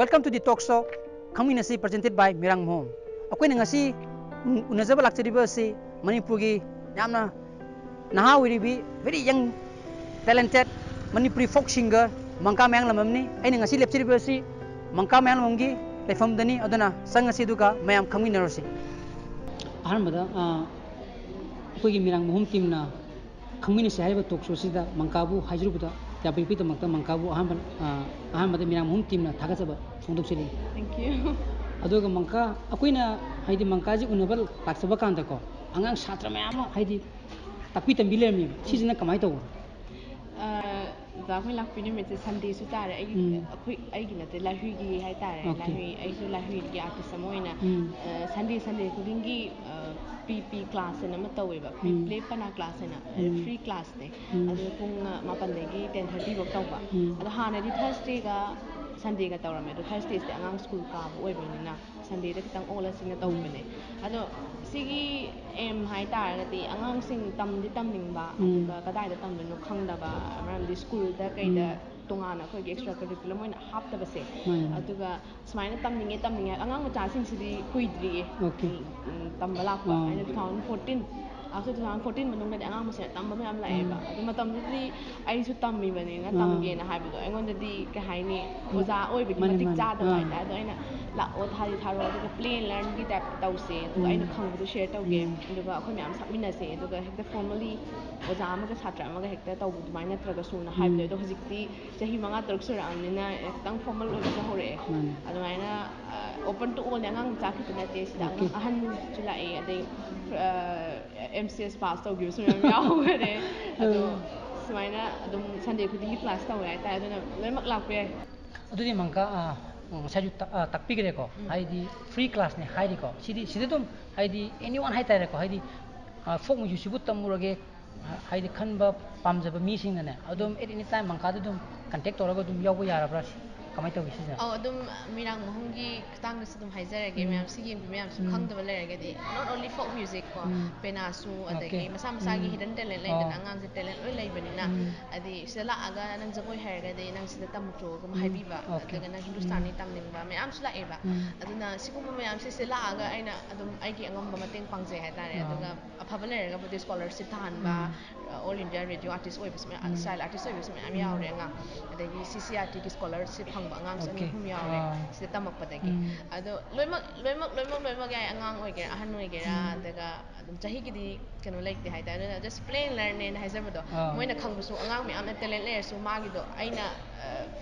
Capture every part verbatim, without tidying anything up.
Welcome to the talk show, ꯈꯪꯃꯤꯟꯅꯁꯤ, presented by ꯃꯤꯔꯥꯡ ꯃꯣꯍꯣꯝ꯫ ꯑꯩꯈꯣꯏꯅ ꯉꯁꯤ ꯎ- ꯎꯅꯖꯕ ꯂꯥꯛꯆꯔꯤꯕ ꯑꯁꯤ ꯃꯅꯤꯄꯨꯔꯒꯤ ꯌꯥꯝꯅ ꯅꯍꯥ ꯑꯣꯏꯔꯤꯕꯤ, very young, talented Manipuri folk singer ꯃꯪꯀꯥ ꯃꯌꯥꯡꯂꯝꯕꯝꯅꯤ꯫ ꯑꯩꯅ ꯉꯁꯤ ꯂꯦꯞꯆꯔꯤꯕ ꯑꯁꯤ ꯃꯪꯀꯥ ꯃꯌꯥꯡꯂꯝꯕꯝꯒꯤ ꯂꯩꯐꯝꯗꯅꯤ꯫ ꯑꯗꯨꯅ ꯆꯪꯉꯁꯤ ꯑꯗꯨꯒ ꯃꯌꯥꯝ ꯈꯪꯃꯤꯟꯅꯔꯁꯤ꯫ ꯑꯍꯥꯟꯕꯗ ꯑ, ꯑꯩꯈꯣꯏꯒꯤ ꯃꯤꯔꯥꯡ ꯃꯣꯍꯣꯝ teamꯅ ꯈꯪꯃꯤꯟꯅꯁꯤ ꯍꯥꯏꯔꯤꯕ talk showꯁꯤꯗ ꯃꯪꯀꯥꯕꯨ ꯍꯥꯏꯖꯔꯨꯕꯗ ꯌꯥꯕꯤꯔꯛꯄꯒꯤꯗꯃꯛꯇ ꯃꯪꯀꯥꯕꯨ ꯑꯍꯥꯟꯕ, ꯑ, ꯑꯍꯥꯟꯕꯗ ꯃꯤꯔꯥꯡ ꯃꯣꯍꯣꯝ teamꯅ ꯊꯥꯒꯠꯆꯕ ꯐꯣꯡꯗꯣꯛꯆꯔꯤ꯫ Thank you. ꯑꯗꯨꯒ ꯃꯪꯀꯥ, ꯑꯩꯈꯣꯏꯅ ꯍꯥꯏꯗꯤ ꯃꯪꯀꯥꯁꯤ ꯎꯅꯕ ꯂꯥꯛꯆꯕ ꯀꯥꯟꯗꯀꯣ, ꯑꯉꯥꯡ ꯁꯥꯇ꯭ꯔ ꯃꯌꯥꯝ ꯑꯃ ꯍꯥꯏꯗꯤ ꯇꯥꯛꯄꯤ ꯇꯝꯕꯤ ꯂꯩꯔꯝꯃꯦꯕ꯫ ꯁꯤꯁꯤꯅ ꯀꯃꯥꯏꯅ ꯇꯧꯕꯅꯣ? ꯑ, ꯑꯣꯖꯥ, ꯑꯩꯈꯣꯏ ꯂꯥꯛꯄꯤ ꯅꯨꯃꯤꯠꯁꯦ Sundayꯁꯨ ꯇꯥꯔꯦ꯫ ꯑꯩꯒꯤ, ꯎꯝ꯫ ꯑꯩꯈꯣꯏ, ꯑꯩꯒꯤ ꯅꯠꯇꯦ, ꯂꯥꯏꯍꯨꯏꯒꯤ ꯍꯥꯏꯇꯥꯔꯦ꯫ Okay. ꯂꯥꯏꯍꯨꯏ, ꯑꯩꯁꯨ ꯂꯥꯏꯍꯨꯏꯒꯤ artist ꯑꯃ ꯑꯣꯏꯅ, ꯎꯝ꯫ ꯑ, Sunday, Sunday ꯈꯨꯗꯤꯡꯒꯤ, ꯑ, P P class ꯍꯥꯏꯅ ꯑꯃ ꯇꯧꯋꯦꯕ, Pre ꯎꯝ꯫ Play Pana class ꯍꯥꯏꯅ, ꯎꯝ꯫ Free classꯅꯦ꯫ ꯎꯝ꯫ ꯑꯗꯨ ꯄꯨꯡ, ꯑ, ꯃꯥꯄꯟꯗꯒꯤ ten thirty ꯐꯥꯎ ꯇꯧꯕ꯫ ꯎꯝ꯫ ꯑꯗꯣ ꯍꯥꯟꯅꯗꯤ Thursdayꯒ Sundayꯒ ꯇꯧꯔꯝꯃꯦ꯫ ꯑꯗꯣ Thursdayꯁꯦ ꯑꯉꯥꯡ school ꯀꯥꯕ ꯑꯣꯏꯕꯅꯤꯅ Sundayꯗ ꯈꯤꯇꯪ ꯑꯣꯜꯂꯁꯤꯅ ꯇꯧꯕꯅꯦ꯫ ꯑꯗꯣ ꯁꯤꯒꯤ aim ꯍꯥꯏꯇꯥꯔꯒꯗꯤ ꯑꯉꯥꯡꯁꯤꯡ ꯇꯝꯗꯤ ꯇꯝꯅꯤꯡꯕ, ꯎꯝ꯫ ꯑꯗꯨꯒ ꯀꯗꯥꯏꯗ ꯇꯝꯗꯣꯏꯅꯣ ꯈꯪꯗꯕ, ꯃꯔꯝꯗꯤ schoolꯗ ꯀꯩꯗ ꯎꯝ꯫ ꯇꯣꯉꯥꯟꯅ ꯑꯩꯈꯣꯏꯒꯤ extra curriculum ꯑꯣꯏꯅ ꯍꯥꯞꯇꯕꯁꯦ꯫ ꯃꯥꯅꯦ, ꯃꯥꯅꯦ꯫ ꯑꯗꯨꯒ ꯁꯨꯃꯥꯏꯅ ꯇꯝꯅꯤꯡꯉꯦ, ꯇꯝꯅꯤꯡꯉꯦ, ꯑꯉꯥꯡ ꯃꯆꯥꯁꯤꯡꯁꯤꯗꯤ ꯀꯨꯏꯗ꯭ꯔꯤꯌꯦ꯫ Okay. ꯎꯝ, ꯇꯝꯕ ꯂꯥꯛꯄ꯫ ꯑꯥ꯫ ꯑꯩꯅ two thousand fourteen, after two thousand fourteen ꯃꯅꯨꯡꯗꯗꯤ ꯑꯉꯥꯡ ꯃꯁꯦꯟ ꯇꯝꯕ ꯃꯌꯥꯝ ꯂꯥꯛꯑꯦꯕ꯫ ꯎꯝ꯫ ꯑꯗꯨ ꯃꯇꯝꯗꯨꯗꯗꯤ ꯑꯩꯁꯨ ꯇꯝꯃꯤꯕꯅꯤꯅ ꯑꯥ꯫ ꯇꯝꯒꯦꯅ ꯍꯥꯏꯕꯗꯣ ꯑꯩꯉꯣꯟꯗꯗꯤ, ꯀꯩ ꯍꯥꯏꯅꯤ, ꯎꯝ꯫ ꯑꯣꯖꯥ ꯑꯣꯏꯕꯒꯤ ꯃꯥꯅꯦ, ꯃꯇꯤꯛ ꯃꯥꯅꯦ꯫ ꯆꯥꯗꯕ ꯑꯥ꯫ ꯍꯥꯏꯇꯥꯔꯦ꯫ ꯑꯗꯣ ꯑꯩꯅ, "ꯂꯥꯛꯑꯣ, ꯊꯥꯗꯤ ꯊꯥꯔꯛꯑꯣ, ꯑꯗꯨꯒ play and learnꯒꯤ typeꯇ ꯇꯧꯁꯦ, ꯑꯗꯨꯒ ꯎꯝ꯫ ꯑꯩꯅ ꯈꯪꯕꯗꯣ share ꯇꯧꯒꯦ, ꯎꯝ꯫ ꯑꯗꯨꯒ ꯑꯩꯈꯣꯏ ꯃꯌꯥꯝ ꯁꯛꯃꯤꯟꯅꯁꯦ", ꯑꯗꯨꯒ ꯍꯦꯛꯇ formally ꯑꯣꯖꯥ ꯑꯃꯒ ꯁꯥꯇ꯭ꯔ ꯑꯃꯒ ꯍꯦꯛꯇ ꯇꯧꯕ ꯑꯗꯨꯃꯥꯏꯅ ꯅꯠꯇ꯭ꯔꯒꯁꯨꯅ ꯍꯥꯏꯕꯗꯣ꯫ ꯎꯝ꯫ ꯑꯗꯣ ꯍꯧꯖꯤꯛꯇꯤ ꯆꯍꯤ ꯃꯉꯥ ꯇꯔꯨꯛ ꯁꯨꯔꯛꯑꯕꯅꯤꯅ ꯈꯤꯇꯪ formal ꯑꯣꯏꯕꯁꯨ ꯍꯧꯔꯛꯑꯦ꯫ ꯃꯥꯅꯦ꯫ ꯑꯗꯨꯃꯥꯏꯅ, ꯑ, open to allꯅꯦ, ꯑꯉꯥꯡ ꯃꯆꯥ ꯈꯛꯇ ꯅꯠꯇꯦ, ꯁꯤꯗ Okay. ꯑꯉꯥꯡ ꯑꯍꯟꯁꯨ ꯂꯥꯛꯑꯦ, ꯑꯗꯩ, ꯑ, M C S pass ꯇꯧꯈꯤꯕꯁꯨ ꯃꯌꯥꯝ ꯌꯥꯎꯈꯔꯦ꯫ ꯑꯗꯣ ꯎꯝ꯫ ꯁꯨꯃꯥꯏꯅ ꯑꯗꯨꯝ Sunday ꯈꯨꯗꯤꯡꯒꯤ class ꯇꯧꯋꯦ ꯍꯥꯏꯇꯥꯔꯦ, ꯑꯗꯨꯅ ꯂꯣꯏꯅꯃꯛ ꯂꯥꯛꯄ ꯌꯥꯏ꯫ ꯑꯗꯨꯗꯤ ꯃꯪꯀꯥ, ꯑ, ꯉꯁꯥꯏꯁꯨ ꯇ-, ꯑ, ꯇꯥꯛꯄꯤꯈ꯭ꯔꯦꯀꯣ, ꯎꯝ꯫ ꯍꯥꯏꯗꯤ free classꯅꯦ ꯍꯥꯏꯔꯤꯀꯣ, ꯁꯤꯗꯤ, ꯁꯤꯗ ꯑꯗꯨꯝ ꯍꯥꯏꯗꯤ anyone ꯍꯥꯏꯇꯥꯔꯦꯀꯣ, ꯍꯥꯏꯗꯤ, ꯑ, folk musicꯁꯤꯕꯨ ꯇꯝꯃꯨꯔꯒꯦ ꯍꯥꯏꯗꯤ ꯈꯟꯕ ꯄꯥꯝꯖꯕ ꯃꯤꯁꯤꯡꯅꯅꯦ, ꯑꯗꯨꯝ at any time ꯃꯪꯀꯥꯗ ꯑꯗꯨꯝ contact ꯇꯧꯔꯒ ꯑꯗꯨꯝ ꯌꯥꯎꯕ ꯌꯥꯔꯕ꯭ꯔꯥ? ꯀꯃꯥꯏꯅ ꯇꯧꯒꯦ ꯁꯤꯁꯦ? ꯑꯧ, ꯑꯗꯨꯝ ꯃꯤꯔꯥꯡ ꯃꯍꯨꯝꯒꯤ ꯈꯨꯇꯥꯡꯗꯁꯨ ꯑꯗꯨꯝ ꯍꯥꯏꯖꯔꯒꯦ꯫ ꯎꯝ꯫ ꯃꯌꯥꯝ ꯁꯤ ꯌꯦꯡꯕꯤ ꯃꯌꯥꯝꯁꯨ ꯎꯝ꯫ ꯈꯪꯗꯕ ꯂꯩꯔꯒꯗꯤ, not only folk music ꯀꯣ, ꯎꯝ꯫ ꯄꯦꯅꯥꯁꯨ, Okay. ꯑꯗꯒꯤ ꯃꯁꯥ ꯃꯁꯥꯒꯤ ꯎꯝ꯫ hidden talent ꯑꯣ꯫ ꯂꯩꯗꯅ, ꯑꯉꯥꯡꯁꯦ talent ꯂꯣꯏ ꯂꯩꯕꯅꯤꯅ꯫ ꯎꯝ꯫ ꯍꯥꯏꯗꯤ ꯁꯤꯗ ꯂꯥꯛꯑꯒ ꯅꯪ ꯖꯒꯣꯏ ꯍꯩꯔꯒꯗꯤ ꯅꯪ ꯁꯤꯗ ꯇꯝꯃꯨꯆꯣꯒꯨꯝꯕ ꯎꯝ꯫ ꯍꯥꯏꯕꯤꯕ, Okay. ꯑꯗꯨꯒ ꯅꯪ ꯍꯤꯟꯗꯨꯁꯇꯥꯅꯤ ꯎꯝ꯫ ꯇꯝꯅꯤꯡꯕ ꯃꯌꯥꯝꯁꯨ ꯂꯥꯛꯑꯦꯕ꯫ ꯎꯝ꯫ ꯑꯗꯨꯅ ꯁꯤꯒꯨꯝꯕ ꯃꯌꯥꯝꯁꯦ ꯁꯤꯗ ꯂꯥꯛꯑꯒ ꯑꯩꯅ ꯑꯗꯨꯝ ꯑꯩꯒꯤ ꯑꯉꯝꯕ ꯃꯇꯦꯡ ꯄꯥꯡꯖꯩ ꯍꯥꯏꯇꯥꯔꯦ꯫ ꯑꯥ꯫ ꯑꯗꯨꯒ ꯑꯐꯕ ꯂꯩꯔꯒꯕꯨꯗꯤ scholarship ꯇꯥꯍꯟꯕ, ꯎꯝ꯫ all India radio artist ꯑꯣꯏꯕꯁꯨ ꯃꯌꯥꯝ, ꯎꯝ꯫ style artist ꯑꯣꯏꯕꯁꯨ ꯃꯌꯥꯝ ꯎꯝ꯫ ꯌꯥꯎꯔꯦ ꯑꯉꯥꯡ꯫ ꯑꯗꯒꯤ C C R T ꯒꯤ scholarship ꯐꯪꯕ ꯑꯉꯥꯡꯁꯨ ꯑꯅꯤ Okay. ꯑꯍꯨꯝ ꯌꯥꯎꯔꯦ ꯑꯥ꯫ ꯁꯤꯗ ꯇꯝꯃꯛꯄꯗꯒꯤ꯫ ꯎꯝ꯫ ꯑꯗꯣ ꯂꯣꯏꯅꯃꯛ, ꯂꯣꯏꯅꯃꯛ, ꯂꯣꯏꯅꯃꯛ, ꯂꯣꯏꯅꯃꯛ ꯌꯥꯏ, ꯑꯉꯥꯡ ꯑꯣꯏꯒꯦꯔꯥ, ꯑꯍꯟ ꯑꯣꯏꯒꯦꯔꯥ, ꯎꯝ꯫ ꯑꯗꯨꯒ ꯑꯗꯨꯝ ꯆꯍꯤꯒꯤꯗꯤ ꯀꯩꯅꯣ ꯂꯩꯇꯦ ꯍꯥꯏꯇꯥꯔꯦ꯫ ꯑꯗꯨꯅ just play and learn ꯅꯦꯅ ꯍꯥꯏꯖꯕꯗꯣ, ꯑꯥ꯫ ꯃꯣꯏꯅ ꯈꯪꯕꯁꯨ, ꯑꯉꯥꯡ ꯃꯌꯥꯝꯅ talent ꯂꯩꯔꯁꯨ, ꯃꯥꯒꯤꯗꯣ ꯑꯩꯅ, ꯑ,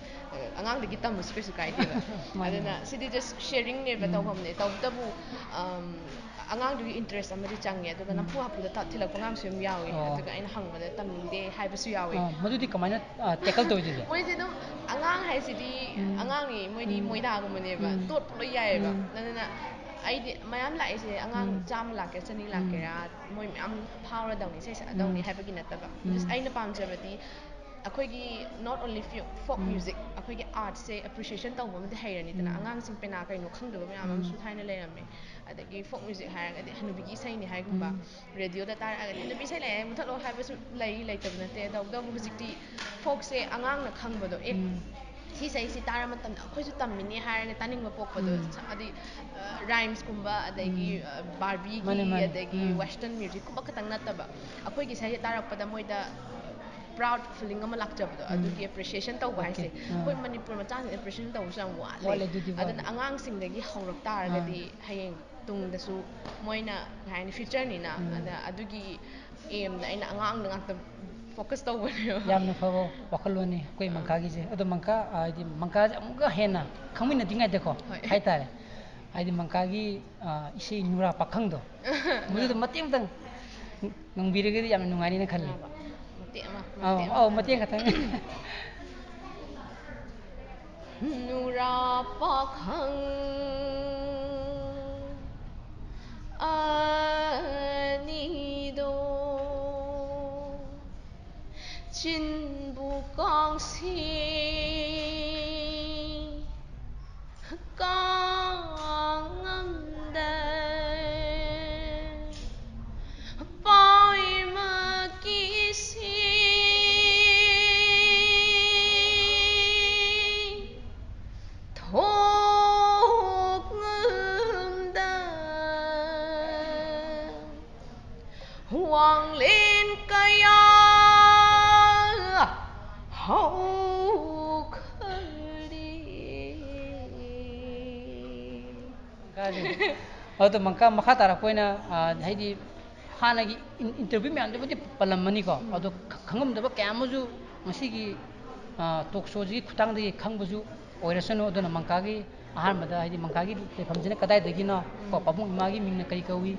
ꯑ, ꯑꯉꯥꯡꯗꯒꯤ ꯇꯝꯕꯁꯨ ꯀꯩꯁꯨ ꯀꯥꯏꯗꯦꯕ꯫ ꯃꯥꯅꯦ, ꯑꯗꯨꯅ ꯃꯥꯅꯦ꯫ ꯁꯤꯗꯤ just sharing ꯅꯦꯕ ꯎꯝ꯫ ꯇꯧꯐꯝꯅꯦ꯫ ꯇꯧꯕꯇꯕꯨ, ꯑꯝ, ꯑꯉꯥꯡꯗꯨꯒꯤ interest ꯑꯃꯗꯤ ꯆꯪꯉꯦ, ꯑꯗꯨꯒ ꯎꯝ꯫ ꯅꯝꯐꯨ ꯍꯥꯐꯨꯗ ꯇ-, ꯊꯤꯜꯂꯛꯄ ꯑꯉꯥꯡꯁꯨ ꯑꯗꯨꯝ ꯌꯥꯎꯋꯦ꯫ ꯑꯣ꯫ ꯑꯗꯨꯒ ꯑꯩꯅ ꯍꯪꯕꯗ ꯇꯝꯅꯤꯡꯗꯦ ꯍꯥꯏꯕꯁꯨ ꯌꯥꯎꯋꯦ꯫ ꯑꯥ, ꯃꯗꯨꯗꯤ ꯀꯃꯥꯏꯅ, ꯑꯥ, tackle ꯇꯧꯔꯤꯁꯦ? ꯃꯣꯏꯁꯦ ꯑꯗꯨꯝ, ꯑꯉꯥꯡ ꯍꯥꯏꯁꯤꯗꯤ ꯎꯝ꯫ ꯑꯉꯥꯡꯅꯤ, ꯃꯣꯏꯗꯤ ꯎꯝ꯫ ꯃꯣꯏꯗꯥꯒꯨꯝꯕꯅꯦꯕ, ꯎꯝ꯫ ꯇꯣꯠꯄ ꯂꯣꯏ ꯌꯥꯏꯑꯕ꯫ ꯎꯝ꯫ ꯎꯝ꯫ ꯆꯥꯝꯃ ꯂꯥꯛꯀꯦꯔꯥ, ꯆꯅꯤ ꯎꯝ꯫ ꯂꯥꯛꯀꯦꯔꯥ, ꯃꯣꯏ ꯃꯌꯥꯝ ꯐꯥꯎꯔꯗꯧꯅꯤ, ꯏꯁꯩ ꯁꯛꯑꯗꯧꯅꯤ ꯎꯝ꯫ ꯍꯥꯏꯕꯒꯤ ꯅꯠꯇꯕ꯫ ꯎꯝ꯫ Just ꯑꯩꯅ ꯄꯥꯝꯖꯕꯗꯤ ꯑꯩꯈꯣꯏꯒꯤ not only fo-, folk um. music, ꯑꯩꯈꯣꯏꯒꯤ artꯁꯦ appreciation ꯇꯧꯕ ꯑꯃꯗꯤ ꯍꯩꯔꯅꯤꯗꯅ꯫ ꯎꯝ꯫ ꯑꯉꯥꯡꯁꯤꯡ ꯄꯦꯅꯥ ꯀꯩꯅꯣ ꯈꯪꯗꯕ ꯃꯌꯥꯝ ꯎꯝ꯫ ꯑꯃꯁꯨ ꯊꯥꯏꯅ ꯂꯩꯔꯝꯃꯦ꯫ ꯑꯗꯒꯤ folk music ꯍꯥꯏꯔꯒꯗꯤ ꯍꯅꯨꯕꯤꯒꯤ ꯏꯁꯩꯅꯤ ꯍꯥꯏꯒꯨꯝꯕ, ꯎꯝ꯫ radioꯗ ꯇꯥꯔꯛꯑꯒꯗꯤ "ꯍꯅꯨꯕꯤ ꯏꯁꯩ ꯂꯩꯔꯦ, ꯃꯨꯊꯠꯂꯣ" ꯍꯥꯏꯕꯁꯨ ꯂꯩ, ꯂꯩꯇꯕ ꯅꯠꯇꯦ꯫ ꯇꯧꯕꯇꯕꯨ ꯍꯧꯖꯤꯛꯇꯤ folkꯁꯦ ꯑꯉꯥꯡꯅ ꯈꯪꯕꯗꯣ, "ꯑꯦ, ꯎꯝ꯫ ꯁꯤ ꯏꯁꯩꯁꯤ ꯇꯥꯔ ꯃꯇꯝꯗ ꯑꯩꯈꯣꯏꯁꯨ ꯇꯝꯃꯤꯅꯦ" ꯍꯥꯏꯔꯒ ꯇꯥꯅꯤꯡꯕ ꯄꯣꯛꯄꯗꯣ꯫ ꯎꯝ꯫ ꯍꯥꯏꯗꯤ, ꯑ, rhymesꯀꯨꯝꯕ, ꯑꯗꯒꯤ, ꯎꯝ꯫ ꯑ, Barbieꯒꯤ, ꯃꯥꯅꯦ, ꯃꯥꯅꯦ꯫ ꯑꯗꯒꯤ ꯎꯝ꯫ western musicꯀꯨꯝꯕ ꯈꯛꯇꯪ ꯅꯠꯇꯕ, ꯑꯩꯈꯣꯏꯒꯤ ꯏꯁꯩꯁꯦ ꯇꯥꯔꯛꯄꯗ ꯃꯣꯏꯗ proud feeling ꯑꯃ ꯂꯥꯛꯆꯕꯗꯣ, ꯎꯝ꯫ ꯑꯗꯨꯒꯤ appreciation ꯇꯧꯕ Okay. ꯍꯥꯏꯁꯦ꯫ ꯑꯥ꯫ ꯑꯩꯈꯣꯏ ꯃꯅꯤꯄꯨꯔ ꯃꯆꯥꯁꯤꯡ appreciation ꯇꯧꯕꯁꯨ ꯌꯥꯝ ꯋꯥꯠꯂꯦ꯫ ꯋꯥꯠꯂꯦ, ꯑꯗꯨꯗꯤ ꯋꯥꯠꯂꯦ꯫ ꯑꯗꯨꯅ ꯑꯉꯥꯡꯁꯤꯡꯗꯒꯤ ꯍꯧꯔꯛ ꯇꯥꯔꯒꯗꯤ ꯑꯥ꯫ ꯍꯌꯦꯡ ꯇꯨꯡꯗꯁꯨ ꯃꯣꯏꯅ, ꯀꯩ ꯍꯥꯏꯅꯤ, futureꯅꯤꯅ꯫ ꯎꯝ꯫ ꯑꯗ ꯑꯗꯨꯒꯤ aimꯗ ꯑꯩꯅ ꯑꯉꯥꯡꯗ ꯉꯥꯛꯇ focus ꯇꯧꯕꯅꯦꯕ꯫ ꯌꯥꯝꯅ ꯐꯕ ꯋꯥꯈꯜꯂꯣꯟꯅꯤ ꯑꯩꯈꯣꯏ ꯑꯥ꯫ ꯃꯪꯀꯥꯒꯤꯁꯦ꯫ ꯑꯗꯣ ꯃꯪꯀꯥ, ꯑ, ꯍꯥꯏꯗꯤ ꯃꯪꯀꯥꯁꯦ ꯑꯃꯨꯛꯀ ꯍꯦꯟꯅ ꯈꯪꯃꯤꯟꯅꯗ꯭ꯔꯤꯉꯩꯗꯀꯣ, ꯍꯣꯏ꯫ ꯍꯥꯏꯇꯥꯔꯦ, ꯍꯥꯏꯗꯤ ꯃꯪꯀꯥꯒꯤ, ꯑ, ꯏꯁꯩ ꯅꯨꯔꯥ ꯄꯥꯈꯪꯗꯣ, ꯃꯗꯨꯗ ꯃꯇꯦꯛ ꯑꯃꯇꯪ ꯉꯪꯕꯤꯔꯒꯗꯤ ꯌꯥꯝꯅ ꯅꯨꯡꯉꯥꯏꯅꯤꯅ ꯈꯜꯂꯤ꯫ ꯃꯇꯦꯛ ꯑꯃ, ꯑꯧ, ꯃꯇꯦꯛ ꯑꯃ꯫ ꯑꯧ, ꯃꯇꯦꯛ ꯈꯛꯇꯪ꯫ ꯅꯨꯔꯥ ꯄꯥꯈꯪ ꯑꯅꯤꯗꯣ ꯆꯤꯟꯕꯨ ꯀꯥꯡꯁꯤ ꯂꯦꯟ ꯀꯌꯥ ꯍꯧꯈꯔꯦ꯫ ꯑꯗꯣ ꯃꯈꯥ, ꯃꯈꯥ ꯇꯥꯔꯛꯄ ꯑꯣꯏꯅ, ꯑ, ꯍꯥꯏꯗꯤ ꯍꯥꯟꯅꯒꯤ ꯏꯟ-, ꯏꯟꯇꯔꯚ꯭ꯌꯨ ꯃꯌꯥꯝꯗꯨꯕꯨꯗꯤ ꯄꯜꯂꯝꯃꯅꯤꯀꯣ, ꯎꯝ꯫ ꯑꯗꯣ ꯈ-, ꯈꯪꯉꯝꯗꯕ ꯀꯌꯥ ꯑꯃꯁꯨ ꯉꯁꯤꯒꯤ, ꯑ, ꯇꯣꯛ ꯁꯣꯁꯤꯒꯤ ꯈꯨꯠꯊꯥꯡꯗꯒꯤ ꯈꯪꯕꯁꯨ ꯑꯣꯏꯔꯁꯅꯨ꯫ ꯑꯗꯨꯅ ꯃꯪꯀꯥꯒꯤ ꯑꯍꯥꯟꯕꯗ, ꯍꯥꯏꯗꯤ ꯃꯪꯀꯥꯒꯤ ꯂꯩꯐꯝꯁꯤꯅ ꯀꯗꯥꯏꯗꯒꯤꯅꯣ, ꯀꯣ, ꯎꯝ꯫ ꯄꯥꯕꯨꯡ ꯏꯃꯥꯒꯤ ꯃꯤꯡꯅ ꯀꯔꯤ ꯀꯧꯏ,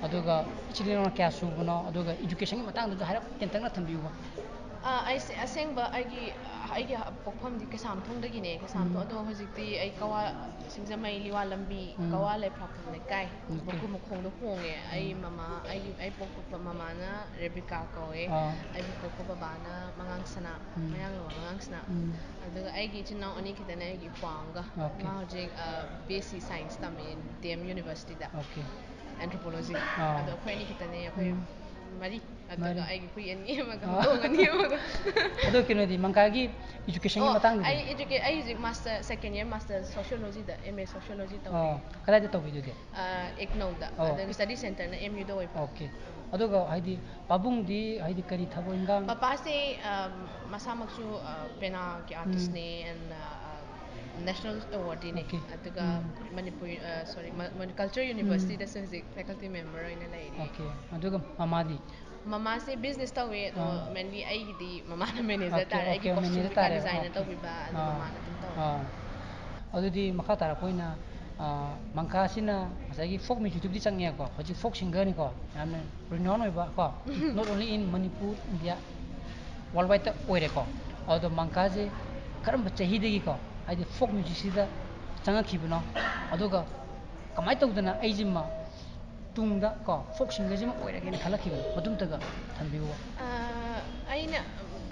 ꯑꯗꯨꯒ ꯏꯆꯤꯜ ꯏꯅꯥꯎꯅ ꯀꯌꯥ ꯁꯨꯕꯅꯣ, ꯑꯗꯨꯒ ꯏꯗꯨꯀꯦꯁꯟꯒꯤ ꯃꯇꯥꯡꯗꯁꯨ ꯍꯥꯏꯔꯞ ꯇꯦꯟꯇꯛꯅ ꯊꯝꯕꯤꯌꯨꯕ꯫ ꯑꯥ, ꯑꯩꯁꯦ ꯑꯁꯦꯡꯕ ꯑꯩꯒꯤ, ꯑꯩꯒꯤ ꯄꯣꯛꯐꯝꯗꯤ ꯀꯩꯁꯥꯝꯊꯣꯡꯗꯒꯤꯅꯦ, ꯀꯩꯁꯥꯝꯊꯣꯡ꯫ ꯎꯝ꯫ ꯑꯗꯣ ꯍꯧꯖꯤꯛꯇꯤ ꯑꯩ ꯀꯋꯥ, ꯁꯤꯡꯖꯃꯩ ꯂꯤꯋꯥ ꯂꯝꯕꯤ, ꯎꯝ꯫ ꯀꯋꯥ ꯂꯩꯐꯥꯐꯝ ꯂꯩꯀꯥꯏ, ꯑꯣꯀꯦ꯫ ꯃꯈꯨ ꯃꯈꯣꯡꯗ ꯍꯣꯡꯉꯦ꯫ ꯑꯩ ꯎꯝ꯫ ꯃꯃꯥ, ꯑꯩꯒꯤ, ꯑꯩ ꯄꯣꯛꯄ ꯃꯃꯥꯅ ꯔꯦꯕꯤꯀꯥ ꯀꯧꯋꯦ꯫ ꯑꯥ꯫ ꯑꯩꯕꯨ ꯄꯣꯛꯄ ꯕꯕꯥꯅ ꯃꯉꯥꯡ ꯁꯅꯥ, ꯎꯝ꯫ ꯃꯌꯥꯡꯂꯝꯕꯝ ꯃꯉꯥꯡ ꯁꯅꯥ꯫ ꯎꯝ꯫ ꯑꯗꯨꯒ ꯑꯩꯒꯤ ꯏꯆꯤꯟ ꯏꯅꯥꯎ ꯑꯅꯤ ꯈꯛꯇꯅꯦ, ꯑꯩꯒꯤ ꯏꯄ꯭ꯋꯥ ꯑꯃꯒ꯫ ꯑꯣꯀꯦ꯫ ꯃꯥ ꯍꯧꯖꯤꯛ, ꯑ, ꯕꯤ ꯑꯦꯁ ꯁꯤ ꯁꯥꯏꯟꯁ ꯇꯝꯃꯤ ꯗꯤ ꯑꯦꯝ ꯌꯨꯅꯤꯚꯔꯁꯤꯇꯤꯗ꯫ ꯑꯣꯀꯦ꯫ ꯑꯦꯟꯊ꯭ꯔꯣꯄꯣꯂꯣꯖꯤ꯫ ꯑꯥ꯫ ꯑꯗꯣ ꯑꯩꯈꯣꯏ ꯑꯅꯤ ꯈꯛꯇꯅꯦ, ꯑꯩꯈꯣꯏ ꯎꯝ꯫ ꯃꯔꯤ꯫ ꯑꯗꯨꯒ ꯃꯔꯤ꯫ ꯑꯩꯒꯤ ꯍꯨꯏ ꯑꯅꯤ ꯑꯃꯒ, ꯑꯥ꯫ ꯍꯧꯗꯣꯡ ꯑꯅꯤ ꯑꯃꯒ꯫ ꯑꯗꯣ ꯀꯩꯅꯣꯗꯤ, ꯃꯪꯀꯥꯒꯤ ꯏꯗꯨꯀꯦꯁꯟꯒꯤ ꯑꯣ, ꯃꯇꯥꯡꯗꯗꯤ? ꯑꯩ educa-, ꯑꯩ ꯍꯧꯖꯤꯛ ꯃꯥꯁꯇꯔ, ꯁꯦꯀꯦꯟ ꯏꯌꯔ ꯃꯥꯁꯇꯔ ꯁꯣꯁꯤꯌꯣꯂꯣꯖꯤꯗ, ꯑꯦꯝ ꯑꯦ ꯁꯣꯁꯤꯌꯣꯂꯣꯖꯤ ꯇꯧꯔꯤ꯫ ꯑꯣ, ꯀꯗꯥꯏꯗ ꯇꯧꯕꯤꯗꯨꯗꯤ? ꯑ, ꯏꯒꯅꯧꯗ꯫ ꯑꯣ꯫ ꯑꯗꯨꯒ ꯁ꯭ꯇꯗꯤ ꯁꯦꯟꯇꯔꯅ ꯑꯦꯝ ꯌꯨꯗ ꯑꯣꯏꯕ꯫ ꯑꯣꯀꯦ꯫ ꯑꯗꯨꯒ ꯍꯥꯏꯗꯤ ꯄꯥꯕꯨꯡꯗꯤ ꯍꯥꯏꯗꯤ ꯀꯔꯤ ꯊꯕꯛ ꯏꯟꯈꯥꯡ? ꯄꯄꯥꯁꯦ, ꯑ, ꯃꯁꯥꯃꯛꯁꯨ, ꯑ, ꯄꯦꯅꯥꯒꯤ ꯎꯝ꯫ ꯑꯥꯔꯇꯤꯁꯅꯦ, and, ꯑ, ꯑ, ꯅꯦꯁꯅꯦꯜ ꯑꯦꯋꯥꯔꯗꯤꯅꯦ꯫ ꯑꯣꯀꯦ꯫ ꯑꯗꯨꯒ ꯎꯝ꯫ ꯃꯅꯤꯄꯨꯔꯤ, ꯑ, ꯁꯣꯔꯤ, ꯃ-, ꯃꯅꯤ-, ꯀꯜꯆꯔꯦꯜ ꯎꯝ꯫ ꯌꯨꯅꯤꯚꯔꯁꯤꯇꯤꯗꯁꯨ ꯍꯧꯖꯤꯛ ꯐꯦꯀꯜꯇꯤ ꯃꯦꯝꯕꯔ ꯑꯣꯏꯅ ꯂꯩꯔꯤ꯫ ꯑꯣꯀꯦ꯫ ꯑꯗꯨꯒ ꯃꯃꯥꯗꯤ? ꯃꯃꯥꯁꯦ ꯕꯤꯖꯤꯅꯦꯁ ꯇꯧꯋꯦ, ꯑꯗꯣ ꯑꯥ꯫ ꯃꯦꯟꯂꯤ ꯑꯩꯒꯤꯗꯤ ꯃꯃꯥꯅ ꯃꯦꯅꯦꯖꯔ ꯑꯣꯀꯦ, ꯇꯥꯔꯦ꯫ ꯑꯩꯒꯤ ꯑꯣꯀꯦ, ꯕꯣꯛꯁꯤꯡ ꯃꯦꯅꯦꯖꯔ ꯍꯧꯖꯤꯛꯀꯥꯟ ꯇꯥꯔꯦꯕ꯫ Designer okay. ꯇꯧꯕꯤꯕ, ꯑꯗꯣ ꯑꯥ꯫ ꯃꯃꯥꯅ ꯑꯗꯨꯝ ꯇꯧꯋꯦ꯫ ꯑꯥ꯫ ꯑꯗꯨꯗꯤ ꯃꯈꯥ ꯇꯥꯔꯛꯄ ꯑꯣꯏꯅ, ꯑꯥ, ꯃꯪꯀꯥꯁꯤꯅ ꯉꯁꯥꯏꯒꯤ ꯐꯣꯛ ꯃ꯭ꯌꯨꯖꯤꯛꯇꯨꯕꯨꯗꯤ ꯆꯪꯉꯦꯀꯣ, ꯍꯧꯖꯤꯛ ꯐꯣꯛ ꯁꯤꯡꯒꯔꯅꯤꯀꯣ, ꯌꯥꯝꯅ ꯔꯤꯅꯣꯟ ꯑꯣꯏꯕ ꯀꯣ, not only in Manipur, India, ꯋꯥꯔꯜ ꯋꯥꯏꯗꯇ ꯑꯣꯏꯔꯦꯀꯣ꯫ ꯑꯗꯣ ꯃꯪꯀꯥꯁꯦ ꯀꯔꯝꯕ ꯆꯍꯤꯗꯒꯤꯀꯣ, ꯍꯥꯏꯗꯤ ꯐꯣꯛ ꯃ꯭ꯌꯨꯖꯤꯛꯁꯤꯗ ꯆꯪꯉꯛꯈꯤꯕꯅꯣ, ꯑꯗꯨꯒ ꯀꯃꯥꯏꯅ ꯇꯧꯗꯅ ꯑꯩꯁꯤꯃ ꯇꯨꯡꯗ ꯀꯣ ꯐꯣꯛ ꯁꯤꯡꯒꯔꯁꯤꯃ ꯑꯣꯏꯔꯒꯦꯅ ꯈꯜꯂꯛꯈꯤꯕꯅꯣ? ꯃꯗꯨꯝꯇꯒ ꯊꯝꯕꯤꯌꯨꯕ꯫ ꯑ, ꯑꯩꯅ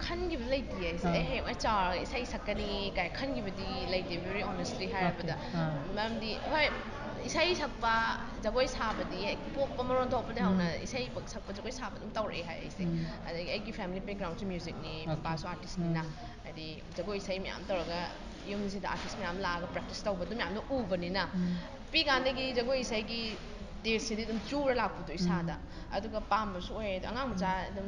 ꯈꯟꯈꯤꯕ ꯂꯩꯇꯤꯌꯦ ꯑꯩꯁꯦ꯫ ꯑꯥ꯫ ꯑꯩ ꯍꯌꯦꯡꯋꯥꯏ ꯆꯥꯎꯔꯒ ꯏꯁꯩ ꯁꯛꯀꯅꯤ ꯀꯥꯏ ꯈꯟꯈꯤꯕꯗꯤ ꯂꯩꯇꯦ, very honestly ꯍꯥꯏꯔꯕꯗ꯫ ꯑꯣꯀꯦ꯫ ꯑꯥ꯫ ꯃꯔꯝꯗꯤ, ꯍꯣꯏ, ꯏꯁꯩ ꯁꯛꯄ, ꯖꯒꯣꯏ ꯁꯥꯕꯗꯤ ꯍꯦꯛ ꯄꯣꯛꯄ ꯃꯔꯣꯟ ꯊꯣꯛꯄꯗꯒꯤ ꯍꯧꯅ ꯎꯝ꯫ ꯏꯁꯩ ꯁꯛꯄ, ꯖꯒꯣꯏ ꯁꯥꯕ ꯑꯗꯨꯝ ꯇꯧꯔꯛꯑꯦ ꯍꯥꯏ ꯑꯩꯁꯦ꯫ ꯎꯝ꯫ ꯑꯗꯒꯤ ꯑꯩꯒꯤ ꯐꯦꯃꯤꯂꯤ ꯕꯦꯛꯒ꯭ꯔꯥꯎꯟꯁꯨ ꯃ꯭ꯌꯨꯖꯤꯛꯅꯤ, ꯑꯣꯀꯦ꯫ ꯄꯄꯥꯁꯨ ꯑꯥꯔꯇꯤꯁꯅꯤꯅ꯫ ꯎꯝ꯫ ꯍꯥꯏꯗꯤ ꯖꯒꯣꯏ ꯏꯁꯩ ꯃꯌꯥꯝ ꯇꯧꯔꯒ ꯌꯨꯝꯁꯤꯗ ꯑꯥꯔꯇꯤꯁ ꯃꯌꯥꯝ ꯂꯥꯛꯑꯒ ꯄ꯭ꯔꯦꯛꯇꯤꯁ ꯇꯧꯕ ꯑꯗꯨ ꯃꯌꯥꯝꯗꯣ ꯎꯕꯅꯤꯅ, ꯎꯝ꯫ ꯄꯤꯛꯏꯀꯥꯟꯗꯒꯤ ꯖꯒꯣꯏ ꯏꯁꯩꯒꯤ ꯇꯦꯁꯁꯤꯗꯤ ꯑꯗꯨꯝ ꯆꯨꯔ ꯂꯥꯛꯄꯗꯣ ꯏꯁꯥꯗ꯫ ꯑꯗꯨꯒ ꯄꯥꯝꯕꯁꯨ ꯑꯣꯏꯌꯦ꯫ ꯑꯗꯣ ꯑꯉꯥꯡ ꯃꯆꯥ ꯑꯗꯨꯝ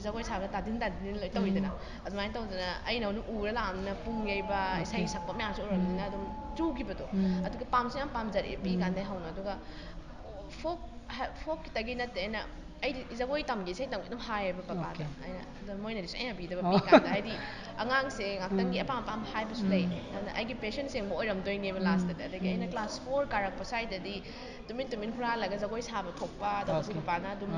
ꯖꯒꯣꯏ ꯁꯥꯕ ꯇꯥꯗꯤꯟ ꯇꯥꯗꯤꯟ ꯂꯣꯏ ꯇꯧꯋꯤꯗꯅ꯫ ꯑꯗꯨꯃꯥꯏꯅ ꯇꯧꯗꯅ ꯑꯩꯅ ꯑꯗꯨꯝ ꯎꯔ ꯂꯥꯛꯑꯕꯅꯤꯅ ꯄꯨꯡ ꯌꯩꯕ, ꯏꯁꯩ ꯁꯛꯄ ꯃꯌꯥꯝꯁꯨ ꯎꯔꯕꯅꯤꯅ ꯑꯗꯨꯝ ꯆꯨꯈꯤꯕꯗꯣ꯫ ꯑꯗꯨꯒ ꯄꯥꯝꯁꯨ ꯌꯥꯝ ꯄꯥꯝꯖꯔꯛꯑꯦ ꯄꯤꯛꯏꯀꯥꯟꯗꯒꯤ ꯍꯧꯅ꯫ ꯑꯗꯨꯒ ꯐꯣꯛ ꯐꯣꯛꯀꯤꯇꯒꯤ ꯅꯠꯇꯦ, ꯑꯩꯅ ꯑꯩꯗꯤ ꯖꯒꯣꯏ ꯇꯝꯒꯦ, ꯏꯁꯩ ꯇꯝꯒꯦ ꯑꯗꯨꯝ ꯍꯥꯏꯌꯦꯕ ꯄꯄꯥꯗ꯫ ꯑꯩꯅ ꯑꯗꯣ ꯃꯣꯏꯅꯗꯤ ꯁꯨꯡꯌꯥ ꯌꯥꯕꯤꯗꯕ ꯄꯤꯛꯏꯀꯥꯟꯗ꯫ ꯍꯥꯏꯗꯤ ꯑꯉꯥꯡꯁꯦ ꯉꯥꯛꯇꯪꯒꯤ ꯑꯄꯥꯝ ꯑꯄꯥꯝꯕ ꯍꯥꯏꯕꯁꯨ ꯂꯩ꯫ ꯑꯗꯨꯅ ꯑꯩꯒꯤ ꯄꯦꯁꯟ ꯁꯦꯡꯕ ꯑꯣꯏꯔꯝꯗꯣꯏꯅꯦꯕ ꯂꯥꯁꯇꯗꯤ꯫ ꯑꯗꯒꯤ ꯑꯩꯅ ꯀ꯭ꯂꯥꯁ ꯐꯣꯔ ꯀꯥꯔꯛꯄ ꯁ꯭ꯋꯥꯏꯗꯗꯤ ꯇꯨꯃꯤꯟ ꯇꯨꯃꯤꯟ ꯍꯨꯔꯥꯜꯂꯒ ꯖꯒꯣꯏ ꯁꯥꯕ ꯊꯣꯛꯄ ꯇꯧꯕꯁꯦ ꯄꯄꯥꯅ ꯑꯗꯨꯝ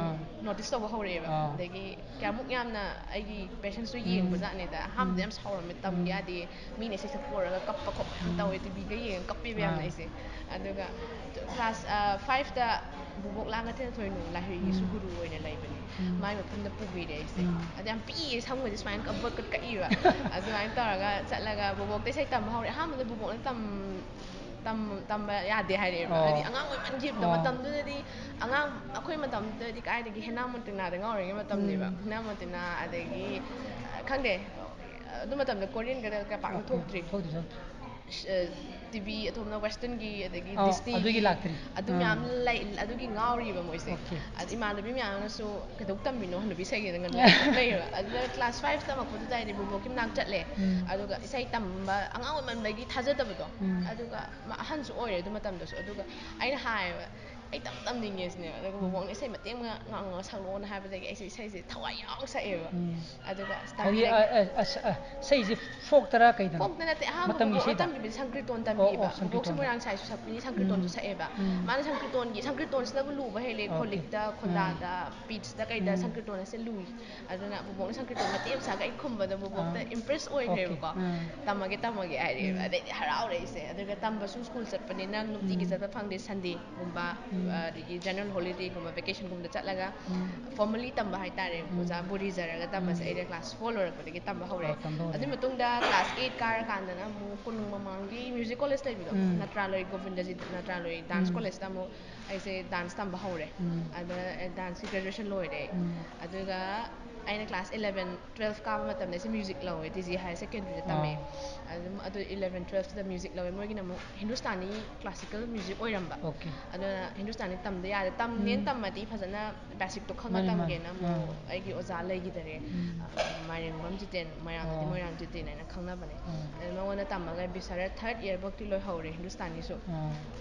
ꯅꯣꯇꯤꯁ ꯇꯧꯕ ꯍꯧꯔꯛꯑꯦꯕ꯫ ꯑꯗꯒꯤ ꯀꯌꯥꯃꯨꯛ ꯌꯥꯝꯅ ꯑꯩꯒꯤ ꯄꯦꯁꯟꯁꯇꯨ ꯌꯦꯡꯕꯖꯥꯠꯅꯤꯗ꯫ ꯑꯍꯥꯟꯕꯗ ꯌꯥꯝ ꯁꯥꯎꯔꯝꯃꯦ, "ꯇꯝꯒꯦ ꯌꯥꯗꯦ, ꯃꯤꯅ ꯏꯁꯩ ꯁꯛꯄ ꯎꯔꯒ ꯀꯞꯄ ꯈꯣꯠꯄ ꯌꯥꯝ ꯇꯧꯋꯦ, ꯇꯤꯚꯤꯒ ꯌꯦꯡꯉꯒ ꯀꯞꯄꯦꯕ ꯌꯥꯝꯅ ꯑꯩꯁꯦ"꯫ ꯑꯗꯨꯒ ꯀ꯭ꯂꯥꯁ ꯐꯥꯏꯚꯇ ꯕꯣꯕꯣꯛ ꯂꯥꯡꯉꯊꯦꯜ ꯊꯣꯏꯅꯨ ꯂꯥꯏꯍꯣꯏꯒꯤꯁꯨ ꯒꯨꯔꯨ ꯑꯣꯏꯅ ꯂꯩꯕꯅꯦ꯫ ꯃꯥꯏ ꯃꯐꯝꯗ ꯄꯨꯕꯤꯔꯦ ꯑꯩꯁꯦ꯫ ꯑꯗ ꯌꯥꯝ ꯄꯤꯛꯏꯌꯦ, ꯁꯝꯒꯁꯦ ꯁꯨꯃꯥꯏꯅ ꯀꯕꯛ ꯀꯠ ꯀꯛꯏꯕ꯫ ꯑꯗꯨꯃꯥꯏꯅ ꯇꯧꯔꯒ ꯆꯠꯂꯒ ꯕꯣꯕꯣꯛꯇ ꯏꯁꯩ ꯇꯝꯕ ꯍꯧꯔꯦ꯫ ꯑꯍꯥꯟꯕꯗ ꯕꯣꯕꯣꯛꯅ ꯇꯝ ꯇꯝ ꯇꯝꯕ ꯌꯥꯗꯦ ꯍꯥꯏꯔꯛꯑꯦꯕ꯫ ꯍꯥꯏꯗꯤ ꯑꯉꯥꯡ ꯑꯣꯏꯃꯟꯈꯤꯕꯗꯣ꯫ ꯃꯇꯝꯗꯨꯗꯗꯤ ꯑꯉꯥꯡ, ꯑꯩꯈꯣꯏ ꯃꯇꯝꯗꯨꯗꯗꯤ ꯀꯥꯏꯗꯒꯤ ꯍꯦꯅꯥ ꯃꯣꯟꯇꯦꯅꯥꯗ ꯉꯥꯎꯔꯤꯉꯩ ꯃꯇꯝꯅꯦꯕ꯫ ꯍꯦꯅꯥ ꯃꯣꯟꯇꯦꯅꯥ, ꯑꯗꯒꯤ ꯑ, ꯈꯪꯗꯦ, ꯑꯗꯨ ꯃꯇꯝꯗ ꯀꯣꯔꯤꯌꯟꯒꯗ ꯀꯌꯥ ꯄꯥꯛꯅ ꯊꯣꯛꯇ꯭ꯔꯤ꯫ ꯊꯣꯛꯇ꯭ꯔꯤ, ꯊꯣꯛꯇ꯭ꯔꯤ꯫ ꯇꯤꯚꯤ ꯑꯊꯣꯝꯅ ꯋꯦꯁꯇꯔꯟꯒꯤ, ꯑꯗꯒꯤ ꯗꯤꯁꯅꯤꯒꯤ, ꯑꯗꯨꯒꯤ ꯂꯥꯛꯇ꯭ꯔꯤ꯫ ꯑꯗꯨ ꯃꯌꯥꯝ ꯂꯩ, ꯑꯗꯨꯒꯤ ꯉꯥꯎꯔꯤꯕ ꯃꯣꯏꯁꯦ꯫ ꯑꯗ ꯏꯃꯥꯟꯅꯕꯤ ꯃꯌꯥꯝꯅꯁꯨ "ꯀꯩꯗꯧ ꯇꯝꯃꯤꯅꯣ, ꯍꯅꯨꯕꯤ ꯁꯩꯒꯦꯗ ꯉꯟꯅ ꯂꯩꯕ"꯫ ꯑꯗꯨꯅ ꯀ꯭ꯂꯥꯁ ꯐꯥꯏꯚ ꯇꯝꯃꯛꯄꯗꯨꯗ ꯑꯩꯗꯤ ꯕꯣꯕꯣꯛꯀꯤ ꯃꯅꯥꯛ ꯆꯠꯂꯦ꯫ ꯑꯗꯨꯒ ꯏꯁꯩ ꯇꯝꯕ ꯑꯉꯥꯡ ꯑꯣꯏꯃꯟꯕꯒꯤ ꯊꯥꯖꯗꯕꯗꯣ꯫ ꯑꯗꯨꯒ ꯃꯥ ꯑꯍꯟꯁꯨ ꯑꯣꯏꯔꯦ ꯑꯗꯨ ꯃꯇꯝꯗꯁꯨ꯫ ꯑꯗꯨꯒ ꯑꯩꯅ ꯍꯥꯏꯌꯦꯕ, "ꯑꯩ ꯇꯝ ꯇꯝꯅꯤꯡꯉꯦ" ꯁꯤꯅꯦꯕ꯫ ꯑꯗꯨꯒ ꯕꯣꯕꯣꯛꯅ ꯏꯁꯩ ꯃꯇꯦꯛ ꯑꯃ ꯉꯥꯡꯉꯒ ꯁꯛꯂꯛꯑꯣꯅ ꯍꯥꯏꯕꯗꯒꯤ ꯑꯩꯁꯦ ꯏꯁꯩꯁꯦ ꯊꯋꯥꯏ ꯌꯥꯎ ꯁꯛꯑꯦꯕ꯫ ꯑꯗꯨꯒ ꯑꯁ ꯍꯧꯖꯤꯛ, ꯇꯝꯕꯤꯔꯒꯦ꯫ ꯑ, ꯑ, ꯑꯁ, ꯑ, ꯏꯁꯩꯁꯦ ꯐꯣꯛꯇꯔꯥ ꯀꯩꯗꯅꯣ? ꯐꯣꯛꯇ ꯅꯠꯇꯦ, ꯑꯍꯥꯟꯕ ꯃꯇꯝꯒꯤ ꯕꯣꯕꯣꯛꯅ ꯏꯁꯩꯗ? ꯇꯝꯈꯤꯕꯗꯤ ꯁꯪꯀ꯭ꯔꯤꯇꯣꯟ ꯑꯣ, ꯑꯣ, ꯇꯝꯕꯤꯕ꯫ ꯕꯣꯕꯣꯛꯁꯦ ꯁꯪꯀ꯭ꯔꯤꯇꯣꯟꯗ꯫ ꯃꯣꯏꯔꯥꯡ ꯁꯥꯏꯁꯨ ꯁꯛꯄꯅꯤ, ꯁꯪꯀ꯭ꯔꯤꯇꯣꯟꯁꯨ ꯁꯛꯑꯦꯕ꯫ ꯃꯥꯅ ꯁꯪꯀ꯭ꯔꯤꯇꯣꯟꯒꯤ, ꯁꯪꯀ꯭ꯔꯤꯇꯣꯟꯁꯤꯅꯕꯨ ꯂꯨꯕ ꯍꯦꯜꯂꯦ, ꯑꯣꯀꯦ꯫ ꯈꯣꯂꯤꯛꯇ, ꯈꯣꯟꯗꯥꯗ, ꯄꯤꯠꯁꯇ ꯀꯩꯗ ꯁꯪꯀ꯭ꯔꯤꯇꯣꯟ ꯑꯁꯦ ꯂꯨꯏ꯫ ꯑꯗꯨꯅ ꯕꯣꯕꯣꯛꯅ ꯁꯪꯀ꯭ꯔꯤꯇꯣꯟ ꯃꯇꯦꯛ ꯑꯃ ꯁꯥꯔꯒ ꯑꯩ ꯈꯨꯝꯕꯗ ꯕꯣꯕꯣꯛꯇ ꯑꯥ꯫ ꯏꯝꯄ꯭ꯔꯦꯁ ꯑꯣꯏꯈ꯭ꯔꯦꯕꯀꯣ꯫ ꯑꯣꯀꯦ꯫ ꯑꯥ꯫ "ꯇꯝꯃꯒꯦ, ꯇꯝꯃꯒꯦ" ꯍꯥꯏꯔꯛꯑꯦꯕ꯫ ꯎꯝ꯫ ꯑꯗꯩꯗꯤ ꯍꯔꯥꯎꯔꯦ ꯑꯩꯁꯦ꯫ ꯑꯗꯨꯒ ꯇꯝꯕꯁꯨ ꯁ꯭ꯀꯨꯜ ꯆꯠꯄꯅꯤꯅ ꯅꯨꯡꯇꯤꯒꯤ ꯎꯝ꯫ ꯆꯠꯄ ꯐꯪꯗꯦ꯫ ꯁꯟꯗꯦꯒꯨꯝꯕ, ꯎꯝ꯫ ꯑ, ꯑꯗꯒꯤ ꯖꯦꯅꯔꯦꯜ ꯍꯣꯂꯤꯗꯦꯒꯨꯝꯕ, ꯚꯦꯀꯦꯁꯟꯒꯨꯝꯕꯗ ꯆꯠꯂꯒ ꯎꯝ꯫ ꯐꯣꯔꯃꯦꯜꯂꯤ ꯇꯝꯕ ꯍꯥꯏꯇꯥꯔꯦ꯫ ꯎꯝ꯫ ꯑꯣꯖꯥ ꯕꯣꯔꯤꯖꯔꯒ ꯇꯝꯕꯁꯦ ꯎꯝ꯫ ꯑꯩꯅ ꯀ꯭ꯂꯥꯁ ꯐꯣꯔ ꯂꯣꯏꯔꯛꯄꯗꯒꯤ ꯇꯝꯕ ꯍꯧꯔꯦ꯫ ꯑꯣ, ꯇꯝꯕ ꯍꯧꯔꯦ꯫ ꯑꯗꯨꯒꯤ ꯃꯇꯨꯡꯗ ꯀ꯭ꯂꯥꯁ ꯑꯩꯠ ꯀꯥꯔꯀꯥꯟꯗꯅ ꯑꯃꯨꯛ ꯀꯣꯅꯨꯡ ꯃꯃꯥꯡꯒꯤ ꯃ꯭ꯌꯨꯖꯤꯛ ꯀꯣꯂꯦꯖ ꯂꯩꯕꯗꯣ, ꯎꯝ꯫ ꯅꯇ꯭ꯔꯥꯂꯣꯏ, ꯒꯣꯕꯤꯟꯗꯖꯤꯠ ꯅꯇ꯭ꯔꯥꯂꯣꯏ ꯗꯥꯟꯁ ꯎꯝ꯫ ꯀꯣꯂꯦꯖꯇ ꯑꯃꯨꯛ ꯑꯩꯁꯦ ꯗꯥꯟꯁ ꯇꯝꯕ ꯍꯧꯔꯦ꯫ ꯎꯝ꯫ ꯑꯗ, ꯑ, ꯗꯥꯟꯁꯀꯤ ꯒ꯭ꯔꯦꯖꯨꯑꯦꯁꯟ ꯂꯣꯏꯔꯦ꯫ ꯎꯝ꯫ ꯑꯗꯨꯒ ꯑꯩꯅ ꯀ꯭ꯂꯥꯁ ꯏꯂꯚꯦꯟ, ꯇꯨꯋꯦꯜꯐ ꯀꯥꯕ ꯃꯇꯝꯗ ꯑꯩꯁꯦ ꯃ꯭ꯌꯨꯖꯤꯛ ꯂꯧꯋꯦ, ꯇꯤ ꯖꯤ ꯍꯥꯌꯔ ꯁꯦꯀꯦꯟꯗꯔꯤꯗ ꯇꯝꯃꯦ꯫ ꯑꯥ꯫ ꯑꯗꯨꯝ, ꯑꯗꯨ ꯏꯂꯚꯦꯟ, ꯇꯨꯋꯦꯜꯐꯇꯨꯗ ꯃ꯭ꯌꯨꯖꯤꯛ ꯂꯧꯋꯦ꯫ ꯃꯣꯏꯒꯤꯅ ꯑꯃꯨꯛ ꯍꯤꯟꯗꯨꯁꯇꯥꯅꯤ ꯀ꯭ꯂꯥꯁꯤꯀꯦꯜ ꯃ꯭ꯌꯨꯖꯤꯛ ꯑꯣꯏꯔꯝꯕ꯫ ꯑꯣꯀꯦ꯫ ꯑꯗꯨꯅ ꯍꯤꯟꯗꯨꯁꯇꯥꯅꯤ ꯇꯝꯗ ꯌꯥꯗꯦ꯫ ꯇꯝꯅꯦꯅ ꯎꯝ꯫ ꯇꯝꯃꯗꯤ ꯐꯖꯅ ꯕꯦꯁꯤꯛꯇꯣ ꯈꯪꯉ ꯃꯥꯅꯤ, ꯃꯥꯅꯤ꯫ ꯇꯝꯒꯦꯅ ꯑꯃꯨꯛ ꯑꯥ꯫ ꯑꯩꯒꯤ ꯑꯣꯖꯥ ꯂꯩꯈꯤꯗꯔꯦ꯫ ꯎꯝ꯫ ꯑ, ꯃꯥꯏꯔꯦꯝꯕꯝ ꯖꯤꯇꯦꯟ, ꯃꯣꯏꯔꯥꯡꯗꯗꯤ ꯑꯣ꯫ ꯃꯣꯏꯔꯥꯡ ꯖꯤꯇꯦꯟ ꯍꯥꯏꯅ ꯈꯪꯅꯕꯅꯦ꯫ ꯑꯣ꯫ ꯑꯗꯨ ꯃꯉꯣꯟꯗ ꯇꯝꯃꯒ ꯕꯤꯁꯥꯔꯠ ꯊꯥꯔꯠ ꯏꯌꯔ ꯐꯧꯇꯤ ꯂꯣꯏꯍꯧꯔꯦ ꯍꯤꯟꯗꯨꯁꯇꯥꯅꯤꯁꯨ꯫ ꯑꯣ꯫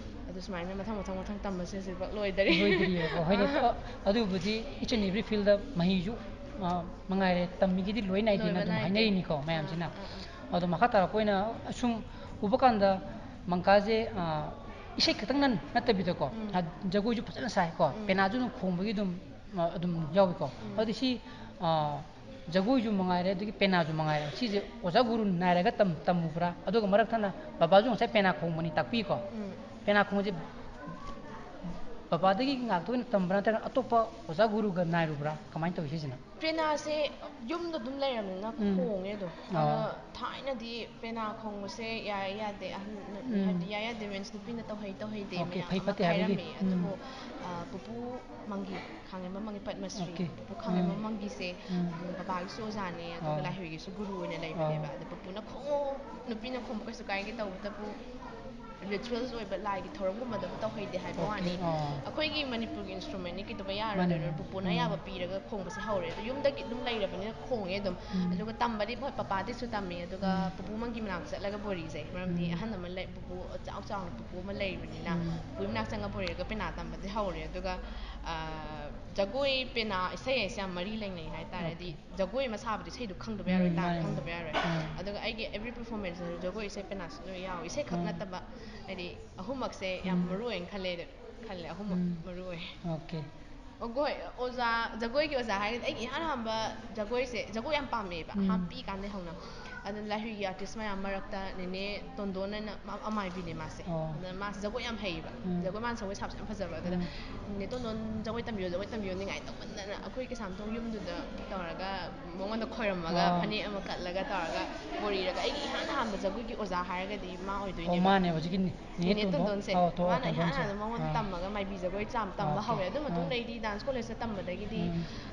ꯑꯗꯨ ꯁꯨꯃꯥꯏꯅ ꯃꯊꯪ ꯃꯊꯪ ꯃꯊꯪ ꯇꯝꯕꯁꯦ ꯍꯧꯖꯤꯛꯐꯥꯎ ꯂꯣꯏꯗꯔꯤ꯫ ꯂꯣꯏꯗ꯭ꯔꯤꯑꯕ꯫ ꯍꯣꯏꯅꯦ꯫ ꯑꯥ꯫ ꯑ-, ꯑꯗꯨꯕꯨꯗꯤ each and every field ꯃꯍꯩꯁꯨ, ꯑ, ꯃꯉꯥꯏꯔꯦ, ꯇꯝꯃꯤꯒꯤꯗꯤ ꯂꯣꯏ ꯅꯥꯏꯗꯦꯅ ꯂꯣꯏꯕ ꯑꯗꯨꯝ ꯅꯥꯏꯗꯦ꯫ ꯍꯥꯏꯅꯔꯤꯅꯤꯀꯣ ꯃꯌꯥꯝꯁꯤꯅ꯫ ꯑꯥ, ꯑꯥ, ꯑꯥ꯫ ꯑꯗꯣ ꯃꯈꯥ ꯇꯥꯔꯛꯄ ꯑꯣꯏꯅ ꯑꯁꯨꯝ ꯎꯕ ꯀꯥꯟꯗ ꯃꯪꯀꯥꯁꯦ, ꯑ, ꯏꯁꯩ ꯈꯛꯇꯪ ꯅꯠ-, ꯅꯠꯇꯕꯤꯗꯀꯣ, ꯎꯝ꯫ ꯑ, ꯖꯒꯣꯏꯁꯨ ꯐꯖꯅ ꯁꯥꯏꯀꯣ, ꯎꯝ꯫ ꯄꯦꯅꯥꯁꯨ ꯑꯗꯨꯝ ꯈꯣꯡꯕꯒꯤ ꯑꯗꯨꯝ, ꯑ, ꯑꯗꯨꯝ ꯌꯥꯎꯏꯀꯣ꯫ ꯎꯝ꯫ ꯑꯗꯨꯗꯤ ꯁꯤ, ꯑ, ꯖꯒꯣꯏꯁꯨ ꯃꯉꯥꯏꯔꯦ, ꯑꯗꯒꯤ ꯄꯦꯅꯥꯁꯨ ꯃꯉꯥꯏꯔꯦ, ꯁꯤꯁꯦ ꯑꯣꯖꯥ ꯒꯨꯔꯨ ꯅꯥꯏꯔꯒ ꯇꯝ-, ꯇꯝꯃꯨꯕ꯭ꯔꯥ? ꯑꯗꯨꯒ ꯃꯔꯛ ꯊꯠꯅ ꯕꯕꯥꯁꯨ ꯉꯁꯥꯏ ꯄꯦꯅꯥ ꯈꯣꯡꯕꯅꯤ ꯇꯥꯛꯄꯤꯀꯣ꯫ ꯎꯝ꯫ ꯄꯦꯅꯥ ꯈꯣꯡꯕꯁꯦ ꯕꯕꯥꯗꯒꯤ ꯉꯥꯛꯇ ꯑꯣꯏꯅ ꯇꯝꯕ꯭ꯔꯥ, ꯅꯠꯇ꯭ꯔꯒ ꯑꯇꯣꯞꯄ ꯑꯣꯖꯥ ꯒꯨꯔꯨꯒ ꯅꯥꯏꯔꯨꯕ꯭ꯔꯥ? ꯀꯃꯥꯏꯅ ꯇꯧꯏ ꯁꯤꯁꯤꯅ? ꯄꯦꯅꯥꯁꯦ ꯌꯨꯝꯗ ꯑꯗꯨꯝ ꯂꯩꯔꯕꯅꯤꯅ ꯎꯝ꯫ ꯈꯣꯡꯉꯦ ꯑꯗꯨꯝ꯫ ꯑꯣ꯫ ꯑꯗꯣ ꯊꯥꯏꯅꯗꯤ ꯄꯦꯅꯥ ꯈꯣꯡꯕꯁꯦ ꯌꯥꯏ ꯌꯥꯗꯦ, ꯑꯍꯟ, ꯎꯝ꯫ ꯍꯥꯏꯕꯗꯤ ꯌꯥꯏ ꯌꯥꯗꯦ means ꯅꯨꯄꯤꯅ ꯇꯧꯍꯩ ꯇꯧꯍꯩꯗꯦ ꯑꯣꯀꯦ, ꯃꯌꯥꯝ ꯐꯩ ꯑꯃ ꯐꯠꯇꯦ ꯍꯥꯏꯕꯒꯤ꯫ ꯍꯥꯏꯔꯝꯃꯤ꯫ ꯎꯝ꯫ ꯑꯗꯨꯕꯨ, ꯑ, ꯄꯨꯄꯨ ꯃꯪꯒꯤ, ꯈꯥꯡꯉꯦꯝꯕꯝ ꯃꯪꯒꯤ ꯄꯗꯃꯁ꯭ꯔꯤ, ꯑꯣꯀꯦ꯫ ꯄꯨꯄꯨ ꯈꯥꯡꯉꯦꯝꯕꯝ ꯎꯝ꯫ ꯃꯪꯒꯤꯁꯦ, ꯎꯝ꯫ ꯎꯝ, ꯕꯕꯥꯒꯤꯁꯨ ꯑꯣꯖꯥꯅꯦ, ꯑꯗꯨꯒ ꯑꯣ꯫ ꯂꯥꯏꯍꯣꯏꯒꯤꯁꯨ ꯒꯨꯔꯨ ꯑꯣꯏꯅ ꯂꯩꯕꯅꯦꯕ꯫ ꯑꯣ꯫ ꯑꯗ ꯄꯨꯄꯨꯅ ꯈꯣꯡꯉꯣ, ꯅꯨꯄꯤꯅ ꯈꯣꯡꯕ ꯀꯩꯁꯨ ꯀꯥꯏꯒꯦ ꯇꯧꯕꯇꯕꯨ rituals ꯑꯣꯏꯕ ꯂꯥꯏꯒꯤ ꯊꯧꯔꯝꯒꯨꯝꯕꯗꯕꯨ ꯇꯧꯍꯩꯗꯦ ꯍꯥꯏꯕ ꯑꯣꯀꯦ꯫ ꯋꯥꯅꯤ꯫ ꯑꯣ꯫ ꯑꯩꯈꯣꯏꯒꯤ ꯃꯅꯤꯄꯨꯔꯒꯤ instrumentꯅꯤ ꯀꯩꯗꯧꯕ ꯌꯥꯔꯣꯏꯗꯣꯏꯅꯣ? ꯃꯥꯅꯦ, ꯃꯥꯅꯦ꯫ ꯄꯨꯄꯨꯅ ꯎꯝ꯫ ꯑꯌꯥꯕ ꯄꯤꯔꯒ ꯈꯣꯡꯕꯁꯦ ꯍꯧꯔꯦ꯫ ꯑꯗꯣ ꯌꯨꯝꯗꯒꯤ ꯑꯗꯨꯝ ꯂꯩꯔꯕꯅꯤꯅ ꯈꯣꯡꯉꯦ ꯑꯗꯨꯝ꯫ ꯎꯝ꯫ ꯑꯗꯨꯒ ꯇꯝꯕꯗꯤ ꯍꯣꯏ ꯄꯄꯥꯗꯤꯁꯨ ꯇꯝꯃꯤ꯫ ꯑꯗꯨꯒ ꯎꯝ꯫ ꯄꯨꯄꯨ ꯃꯪꯒꯤ ꯃꯅꯥꯛꯇ ꯆꯠꯂꯒ ꯕꯣꯔꯤꯁꯦ, ꯃꯔꯝꯗꯤ ꯎꯝ꯫ ꯑꯍꯟ ꯑꯃ ꯂꯩ, ꯄꯨꯄꯨ ꯆꯥꯎ ꯆꯥꯎꯅ ꯄꯨꯄꯨ ꯑꯃ ꯂꯩꯕꯅꯤꯅ, ꯎꯝ꯫ ꯄꯨꯄꯨꯒꯤ ꯃꯅꯥꯛ ꯆꯪꯉ ꯕꯣꯔꯤꯒ ꯄꯦꯅꯥ ꯇꯝꯕꯗꯤ ꯍꯧꯔꯦ꯫ ꯑꯗꯨꯒ, ꯑ, ꯖꯒꯣꯏ, ꯄꯦꯅꯥ, ꯏꯁꯩ ꯍꯥꯏꯁꯦ ꯌꯥꯝ ꯃꯔꯤ ꯂꯩꯅꯩ ꯍꯥꯏꯇꯥꯔꯦ꯫ ꯍꯥꯏꯗꯤ ꯑꯣꯀꯦ꯫ ꯖꯒꯣꯏ ꯑꯃ ꯁꯥꯕꯗꯤ ꯏꯁꯩꯗꯣ ꯈꯪꯗꯕ ꯌꯥꯔꯣꯏ, ꯎꯝ, ꯗꯥꯟꯁ ꯃꯥꯅꯦ, ꯃꯥꯅꯦ꯫ ꯈꯪꯗꯕ ꯌꯥꯔꯣꯏ꯫ ꯎꯝ꯫ ꯑꯗꯨꯒ ꯑꯩꯒꯤ every performanceꯇꯁꯨ ꯖꯒꯣꯏ, ꯏꯁꯩ, ꯄꯦꯅꯥꯁꯨ ꯂꯣꯏ ꯌꯥꯎꯋꯦ꯫ ꯏꯁꯩ ꯈꯛ ꯎꯝ꯫ ꯅꯠꯇꯕ, ꯍꯥꯏꯗꯤ ꯑꯍꯨꯝꯃꯛꯁꯦ ꯌꯥꯝ ꯎꯝ꯫ ꯃꯔꯨ ꯑꯣꯏꯅ ꯈꯜꯂꯦ, ꯈꯜꯂꯦ, ꯑꯍꯨꯝꯃꯛ ꯎꯝ꯫ ꯃꯔꯨ ꯑꯣꯏ꯫ ꯑꯣꯀꯦ꯫ ꯑꯣ, ꯍꯣꯏ, ꯑꯣꯖꯥ, ꯖꯒꯣꯏꯒꯤ ꯑꯣꯖꯥ ꯍꯥꯏꯔꯒꯗꯤ ꯑꯩꯒꯤ ꯏꯍꯥꯟ ꯍꯥꯟꯕ ꯖꯒꯣꯏꯁꯦ, ꯖꯒꯣꯏ ꯌꯥꯝ ꯄꯥꯝꯃꯦꯕ, ꯎꯝ꯫ ꯑꯍꯥꯟ ꯄꯤꯛꯏꯀꯥꯟꯗꯩ ꯍꯧꯅ꯫ ꯑꯗꯨꯅ ꯂꯥꯏꯍꯨꯏꯒꯤ artist ꯃꯌꯥꯝ ꯃꯔꯛꯇ ꯅꯦꯅꯦ ꯇꯣꯟꯗꯣꯟ ꯍꯥꯏꯅ ꯃꯥ-, ꯑꯃꯥꯏꯕꯤꯅꯦ ꯃꯥꯁꯦ꯫ ꯑꯣ꯫ ꯑꯗꯨꯅ ꯃꯥꯁꯦ ꯖꯒꯣꯏ ꯌꯥꯝ ꯍꯩꯌꯦꯕ꯫ ꯎꯝ꯫ ꯖꯒꯣꯏ ꯃꯥꯅ ꯖꯒꯣꯏ ꯁꯥꯕꯁꯦ ꯌꯥꯝ ꯐꯖꯕ꯫ ꯑꯗꯨꯗ ꯎꯝ꯫ "ꯅꯦ ꯇꯣꯟꯗꯣꯟ ꯖꯒꯣꯏ ꯇꯝꯕꯤꯌꯣ, ꯖꯒꯣꯏ ꯇꯝꯕꯤꯌꯣ" ꯅꯤꯡꯉꯥꯏ ꯇꯧꯃꯟꯗꯅ ꯑꯩꯈꯣꯏ ꯀꯩꯁꯥꯝꯊꯣꯡ ꯌꯨꯝꯗꯨꯗ ꯇꯧꯔꯒ ꯃꯉꯣꯟꯗ ꯈꯣꯏꯔꯝꯃꯒ, ꯋꯥꯎ꯫ ꯐꯅꯦꯛ ꯑꯃ ꯀꯠꯂꯒ ꯇꯧꯔꯒ ꯕꯣꯔꯤꯔꯒ ꯑꯩꯒꯤ ꯏꯍꯥꯟ ꯍꯥꯟꯕ ꯖꯒꯣꯏꯒꯤ ꯑꯣꯖꯥ ꯍꯥꯏꯔꯒꯗꯤ ꯃꯥ ꯑꯣ, ꯑꯣꯏꯗꯣꯏꯅꯦꯕ꯫ ꯃꯥꯅꯦ, ꯍꯧꯖꯤꯛꯀꯤ ꯅꯦ-, ꯅꯦꯅꯦ ꯅꯦꯅꯦ ꯇꯣꯟꯗꯣꯟ꯫ ꯇꯣꯟꯗꯣꯟꯁꯦ꯫ ꯑꯣ, ꯇꯣ-, ꯃꯥꯅ ꯏꯍꯥꯟ ꯇꯣꯟꯗꯣꯟꯁꯦ꯫ ꯍꯥꯟꯅ ꯃꯉꯣꯟꯗ ꯑꯥ꯫ ꯇꯝꯃꯒ ꯃꯥꯏꯕꯤ ꯖꯒꯣꯏ ꯆꯥꯝ-, ꯇꯝꯕ ꯑꯣꯀꯦ꯫ ꯍꯧꯔꯦ꯫ ꯑꯗꯨ ꯃꯇꯨꯡꯗ ꯑꯥ꯫ ꯑꯩꯗꯤ dance collegeꯇ ꯇꯝꯕꯗꯒꯤꯗꯤ, ꯎꯝ꯫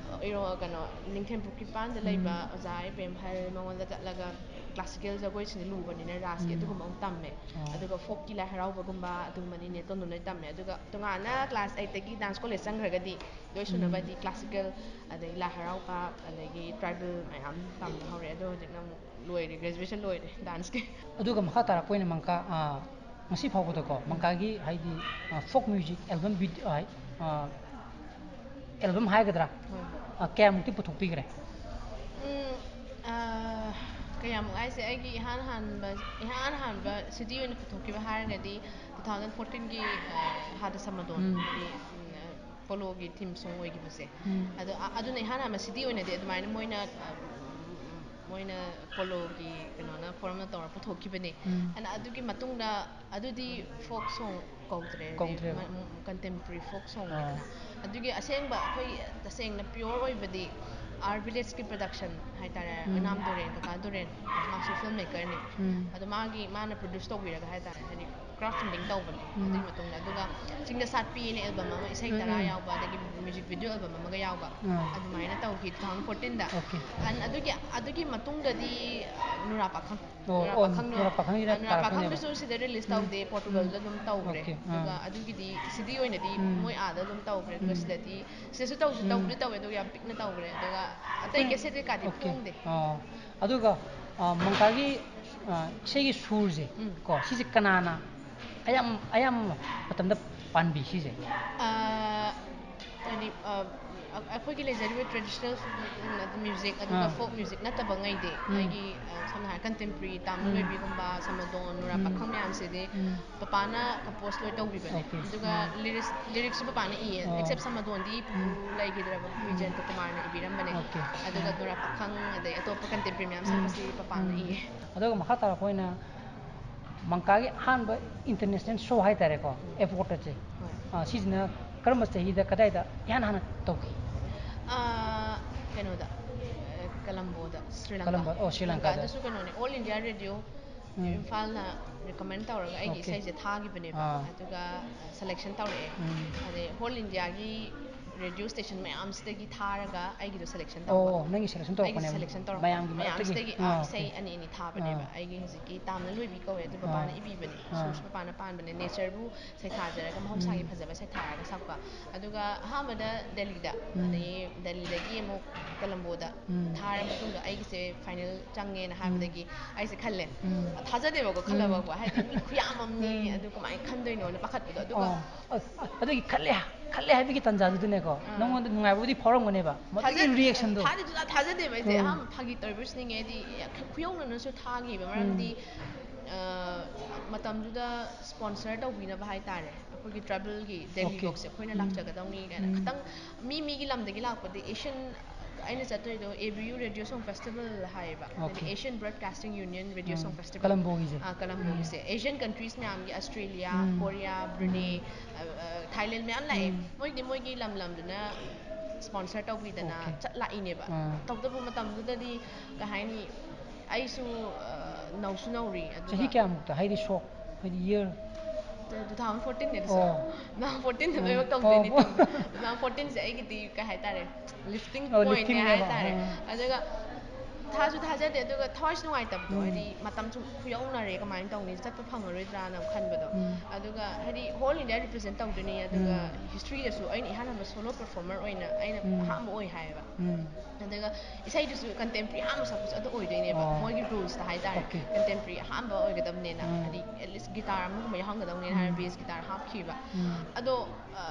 ꯏꯔꯣ-, ꯀꯩꯅꯣ, ꯅꯤꯡꯊꯦꯝ ꯄꯨꯈ꯭ꯔꯤꯄꯥꯟꯗ ꯂꯩꯕ ꯎꯝ꯫ ꯑꯣꯖꯥ ꯏꯕꯦꯝꯍꯜ ꯃꯉꯣꯟꯗ ꯆꯠꯂꯒ ꯀ꯭ꯂꯥꯁꯤꯀꯦꯜ ꯖꯒꯣꯏꯁꯤꯡꯁꯦ ꯂꯨꯕꯅꯤꯅ ꯔꯥꯁꯀꯤ ꯎꯝ꯫ ꯑꯗꯨꯒꯨꯝꯕ ꯑꯃꯨꯛ ꯇꯝꯃꯦ꯫ ꯑꯣ꯫ ꯑꯗꯨꯒ ꯐꯣꯛꯀꯤ ꯂꯥꯏ ꯍꯔꯥꯎꯕꯒꯨꯝꯕ ꯑꯗꯨꯒꯨꯝꯕꯅꯤ ꯅꯦꯇꯣꯟꯗꯣꯟ ꯍꯣꯏ ꯇꯝꯃꯦ꯫ ꯑꯗꯨꯒ ꯇꯣꯉꯥꯟꯅ ꯀ꯭ꯂꯥꯁ ꯑꯩꯠꯇꯒꯤ ꯗꯥꯟꯁ ꯀꯣꯂꯦꯖ ꯆꯪꯈ꯭ꯔꯒꯗꯤ ꯂꯣꯏ ꯁꯨꯅꯕꯗꯤ ꯀ꯭ꯂꯥꯁꯤꯀꯦꯜ, ꯑꯗꯩ ꯂꯥꯏ ꯍꯔꯥꯎꯕ, ꯑꯗꯒꯤ ꯇ꯭ꯔꯥꯏꯕꯦꯜ ꯃꯌꯥꯝ ꯇꯝꯕ ꯍꯧꯔꯦ꯫ ꯑꯗꯣ ꯍꯧꯖꯤꯛꯅ ꯑꯃꯨꯛ ꯂꯣꯏꯔꯦ, ꯒ꯭ꯔꯦꯖꯨꯑꯦꯁꯟ ꯂꯣꯏꯔꯦ ꯗꯥꯟꯁꯀꯤ꯫ ꯑꯗꯨꯒ ꯃꯈꯥ ꯇꯥꯔꯛꯄ ꯑꯣꯏꯅ ꯃꯪꯀꯥ, ꯑꯥ, ꯉꯁꯤ ꯐꯥꯎꯕꯗꯀꯣ ꯃꯪꯀꯥꯒꯤ ꯍꯥꯏꯗꯤ, ꯑꯥ, ꯐꯣꯛ ꯃ꯭ꯌꯨꯖꯤꯛ ꯑꯦꯜꯕꯝ ꯚꯤꯗꯤꯑꯣ ꯍꯥꯏ, ꯑꯥ, ꯑꯦꯜꯕꯝ ꯍꯥꯏꯒꯗ꯭ꯔꯥ? ꯍꯣꯏ꯫ ꯑꯥ, ꯀꯌꯥꯃꯨꯛꯇꯤ ꯄꯨꯊꯣꯛꯄꯤꯈ꯭ꯔꯦ? ꯎꯝ, ꯑꯥ, ꯀꯌꯥꯃꯨꯛ ꯍꯥꯏꯁꯦ, ꯑꯩꯒꯤ ꯏꯍꯥꯟ ꯍꯥꯟꯕ, ꯏꯍꯥꯟ ꯍꯥꯟꯕ ꯁꯤꯗꯤ ꯑꯣꯏꯅ ꯄꯨꯊꯣꯛꯈꯤꯕ ꯍꯥꯏꯔꯒꯗꯤ two thousand fourteenꯒꯤ, ꯑꯥ, ꯍꯥꯗ ꯁꯃꯗꯣꯟ, ꯎꯝ꯫ ꯍꯥꯏꯗꯤ, ꯎꯝ, ꯄꯣꯂꯣꯒꯤ ꯊꯤꯝ ꯁꯣꯡ ꯑꯣꯏꯈꯤꯕꯁꯦ꯫ ꯎꯝ꯫ ꯑꯗꯣ ꯑ-, ꯑꯗꯨꯅ ꯏꯍꯥꯟ ꯍꯥꯟꯕ ꯁꯤꯗꯤ ꯑꯣꯏꯅꯗꯤ ꯑꯗꯨꯃꯥꯏꯅ ꯃꯣꯏꯅ, ꯑ, ꯃꯣꯏꯅ ꯄꯣꯂꯣꯒꯤ ꯀꯩꯅꯣꯅ ꯐꯣꯔꯝꯅ ꯇꯧꯔ ꯄꯨꯊꯣꯛꯈꯤꯕꯅꯦ꯫ ꯎꯝ꯫ ꯑꯗꯨꯅ ꯑꯗꯨꯒꯤ ꯃꯇꯨꯡꯗ ꯑꯗꯨꯗꯤ ꯐꯣꯛ ꯁꯣꯡ ꯀꯧꯗ꯭ꯔꯦ, ꯍꯥꯏꯗꯤ ꯀꯧꯗ꯭ꯔꯦꯕ꯫ ꯃ-, ꯃ-, ꯀꯟꯇꯦꯝꯄꯣꯔꯔꯤ ꯐꯣꯛ ꯑꯥ꯫ ꯁꯣꯡꯅꯤꯗꯅ꯫ ꯑꯗꯨꯒꯤ ꯑꯁꯦꯡꯕ ꯑꯩꯈꯣꯏ ꯇꯁꯦꯡꯅ ꯄꯤꯌꯣꯔ ꯑꯣꯏꯕꯗꯤ ꯑꯥꯔ ꯚꯤꯂꯦꯖꯀꯤ ꯄ꯭ꯔꯗꯛꯁꯟ ꯍꯥꯏꯇꯥꯔꯦ, ꯎꯝ꯫ ꯑꯣꯏꯅꯥꯝ ꯗꯣꯔꯦꯟ, ꯀꯀꯥ ꯗꯣꯔꯦꯟ, ꯃꯥꯁꯨ ꯐꯤꯜꯝ ꯃꯦꯀꯔꯅꯤ꯫ ꯎꯝ꯫ ꯑꯗꯣ ꯃꯥꯒꯤ, ꯃꯥꯅ ꯄ꯭ꯔꯣꯗ꯭ꯌꯨꯁ ꯇꯧꯕꯤꯔꯒ ꯍꯥꯏꯇꯥꯔꯦ, ꯍꯥꯏꯗꯤ ꯀ꯭ꯔꯥꯎꯗ ꯐꯟꯗꯤꯡ ꯇꯧꯕꯅꯦ꯫ ꯎꯝ꯫ ꯑꯗꯨꯒꯤ ꯃꯇꯨꯡꯗ, ꯑꯗꯨꯒ ꯆꯤꯡꯗ ꯁꯥꯠꯄꯤꯅ ꯑꯦꯜꯕꯝ ꯑꯃ, ꯏꯁꯩ ꯎꯝ, ꯇꯔꯥ ꯎꯝ꯫ ꯌꯥꯎꯕ, ꯑꯗꯒꯤ ꯃ꯭ꯌꯨꯖꯤꯛ ꯚꯤꯗꯤꯑꯣ ꯑꯦꯜꯕꯝ ꯑꯃꯒ ꯌꯥꯎꯕ, ꯑꯥ꯫ ꯑꯗꯨꯃꯥꯏꯅ ꯇꯧꯈꯤ two thousand fourteenꯗ꯫ ꯑꯣꯀꯦ꯫ ꯑꯟ-, ꯑꯗꯨꯒꯤ, ꯑꯗꯨꯒꯤ ꯃꯇꯨꯡꯗꯗꯤ, ꯑ, ꯅꯨꯔꯥ ꯄꯥꯈꯪ, ꯑꯣ, ꯅꯨꯔꯥ ꯑꯣ, ꯄꯥꯈꯪꯗꯣ, ꯅꯨꯔꯥ ꯄꯥꯈꯪꯒꯤꯅ ꯑ, ꯅꯨꯔꯥ ꯇꯥꯔꯛꯄꯅꯦꯕ꯫ ꯄꯥꯈꯪꯗꯨꯁꯨ ꯁꯤꯗ ꯔꯤꯂꯤꯁ ꯎꯝ, ꯇꯧꯗꯦ, ꯄꯣꯔꯇꯨꯒꯜꯗ ꯎꯝ꯫ ꯑꯗꯨꯝ ꯇꯧꯈ꯭ꯔꯦ꯫ ꯑꯣꯀꯦ, ꯑꯥ꯫ ꯑꯗꯨꯒ ꯑꯗꯨꯒꯤꯗꯤ ꯁꯤꯗꯤ ꯑꯣꯏꯅꯗꯤ ꯎꯝ꯫ ꯃꯣꯏ ꯑꯥꯗ ꯑꯗꯨꯝ ꯇꯧꯈ꯭ꯔꯦ꯫ ꯑꯗꯨꯒ ꯎꯝ꯫ ꯁꯤꯗꯗꯤ, ꯁꯤꯗꯁꯨ ꯇꯧꯁꯨ ꯎꯝ꯫ ꯇꯧꯕꯗꯤ ꯇꯧꯋꯦ, ꯑꯗꯨꯒ ꯌꯥꯝ ꯄꯤꯛꯅ ꯇꯧꯈ꯭ꯔꯦ꯫ ꯑꯗꯨꯒ ꯑꯇꯩ ꯑꯩꯈꯣꯏꯅ ꯀꯦꯁꯦꯠ ꯀꯩꯀꯥꯗꯤ ꯑꯣꯀꯦ꯫ ꯐꯣꯡꯗꯦ꯫ ꯑꯥ, ꯑꯗꯨꯒ, ꯑꯥ, ꯃꯪꯀꯥꯒꯤ, ꯑꯥ, ꯏꯁꯩꯒꯤ ꯁꯨꯔꯁꯦ, ꯎꯝ꯫ ꯀꯣ, ꯁꯤꯁꯦ ꯀꯅꯥꯅ ꯑꯌꯥꯝ-, ꯑꯌꯥꯝꯕ ꯃꯇꯝꯗ ꯄꯥꯟꯕꯤ ꯁꯤꯁꯦ? ꯑꯥ, ꯍꯥꯏꯗꯤ, ꯑ, ꯑ-, ꯑꯩꯈꯣꯏꯒꯤ ꯂꯩꯖꯔꯤꯕ ꯇ꯭ꯔꯦꯗꯤꯁꯅꯦꯜ ꯃ꯭ꯌꯨꯖꯤꯛ, ꯑꯗꯨꯒ ꯑꯥ꯫ ꯐꯣꯛ ꯃ꯭ꯌꯨꯖꯤꯛ ꯅꯠꯇꯕꯉꯩꯗꯤ, ꯎꯝ꯫ ꯑꯩꯒꯤ, ꯑ, ꯁꯝꯅ ꯍꯥꯏꯔ ꯀꯟꯇꯦꯝꯄꯣꯔꯔꯤ, ꯇꯥꯃꯨ ꯎꯝ꯫ ꯂꯣꯏꯕꯤꯒꯨꯝꯕ, ꯁꯃꯗꯣꯟ, ꯅꯨꯔꯥ ꯎꯝ꯫ ꯄꯥꯈꯪ ꯃꯌꯥꯝꯁꯤꯗꯤ ꯎꯝ꯫ ꯄꯄꯥꯅ ꯀꯝꯄꯣꯁ ꯂꯣꯏ ꯇꯧꯕꯤꯕꯅꯦ꯫ ꯑꯣꯀꯦ꯫ ꯑꯗꯨꯒ ꯎꯝ꯫ ꯂꯤꯔꯤꯛꯁ, ꯂꯤꯔꯤꯛꯁꯁꯨ ꯄꯄꯥꯅ ꯏꯌꯦ꯫ ꯑꯣ꯫ ꯑꯦꯛꯁꯦꯞ ꯁꯃꯗꯣꯟꯗꯤ ꯎꯝ꯫ ꯂꯩꯈꯤꯗ꯭ꯔꯕ, ꯎꯝ꯫ ꯕꯤꯖꯦꯟꯗ꯭ꯔ ꯀꯨꯃꯥꯔꯅ ꯏꯕꯤꯔꯝꯕꯅꯦ꯫ ꯑꯣꯀꯦ꯫ ꯑꯗꯨꯒ ꯎꯝ꯫ ꯅꯨꯔꯥ ꯄꯥꯈꯪ, ꯑꯗꯩ ꯑꯇꯣꯞꯄ ꯀꯟꯇꯦꯝꯄꯣꯔꯔꯤ ꯃꯌꯥꯝ ꯎꯝ꯫ ꯁꯛꯄꯁꯤ ꯄꯄꯥꯅ ꯎꯝ꯫ ꯏꯌꯦ꯫ ꯑꯗꯨꯒ ꯃꯈꯥ ꯇꯥꯔꯛꯄ ꯑꯣꯏꯅ ꯃꯪꯀꯥꯒꯤ ꯑꯍꯥꯟꯕ ꯏꯟꯇꯔꯅꯦꯁꯅꯦꯜ ꯁꯣ ꯍꯥꯏꯇꯥꯔꯦꯀꯣ, ꯑꯦꯌꯔꯄꯣꯔꯠꯇꯁꯦ, ꯍꯣꯏ꯫ ꯑꯥ, ꯁꯤꯁꯤꯅ ꯀꯔꯝꯕ ꯆꯍꯤꯗ ꯀꯗꯥꯏꯗ ꯏꯍꯥꯟ ꯍꯥꯟꯅ ꯇꯧꯈꯤ? ꯑꯥ, ꯀꯩꯅꯣꯗ, ꯑ, ꯀꯂꯝꯕꯣꯗ, ꯁ꯭ꯔꯤ ꯂꯪꯀꯥ꯫ ꯀꯂꯝꯕꯣ, ꯑꯣ, ꯁ꯭ꯔꯤ ꯂꯪꯀꯥꯗ꯫ ꯑꯗꯨꯁꯨ ꯀꯩꯅꯣꯅꯦ, ꯑꯣꯜ ꯏꯟꯗꯤꯌꯥ ꯔꯦꯗꯤꯑꯣ ꯎꯝ꯫ ꯏꯝꯐꯥꯜꯅ ꯔꯤꯀꯃꯦꯟ ꯇꯧꯔꯒ ꯑꯩꯒꯤ ꯑꯣꯀꯦ꯫ ꯏꯁꯩꯁꯦ ꯊꯥꯈꯤꯕꯅꯦꯕ꯫ ꯑꯥ꯫ ꯑꯗꯨꯒ ꯁꯦꯂꯦꯛꯁꯟ ꯇꯧꯔꯛꯑꯦ꯫ ꯎꯝ꯫ ꯑꯗꯩ ꯍꯣꯜ ꯏꯟꯗꯤꯌꯥꯒꯤ ꯔꯦꯗꯤꯑꯣ ꯁ꯭ꯇꯦꯁꯟ ꯃꯌꯥꯝꯁꯤꯗꯒꯤ ꯊꯥꯔꯒ ꯑꯩꯒꯤꯗꯣ ꯁꯦꯂꯦꯛꯁꯟ ꯑꯣ ꯇꯧꯕ꯫ ꯅꯪꯒꯤ ꯁꯦꯂꯦꯛꯁꯟ ꯑꯩꯒꯤ ꯇꯧꯔꯛꯄꯅꯦꯕ꯫ ꯁꯦꯂꯦꯛꯁꯟ ꯇꯧꯔꯛꯄ ꯃꯌꯥꯝꯒꯤ ꯃꯔꯛꯇꯒꯤ꯫ ꯃꯌꯥꯝꯁꯤꯗꯒꯤ ꯑꯥ, ꯑꯥ, ꯏꯁꯩ okay. ꯑꯅꯤ ꯑꯅꯤ ꯊꯥꯕꯅꯦꯕ꯫ ꯑꯥ. ꯑꯩꯒꯤ ꯍꯧꯖꯤꯛꯀꯤ ꯇꯥꯝꯅ ꯂꯣꯏꯕꯤ ꯀꯧꯋꯦ, ꯑꯗꯨ ꯑꯥ. ꯕꯕꯥꯅ ꯏꯕꯤꯕꯅꯦ, ꯑꯥ. ꯁꯨꯔꯁ ꯄꯥꯅ ꯄꯥꯟꯕꯅꯦ꯫ ꯅꯦꯆꯔꯕꯨ ꯁꯩꯊꯥꯖꯔꯒ, ꯃꯍꯧꯁꯥꯒꯤ ꯎꯝ. ꯐꯖꯕ ꯁꯩꯊꯥꯔꯒ ꯁꯛꯄ꯫ ꯑꯗꯨꯒ ꯑꯍꯥꯟꯕꯗ ꯗꯦꯜꯂꯤꯗ, ꯎꯝ. ꯑꯗꯒꯤ ꯗꯦꯜꯂꯤꯗꯒꯤ ꯑꯃꯨꯛ ꯀꯂꯝꯕꯣꯗ ꯎꯝ. ꯊꯥꯔ ꯃꯇꯨꯡꯗ ꯑꯩꯒꯤꯁꯦ ꯐꯥꯏꯅꯦꯜ ꯆꯪꯉꯦꯅ ꯍꯥꯏꯕꯗꯒꯤ ꯑꯩꯁꯦ ꯈꯜꯂꯦ꯫ ꯎꯝ. ꯊꯥꯖꯗꯦꯕꯀꯣ, ꯎꯝ. ꯈꯜꯂꯕꯀꯣ, ꯍꯥꯏꯗꯤ ꯃꯤ ꯈꯨꯌꯥꯝ ꯑꯃꯅꯤ, ꯎꯝ. ꯑꯗꯨ ꯀꯃꯥꯏꯅ ꯈꯟꯗꯣꯏꯅꯣꯅ ꯄꯥꯈꯠꯄꯗꯣ꯫ ꯑꯗꯨꯒ ꯑꯣ, ꯑ-, ꯑ-, ꯑꯗꯨꯒꯤ ꯈꯜꯂꯦ, ꯈꯜꯂꯦ ꯍꯥꯏꯕꯒꯤ ꯇꯥꯟꯖꯥꯗꯨꯗꯅꯦꯀꯣ, ꯑꯥ. ꯅꯪꯉꯣꯟꯗ ꯅꯨꯡꯉꯥꯏꯕꯕꯨꯗꯤ ꯐꯥꯎꯔꯝꯒꯅꯦꯕ, ꯃꯗꯨꯒꯤ ꯊꯥꯖ-, ꯔꯤꯌꯦꯛꯁꯟꯗꯣ꯫ ꯊꯥꯗꯤ ꯁꯨꯡꯊꯥ ꯊꯥꯖꯗꯦꯕ ꯑꯩꯁꯦ꯫ ꯎꯝ. ꯑꯍꯥꯟꯕ ꯐꯥꯒꯤ ꯇꯧꯔꯤꯕꯁꯤꯅꯤꯡꯉꯦ, ꯍꯥꯏꯗꯤ ꯌꯥꯝ ꯈꯨꯌꯧꯅꯅꯁꯨ ꯊꯥꯈꯤꯕ꯫ ꯃꯔꯝꯗꯤ, ꯎꯝ. ꯑ, ꯃꯇꯝꯗꯨꯗ ꯁ꯭ꯄꯣꯟꯁꯔ ꯇꯧꯕꯤꯅꯕ ꯍꯥꯏꯇꯥꯔꯦ, ꯑꯩꯈꯣꯏꯒꯤ ꯇ꯭ꯔꯥꯏꯕꯦꯜꯒꯤ ꯗꯦꯜꯂꯤ Okay. ꯕꯣꯛꯁꯦ ꯑꯩꯈꯣꯏꯅ ꯎꯝ. ꯂꯥꯛꯆꯒꯗꯧꯅꯤ ꯀꯥꯏꯅ꯫ ꯎꯝ. ꯈꯤꯇꯪ ꯃꯤ ꯃꯤꯒꯤ ꯂꯝꯗꯒꯤ ꯂꯥꯛꯄꯗꯤ, ꯑꯦꯁꯤꯌꯥꯟ, ꯑꯩꯅ ꯆꯠꯇꯣꯏꯗꯣ A B U radio song festival ꯍꯥꯏꯌꯦꯕ, ꯍꯥꯏꯗꯤ Okay. Asian broadcasting union radio um. Song festival. ꯀꯂꯝꯕꯣꯒꯤꯁꯦ꯫ ꯑ, ꯀꯂꯝꯕꯣꯒꯤꯁꯦ꯫ ꯑꯦꯁꯤꯌꯟ ꯀꯟꯇ꯭ꯔꯤꯁ ꯃꯌꯥꯝꯒꯤ, Australia, um. Korea, Brunei, uh, uh, Thailand ꯃꯌꯥꯝ ꯂꯥꯛꯑꯦ꯫ ꯎꯝ. ꯃꯣꯏꯗꯤ ꯃꯣꯏꯒꯤ ꯂꯝ ꯂꯝꯗꯨꯅ ꯁ꯭ꯄꯣꯟꯁꯔ ꯇꯧꯕꯤꯗꯅ Okay. ꯆꯠ ꯂꯥꯛꯏꯅꯦꯕ꯫ ꯑꯥ. ꯇꯧꯗꯕ ꯃꯇꯝꯗꯨꯗꯗꯤ ꯀꯩ ꯍꯥꯏꯅꯤ, ꯑꯩꯁꯨ, ꯑ, ꯅꯧꯁꯨ ꯅꯧꯔꯤ꯫ ꯑꯗꯨꯒ ꯆꯍꯤ ꯀꯌꯥꯃꯨꯛꯇ, ꯍꯥꯏꯗꯤ ꯁꯣꯛ, ꯍꯥꯏꯗꯤ ꯏꯌꯔ? ꯇꯨ ꯊꯥꯎꯖꯟ ꯐꯣꯔꯇꯤꯟꯅꯦ ꯑꯗꯨꯁꯨ꯫ ꯑꯣ. ꯇꯨ ꯊꯥꯎꯖꯟ ꯐꯣꯔꯇꯤꯟꯗ ꯎꯝ. ꯂꯣꯏꯃꯛ ꯇꯧꯗꯣꯏꯅꯤ꯫ ꯑꯣ. ꯇꯨ ꯊꯥꯎꯖꯟ ꯐꯣꯔꯇꯤꯟꯁꯦ ꯑꯩꯒꯤꯗꯤ ꯀꯩ ꯍꯥꯏꯇꯥꯔꯦ, ꯂꯤꯐꯇꯤꯡ ꯑꯣ, ꯄꯣꯏꯟꯅꯦ ꯂꯤꯐꯇꯤꯡꯅꯦꯕ꯫ ꯍꯥꯏꯇꯥꯔꯦ꯫ ꯎꯝ. ꯑꯗꯨꯒ ꯊꯥꯁꯨ ꯊꯥꯖꯗꯦ, ꯑꯗꯨꯒ ꯊꯋꯥꯏꯁꯨ ꯅꯨꯡꯉꯥꯏꯇꯕꯗꯣ, ꯎꯝ. ꯍꯥꯏꯗꯤ ꯃꯇꯝꯁꯨ ꯈꯨꯌꯧꯅꯔꯦ, ꯀꯃꯥꯏꯅ ꯇꯧꯅꯤ, ꯆꯠꯄ ꯐꯪꯉꯔꯣꯏꯗ꯭ꯔꯥꯅ ꯈꯟꯕꯗꯣ꯫ ꯎꯝ. ꯑꯗꯨꯒ ꯍꯥꯏꯗꯤ ꯍꯣꯜ ꯏꯟꯗꯤꯌꯥ ꯔꯤꯄ꯭ꯔꯖꯦꯟ ꯇꯧꯗꯣꯏꯅꯤ, ꯑꯗꯨꯒ ꯎꯝ. ꯍꯤꯁꯇ꯭ꯔꯤꯗꯁꯨ ꯑꯩꯅ ꯏꯍꯥꯟ ꯍꯥꯟꯕ ꯁꯣꯂꯣ ꯄꯔꯐꯣꯔꯃꯔ ꯑꯣꯏꯅ ꯑꯩꯅ ꯎꯝ. ꯑꯍꯥꯟꯕ ꯑꯣꯏ ꯍꯥꯏꯌꯦꯕ꯫ ꯎꯝ. ꯑꯗꯨꯒ ꯏꯁꯩꯗꯨꯁꯨ ꯀꯟꯇꯦꯝꯄꯔꯤ ꯑꯍꯥꯟꯕ ꯁꯛꯄꯁꯨ ꯑꯗꯨ ꯑꯣꯏꯗꯣꯏꯅꯦꯕ, ꯑꯣ. ꯃꯣꯏꯒꯤ ꯔꯨꯜꯁꯇ ꯍꯥꯏꯇꯥꯔꯦ꯫ Okay. ꯀꯟꯇꯦꯝꯄꯔꯤ ꯑꯍꯥꯟꯕ ꯑꯣꯏꯒꯗꯕꯅꯦꯅ, ꯎꯝ. ꯍꯥꯏꯗꯤ ꯑꯦꯠꯂꯤꯁ ꯒꯤꯇꯥꯔ ꯑꯃꯒꯨꯝꯕ ꯌꯥꯎꯍꯟꯒꯗꯕꯅꯦꯅ ꯍꯥꯏꯔ ꯎꯝ. ꯕꯦꯁ ꯒꯤꯇꯥꯔ ꯍꯥꯞꯈꯤꯕ꯫ ꯎꯝ. ꯑꯗꯣ, ꯑ,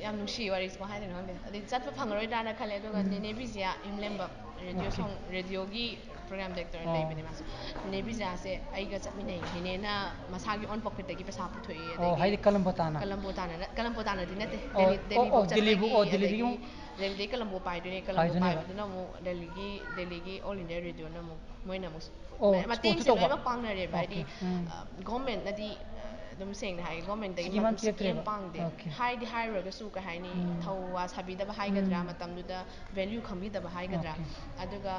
ꯌꯥꯝ ꯅꯨꯡꯁꯤ, ꯋꯥꯔꯤꯁꯦ ꯀꯃꯥꯏꯅ ꯍꯥꯏꯗꯣꯏꯅꯣ ꯈꯪꯗꯦ꯫ ꯑꯗꯩ ꯆꯠꯄ ꯐꯪꯉꯔꯣꯏꯗ꯭ꯔꯥꯅ ꯈꯜꯂꯦ, ꯑꯗꯨꯒ ꯎꯝ. ꯅꯦꯅꯦ ꯕꯤꯖꯤꯌꯥ ꯏꯝꯂꯦꯝꯕꯝ, ꯔꯦꯗꯤꯑꯣ Okay. ꯁꯣꯡ, ꯔꯦꯗꯤꯑꯣꯒꯤ ꯄ꯭ꯔꯣꯒ꯭ꯔꯥꯝ ꯗꯥꯏꯔꯦꯛꯇꯔ ꯑꯣ. ꯂꯩꯕꯅꯦ ꯃꯥꯁꯦ꯫ ꯅꯦꯅꯦ ꯕꯤꯖꯤꯌꯥꯁꯦ ꯑꯩꯒ ꯆꯠꯃꯤꯟꯅꯩ꯫ ꯅꯦꯅꯦꯅ ꯃꯁꯥꯒꯤ ꯑꯣꯟ ꯄꯣꯀꯦꯠꯇꯒꯤ ꯄꯩꯁꯥ ꯄꯨꯊꯣꯛꯏ꯫ ꯑꯣ, ꯑꯗꯒꯤ ꯍꯥꯏꯗꯤ ꯀꯂꯝꯕꯣ ꯇꯥꯅ? ꯀꯂꯝꯕꯣ ꯇꯥꯅ ꯅꯠ-, ꯀꯂꯝꯕꯣ ꯇꯥꯅꯗꯤ ꯅꯠꯇꯦ꯫ ꯑꯣ, ꯗꯦꯜꯂꯤ, ꯗꯦꯜꯂꯤ ꯑꯣ, ꯑꯣ, ꯕꯣꯛꯁ ꯗꯦꯜꯂꯤꯕꯨ, ꯆꯠꯄꯒꯤ, ꯑꯣ, ꯗꯦꯜꯂꯤꯗꯒꯤ ꯑꯗꯒꯤ ꯑꯃꯨꯛ ꯗꯦꯜꯂꯤꯗꯒꯤ ꯀꯂꯝꯕꯣ ꯄꯥꯏꯗꯣꯏꯅꯦ꯫ ꯀꯂꯝꯕꯣ ꯄꯥꯏꯗꯣꯏꯅꯦꯕ꯫ ꯄꯥꯏꯕꯗꯨꯅ ꯑꯃꯨꯛ ꯗꯦꯜꯂꯤꯒꯤ, ꯗꯦꯜꯂꯤꯒꯤ ꯑꯣꯜ ꯏꯟꯗꯤꯌꯥ ꯔꯦꯗꯤꯑꯣꯅ ꯑꯃꯨꯛ, ꯃꯣꯏꯅ ꯑꯃꯨꯛ ꯑꯣ, ꯃ- ꯃꯇꯦꯡꯁꯦ support ꯁꯨ ꯇꯧꯕ꯫ ꯂꯣꯏꯅꯃꯛ ꯄꯥꯡꯅꯔꯦꯕ꯫ ꯍꯥꯏꯗꯤ Okay, ꯎꯝ꯫ ꯒꯣꯔꯃꯦꯟꯅꯗꯤ, ꯑꯗꯨꯝ ꯁꯦꯡꯅ ꯍꯥꯏ, ꯒꯣꯔꯃꯦꯟꯗꯒꯤ ꯁꯤꯀꯤ ꯃꯥꯟ ꯃꯇꯦꯡ ꯄꯤꯔꯛꯇ꯭ꯔꯦꯕ꯫ ꯄꯥꯡꯗꯦ꯫ Okay. ꯍꯥꯏꯗꯤ ꯍꯥꯏꯔꯨꯔꯒꯁꯨ, ꯀꯩ ꯍꯥꯏꯅꯤ, ꯎꯝ꯫ ꯊꯧ ꯋꯥ ꯁꯥꯕꯤꯗꯕ ꯍꯥꯏꯒꯗ꯭ꯔꯥ, ꯎꯝ꯫ ꯃꯇꯝꯗꯨꯗ ꯚꯦꯂ꯭ꯌꯨ ꯈꯪꯕꯤꯗꯕ ꯍꯥꯏꯒꯗ꯭ꯔꯥ꯫ Okay. ꯑꯗꯨꯒ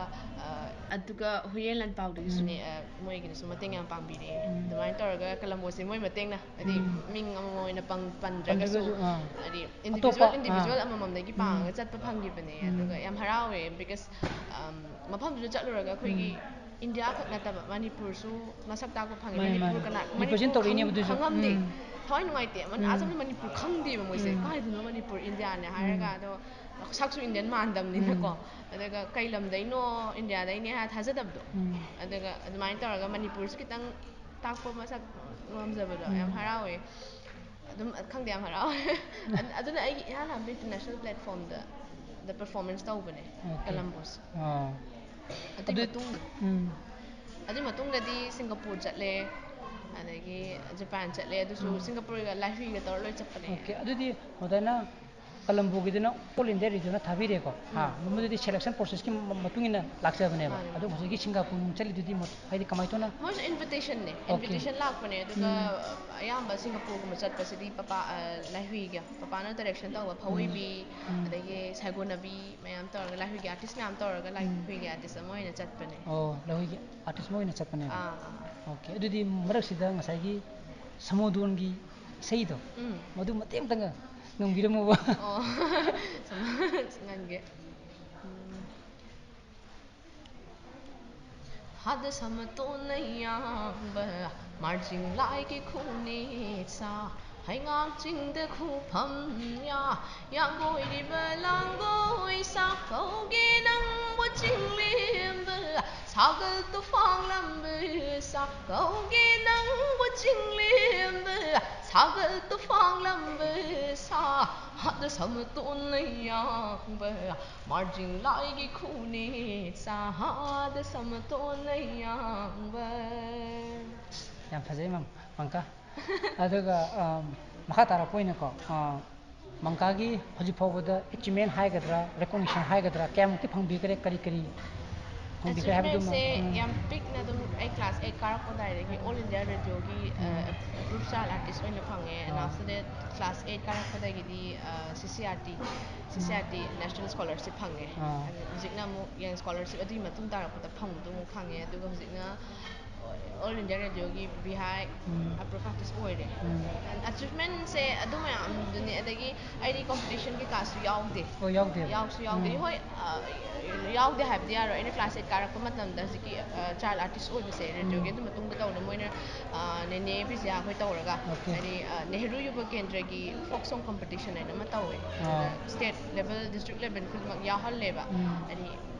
ꯑ, ꯑꯗꯨꯒ ꯍꯨꯌꯦꯟ ꯂꯥꯟꯄꯥꯎꯗꯒꯤꯁꯨꯅꯦ, ꯎꯝ꯫ ꯑ, ꯃꯣꯏꯒꯤꯅꯁꯨ ꯃꯇꯦꯡ ꯌꯥꯝ ꯄꯥꯡꯕꯤꯔꯛꯑꯦ꯫ ꯎꯝ꯫ ꯑꯗꯨꯃꯥꯏꯅ ꯇꯧꯔꯒ ꯀꯂꯝꯕꯣꯁꯦ ꯃꯣꯏ ꯃꯇꯦꯡꯅ, ꯍꯥꯏꯗꯤ ꯎꯝ꯫ ꯃꯤꯡ ꯑꯃꯃꯝ ꯑꯣꯏꯅ ꯄꯪ-, ꯄꯟꯗ꯭ꯔꯒꯁꯨ, ꯄꯟꯗ꯭ꯔꯒꯁꯨ, ꯑꯥ꯫ ꯍꯥꯏꯗꯤ ꯑꯇꯣꯞꯄ, ꯏꯟꯗꯤꯕꯤꯖꯨꯋꯦꯜ, ꯏꯟꯗꯤꯕꯤꯖꯨꯋꯦꯜ ꯑꯥ꯫ ꯑꯃꯃꯝꯗꯒꯤ ꯎꯝ꯫ ꯄꯥꯡꯉꯒ ꯆꯠꯄ ꯐꯪꯈꯤꯕꯅꯦ꯫ ꯎꯝ꯫ ꯑꯗꯨꯒ ꯌꯥꯝ ꯍꯔꯥꯎꯋꯦ, because, ꯑꯝ, ꯃꯐꯝꯗꯨꯗ ꯆꯠꯂꯨꯔꯒ ꯑꯩꯈꯣꯏꯒꯤ ꯎꯝ꯫ ꯏꯟꯗꯤꯌꯥ ꯈꯛ ꯅꯠꯇꯕ ꯃꯅꯤꯄꯨꯔꯁꯨ ꯃꯁꯛ ꯇꯥꯛꯄ ꯐꯪꯉꯦ꯫ ꯃꯥꯅꯦ, ꯃꯅꯤꯄꯨꯔ ꯃꯥꯅꯦ꯫ ꯀꯅꯥ, Represent ꯃꯅꯤꯄꯨꯔ ꯇꯧꯔꯛꯏꯅꯦꯕ ꯈꯪ-, ꯑꯗꯨꯁꯨ꯫ ꯈꯪꯉꯝꯗꯦ꯫ ꯎꯝ꯫ ꯊꯋꯥꯏ ꯅꯨꯡꯉꯥꯏꯇꯦ꯫ ꯑꯃ-, ꯎꯝ꯫ ꯑꯁꯣꯝꯗ ꯃꯅꯤꯄꯨꯔ ꯈꯪꯗꯦꯕ ꯃꯣꯏꯁꯦ꯫ ꯎꯝ꯫ ꯀꯥꯏꯗꯅꯣ ꯃꯅꯤꯄꯨꯔ, ꯏꯟꯗꯤꯌꯥꯅꯦ ꯎꯝ꯫ ꯍꯥꯏꯔꯒ, ꯑꯗꯣ ꯁꯛꯁꯨ ꯏꯟꯗꯤꯌꯟ ꯃꯥꯟꯗꯕꯅꯤꯅꯀꯣ꯫ ꯎꯝ꯫ ꯑꯗꯨꯒ ꯀꯩ ꯂꯝꯗꯩꯅꯣ, ꯏꯟꯗꯤꯌꯥꯗꯩꯅꯦ ꯍꯥꯏꯔ ꯊꯥꯖꯗꯕꯗꯣ꯫ ꯎꯝ꯫ ꯑꯗꯨꯒ ꯑꯗꯨꯃꯥꯏꯅ ꯇꯧꯔꯒ ꯃꯅꯤꯄꯨꯔꯁꯨ ꯈꯤꯇꯪ ꯇꯥꯛꯄ ꯃꯁꯛ ꯉꯝꯖꯕꯗꯣ ꯌꯥꯝ ꯎꯝ꯫ ꯍꯔꯥꯎꯋꯦ꯫ ꯑꯗꯨꯝ, ꯈꯪꯗꯦ, ꯌꯥꯝ ꯍꯔꯥꯎꯋꯦ꯫ ꯑꯗꯨ-, ꯑꯗꯨꯅ ꯑꯩꯒꯤ ꯏꯍꯥꯟ ꯍꯥꯟꯕ international platformꯗ, ꯗ performance ꯇꯧꯕꯅꯦ, Okay. ꯀꯂꯝꯕꯣꯁꯦ꯫ ꯑꯥ꯫ ꯑꯗꯨꯏ ꯑꯗꯨ, ꯃꯇꯨꯡ, ꯎꯝ꯫ ꯑꯗꯨꯏ ꯃꯇꯨꯡꯗꯗꯤ ꯁꯤꯡꯒꯥꯄꯨꯔ ꯆꯠꯂꯦ, ꯑꯗꯒꯤ ꯖꯄꯥꯟ ꯆꯠꯂꯦ꯫ ꯑꯗꯨꯁꯨ ꯎꯝ꯫ ꯁꯤꯡꯒꯥꯄꯨꯔꯒ ꯂꯥꯏꯍꯨꯏꯒ ꯇꯧꯔ ꯂꯣꯏ ꯆꯠꯄꯅꯦ꯫ Okay, ꯑꯗꯨꯗꯤ ꯃꯗꯥꯏꯅ ꯀꯂꯝꯕꯣꯒꯤꯗꯨꯅ all India radioꯅ ꯊꯥꯕꯤꯔꯦꯀꯣ꯫ ꯍꯥ, ꯎꯝ꯫ ꯃꯗꯨꯗꯤ selection processꯀꯤ ꯃ-, ꯃꯇꯨꯡ ꯏꯟꯅ ꯂꯥꯛꯆꯕꯅꯦꯕ꯫ ꯃꯥꯅꯦ, ꯑꯗꯣ ꯃꯥꯅꯦ꯫ ꯍꯧꯖꯤꯛꯀꯤ ꯁꯤꯡꯒꯥꯄꯨꯔ ꯆꯠꯂꯤꯗꯨꯗꯤ ꯃ-, ꯍꯥꯏꯗꯤ ꯀꯃꯥꯏꯅ ꯇꯧꯅ? ꯃꯣꯏꯁꯨ invitation ꯅꯦ, Okay. Invitation ꯂꯥꯛꯄꯅꯦ꯫ ꯑꯗꯨꯒ ꯎꯝ꯫ ꯑꯌꯥꯝꯕ ꯁꯤꯡꯒꯥꯄꯨꯔꯒꯨꯝꯕ ꯆꯠꯄꯁꯤꯗꯤ ꯄꯄꯥ, ꯑ, ꯂꯥꯏꯍꯨꯏꯒ, ꯄꯄꯥꯅ direction ꯇꯧꯕ ꯎꯝ꯫ ꯐꯧꯏꯕꯤ, ꯎꯝ꯫ ꯑꯗꯒꯤ ꯁꯥꯏꯒꯣꯟꯅꯕꯤ ꯃꯌꯥꯝ ꯇꯧꯔꯒ, ꯂꯥꯏꯍꯨꯏꯒꯤ artist ꯃꯌꯥꯝ ꯇꯧꯔꯒ ꯎꯝ꯫ ꯂꯥꯏꯍꯨꯏꯒꯤ artist ꯑꯃ ꯑꯣꯏꯅ ꯆꯠꯄꯅꯦ꯫ ꯑꯣ, ꯂꯥꯏꯍꯨꯏꯒꯤ artist ꯑꯃ ꯑꯣꯏꯅ ꯆꯠꯄꯅꯦꯕ꯫ ꯑꯥ, ꯑꯥ꯫ Okay, ꯑꯗꯨꯗꯤ ꯃꯔꯛꯁꯤꯗ ꯉꯁꯥꯏꯒꯤ ꯁꯃꯨꯗ꯭ꯔꯣꯟꯒꯤ ꯏꯁꯩꯗꯣ, ꯎꯝ꯫ ꯃꯗꯨ ꯃꯇꯦꯛ ꯑꯝꯇꯪꯒ ꯉꯪꯕꯤꯔꯝꯃꯨꯕ꯫ ꯑꯣ, ꯉꯪꯒꯦ꯫ ꯎꯝ꯫ ꯍꯥꯗ ꯁꯃꯇꯣꯟꯅ ꯌꯥꯡꯕ ꯃꯥꯔꯖꯤꯡ ꯂꯥꯏꯒꯤ ꯈꯨꯅꯦꯛꯁꯥ, ꯍꯩꯉꯥꯡ ꯆꯤꯡꯗ ꯈꯨꯐꯝ ꯌꯥ, ꯌꯥꯡꯒꯣꯏꯔꯤꯕ ꯂꯥꯡꯒꯣꯏ ꯁꯥ, ꯀꯧꯒꯦ ꯅꯪꯕꯨ ꯆꯤꯡꯂꯦꯝꯕ, ꯁꯥꯒꯜ ꯇꯨꯐꯥꯡ ꯂꯝꯕ ꯁꯥ, ꯀꯧꯒꯦ ꯅꯪꯕꯨ ꯆꯤꯡꯂꯦꯝꯕ, ꯁꯥꯒꯜ ꯇꯨꯐꯥꯡ ꯂꯝꯕ ꯁꯥ, ꯍꯥꯗ ꯁꯃꯇꯣꯟꯅ ꯌꯥꯡꯕ ꯃꯥꯔꯖꯤꯡ ꯂꯥꯏꯒꯤ ꯈꯨꯅꯦꯛꯁꯥ, ꯍꯥꯗ ꯁꯃꯇꯣꯟꯅ ꯌꯥꯡꯕ꯫ ꯌꯥꯝ ꯐꯖꯩ, ꯃꯝ-, ꯃꯪꯀꯥ꯫ ꯑꯗꯨꯒ, ꯑꯝ, ꯃꯈꯥ ꯇꯥꯔꯛꯄ ꯑꯣꯏꯅꯀꯣ, ꯑ, ꯃꯪꯀꯥꯒꯤ ꯍꯧꯖꯤꯛ ꯐꯥꯎꯕꯗ ꯑꯦꯆꯤꯞꯃꯦꯟ ꯍꯥꯏꯒꯗ꯭ꯔꯥ, ꯔꯦꯀꯣꯛꯅꯤꯁꯟ ꯍꯥꯏꯒꯗ꯭ꯔꯥ, ꯀꯌꯥꯃꯨꯛꯇꯤ ꯐꯪꯕꯤꯈ꯭ꯔꯦ, ꯀꯔꯤ ꯀꯔꯤ ꯐꯪꯕꯤꯈ꯭ꯔꯦ ꯍꯥꯏꯕꯗꯨꯃ? ꯑꯦꯆꯤꯞꯃꯦꯟꯁꯦ ꯎꯝ. ꯌꯥꯝ ꯄꯤꯛꯅ ꯑꯗꯨꯝ ꯑꯩ ꯀ꯭ꯂꯥꯁ ꯑꯩꯠ ꯀꯥꯔꯛꯄ ꯑꯗꯨꯋꯥꯏꯗꯒꯤ ꯑꯣꯜ ꯏꯟꯗꯤꯌꯥ ꯔꯦꯗꯤꯑꯣꯒꯤ ꯑꯦꯄ꯭ꯔꯨꯞ ꯆꯥꯏꯜ ꯑꯥꯔꯇꯤꯁ ꯑꯣꯏꯅ ꯐꯪꯉꯦ꯫ And ah. After that class eight ꯀꯥꯔꯛꯄꯗꯒꯤꯗꯤ C C R T C C R T national scholarship ꯐꯪꯉꯦ꯫ ꯑꯥ. ꯑꯗꯨ ꯍꯧꯖꯤꯛꯅ ꯑꯃꯨꯛ ꯌꯪ ꯁ꯭ꯀꯣꯂꯔꯁꯤꯞ ꯑꯗꯨꯒꯤ ꯃꯇꯨꯡ ꯇꯥꯔꯛꯄꯗ ꯐꯪꯕꯗꯣ ꯑꯃꯨꯛ ꯐꯪꯉꯦ꯫ ꯑꯗꯨꯒ ꯍꯧꯖꯤꯛꯅ ꯑꯣꯜ ꯏꯟꯗꯤꯌꯥ ꯔꯦꯗꯤꯑꯣꯒꯤ ꯕꯤꯍꯥꯏ ꯎꯝ. ꯑꯦꯄ꯭ꯔꯨꯞ ꯑꯥꯔꯇꯤꯁ ꯑꯣꯏꯔꯦ꯫ ꯎꯝ. ꯑꯦꯆꯤꯞꯃꯦꯟꯁꯦ ꯑꯗꯨ ꯃꯌꯥꯝꯗꯨꯅꯤ꯫ ꯑꯗꯒꯤ ꯑꯩꯗꯤ ꯀꯣꯝꯄꯤꯇꯤꯁꯟ ꯀꯩꯀꯥꯁꯨ ꯌꯥꯎꯗꯦ꯫ ꯑꯣ, ꯌꯥꯎꯗꯦꯕ? ꯌꯥꯎꯁꯨ ꯌꯥꯎꯗꯦ꯫ ꯎꯝ. ꯍꯣꯏ, ꯑ, ꯌꯥꯎꯗꯦ ꯍꯥꯏꯕꯗꯤ ꯌꯥꯔꯣꯏ꯫ ꯑꯩꯅ ꯀ꯭ꯂꯥꯁ ꯑꯩꯠ ꯀꯥꯔꯛꯄ ꯃꯇꯝꯗ ꯍꯧꯖꯤꯛꯀꯤ ꯆꯥꯏꯜ ꯑꯥꯔꯇꯤꯁ ꯑꯣꯏꯕꯁꯦ ꯔꯦꯗꯤꯑꯣꯒꯤ ꯎꯝ. ꯑꯗꯨ ꯃꯇꯨꯡꯗ ꯇꯧꯅ ꯃꯣꯏꯅ ꯑ, ꯅꯦꯅꯦ ꯕꯤꯖꯌꯥ ꯍꯣꯏ ꯇꯧꯔꯒ Okay. ꯍꯥꯏꯗꯤ ꯑ, ꯅꯦꯍꯔꯨ ꯌꯨꯕ ꯀꯦꯟꯗ꯭ꯔꯒꯤ ꯐꯣꯛ ꯁꯣꯡ ꯀꯣꯝꯄꯤꯇꯤꯁꯟ ꯍꯥꯏꯅ ꯑꯃ ꯇꯧꯋꯦ꯫ ꯑꯥ. ꯁ꯭ꯇꯦꯠ ꯂꯦꯕꯦꯜ, ꯗꯤꯁꯇ꯭ꯔꯤꯛ ꯂꯦꯕꯦꯜ ꯈꯨꯗꯤꯡꯃꯛ ꯌꯥꯎꯍꯜꯂꯦꯕ꯫ ꯎꯝ. ꯍꯥꯏꯗꯤ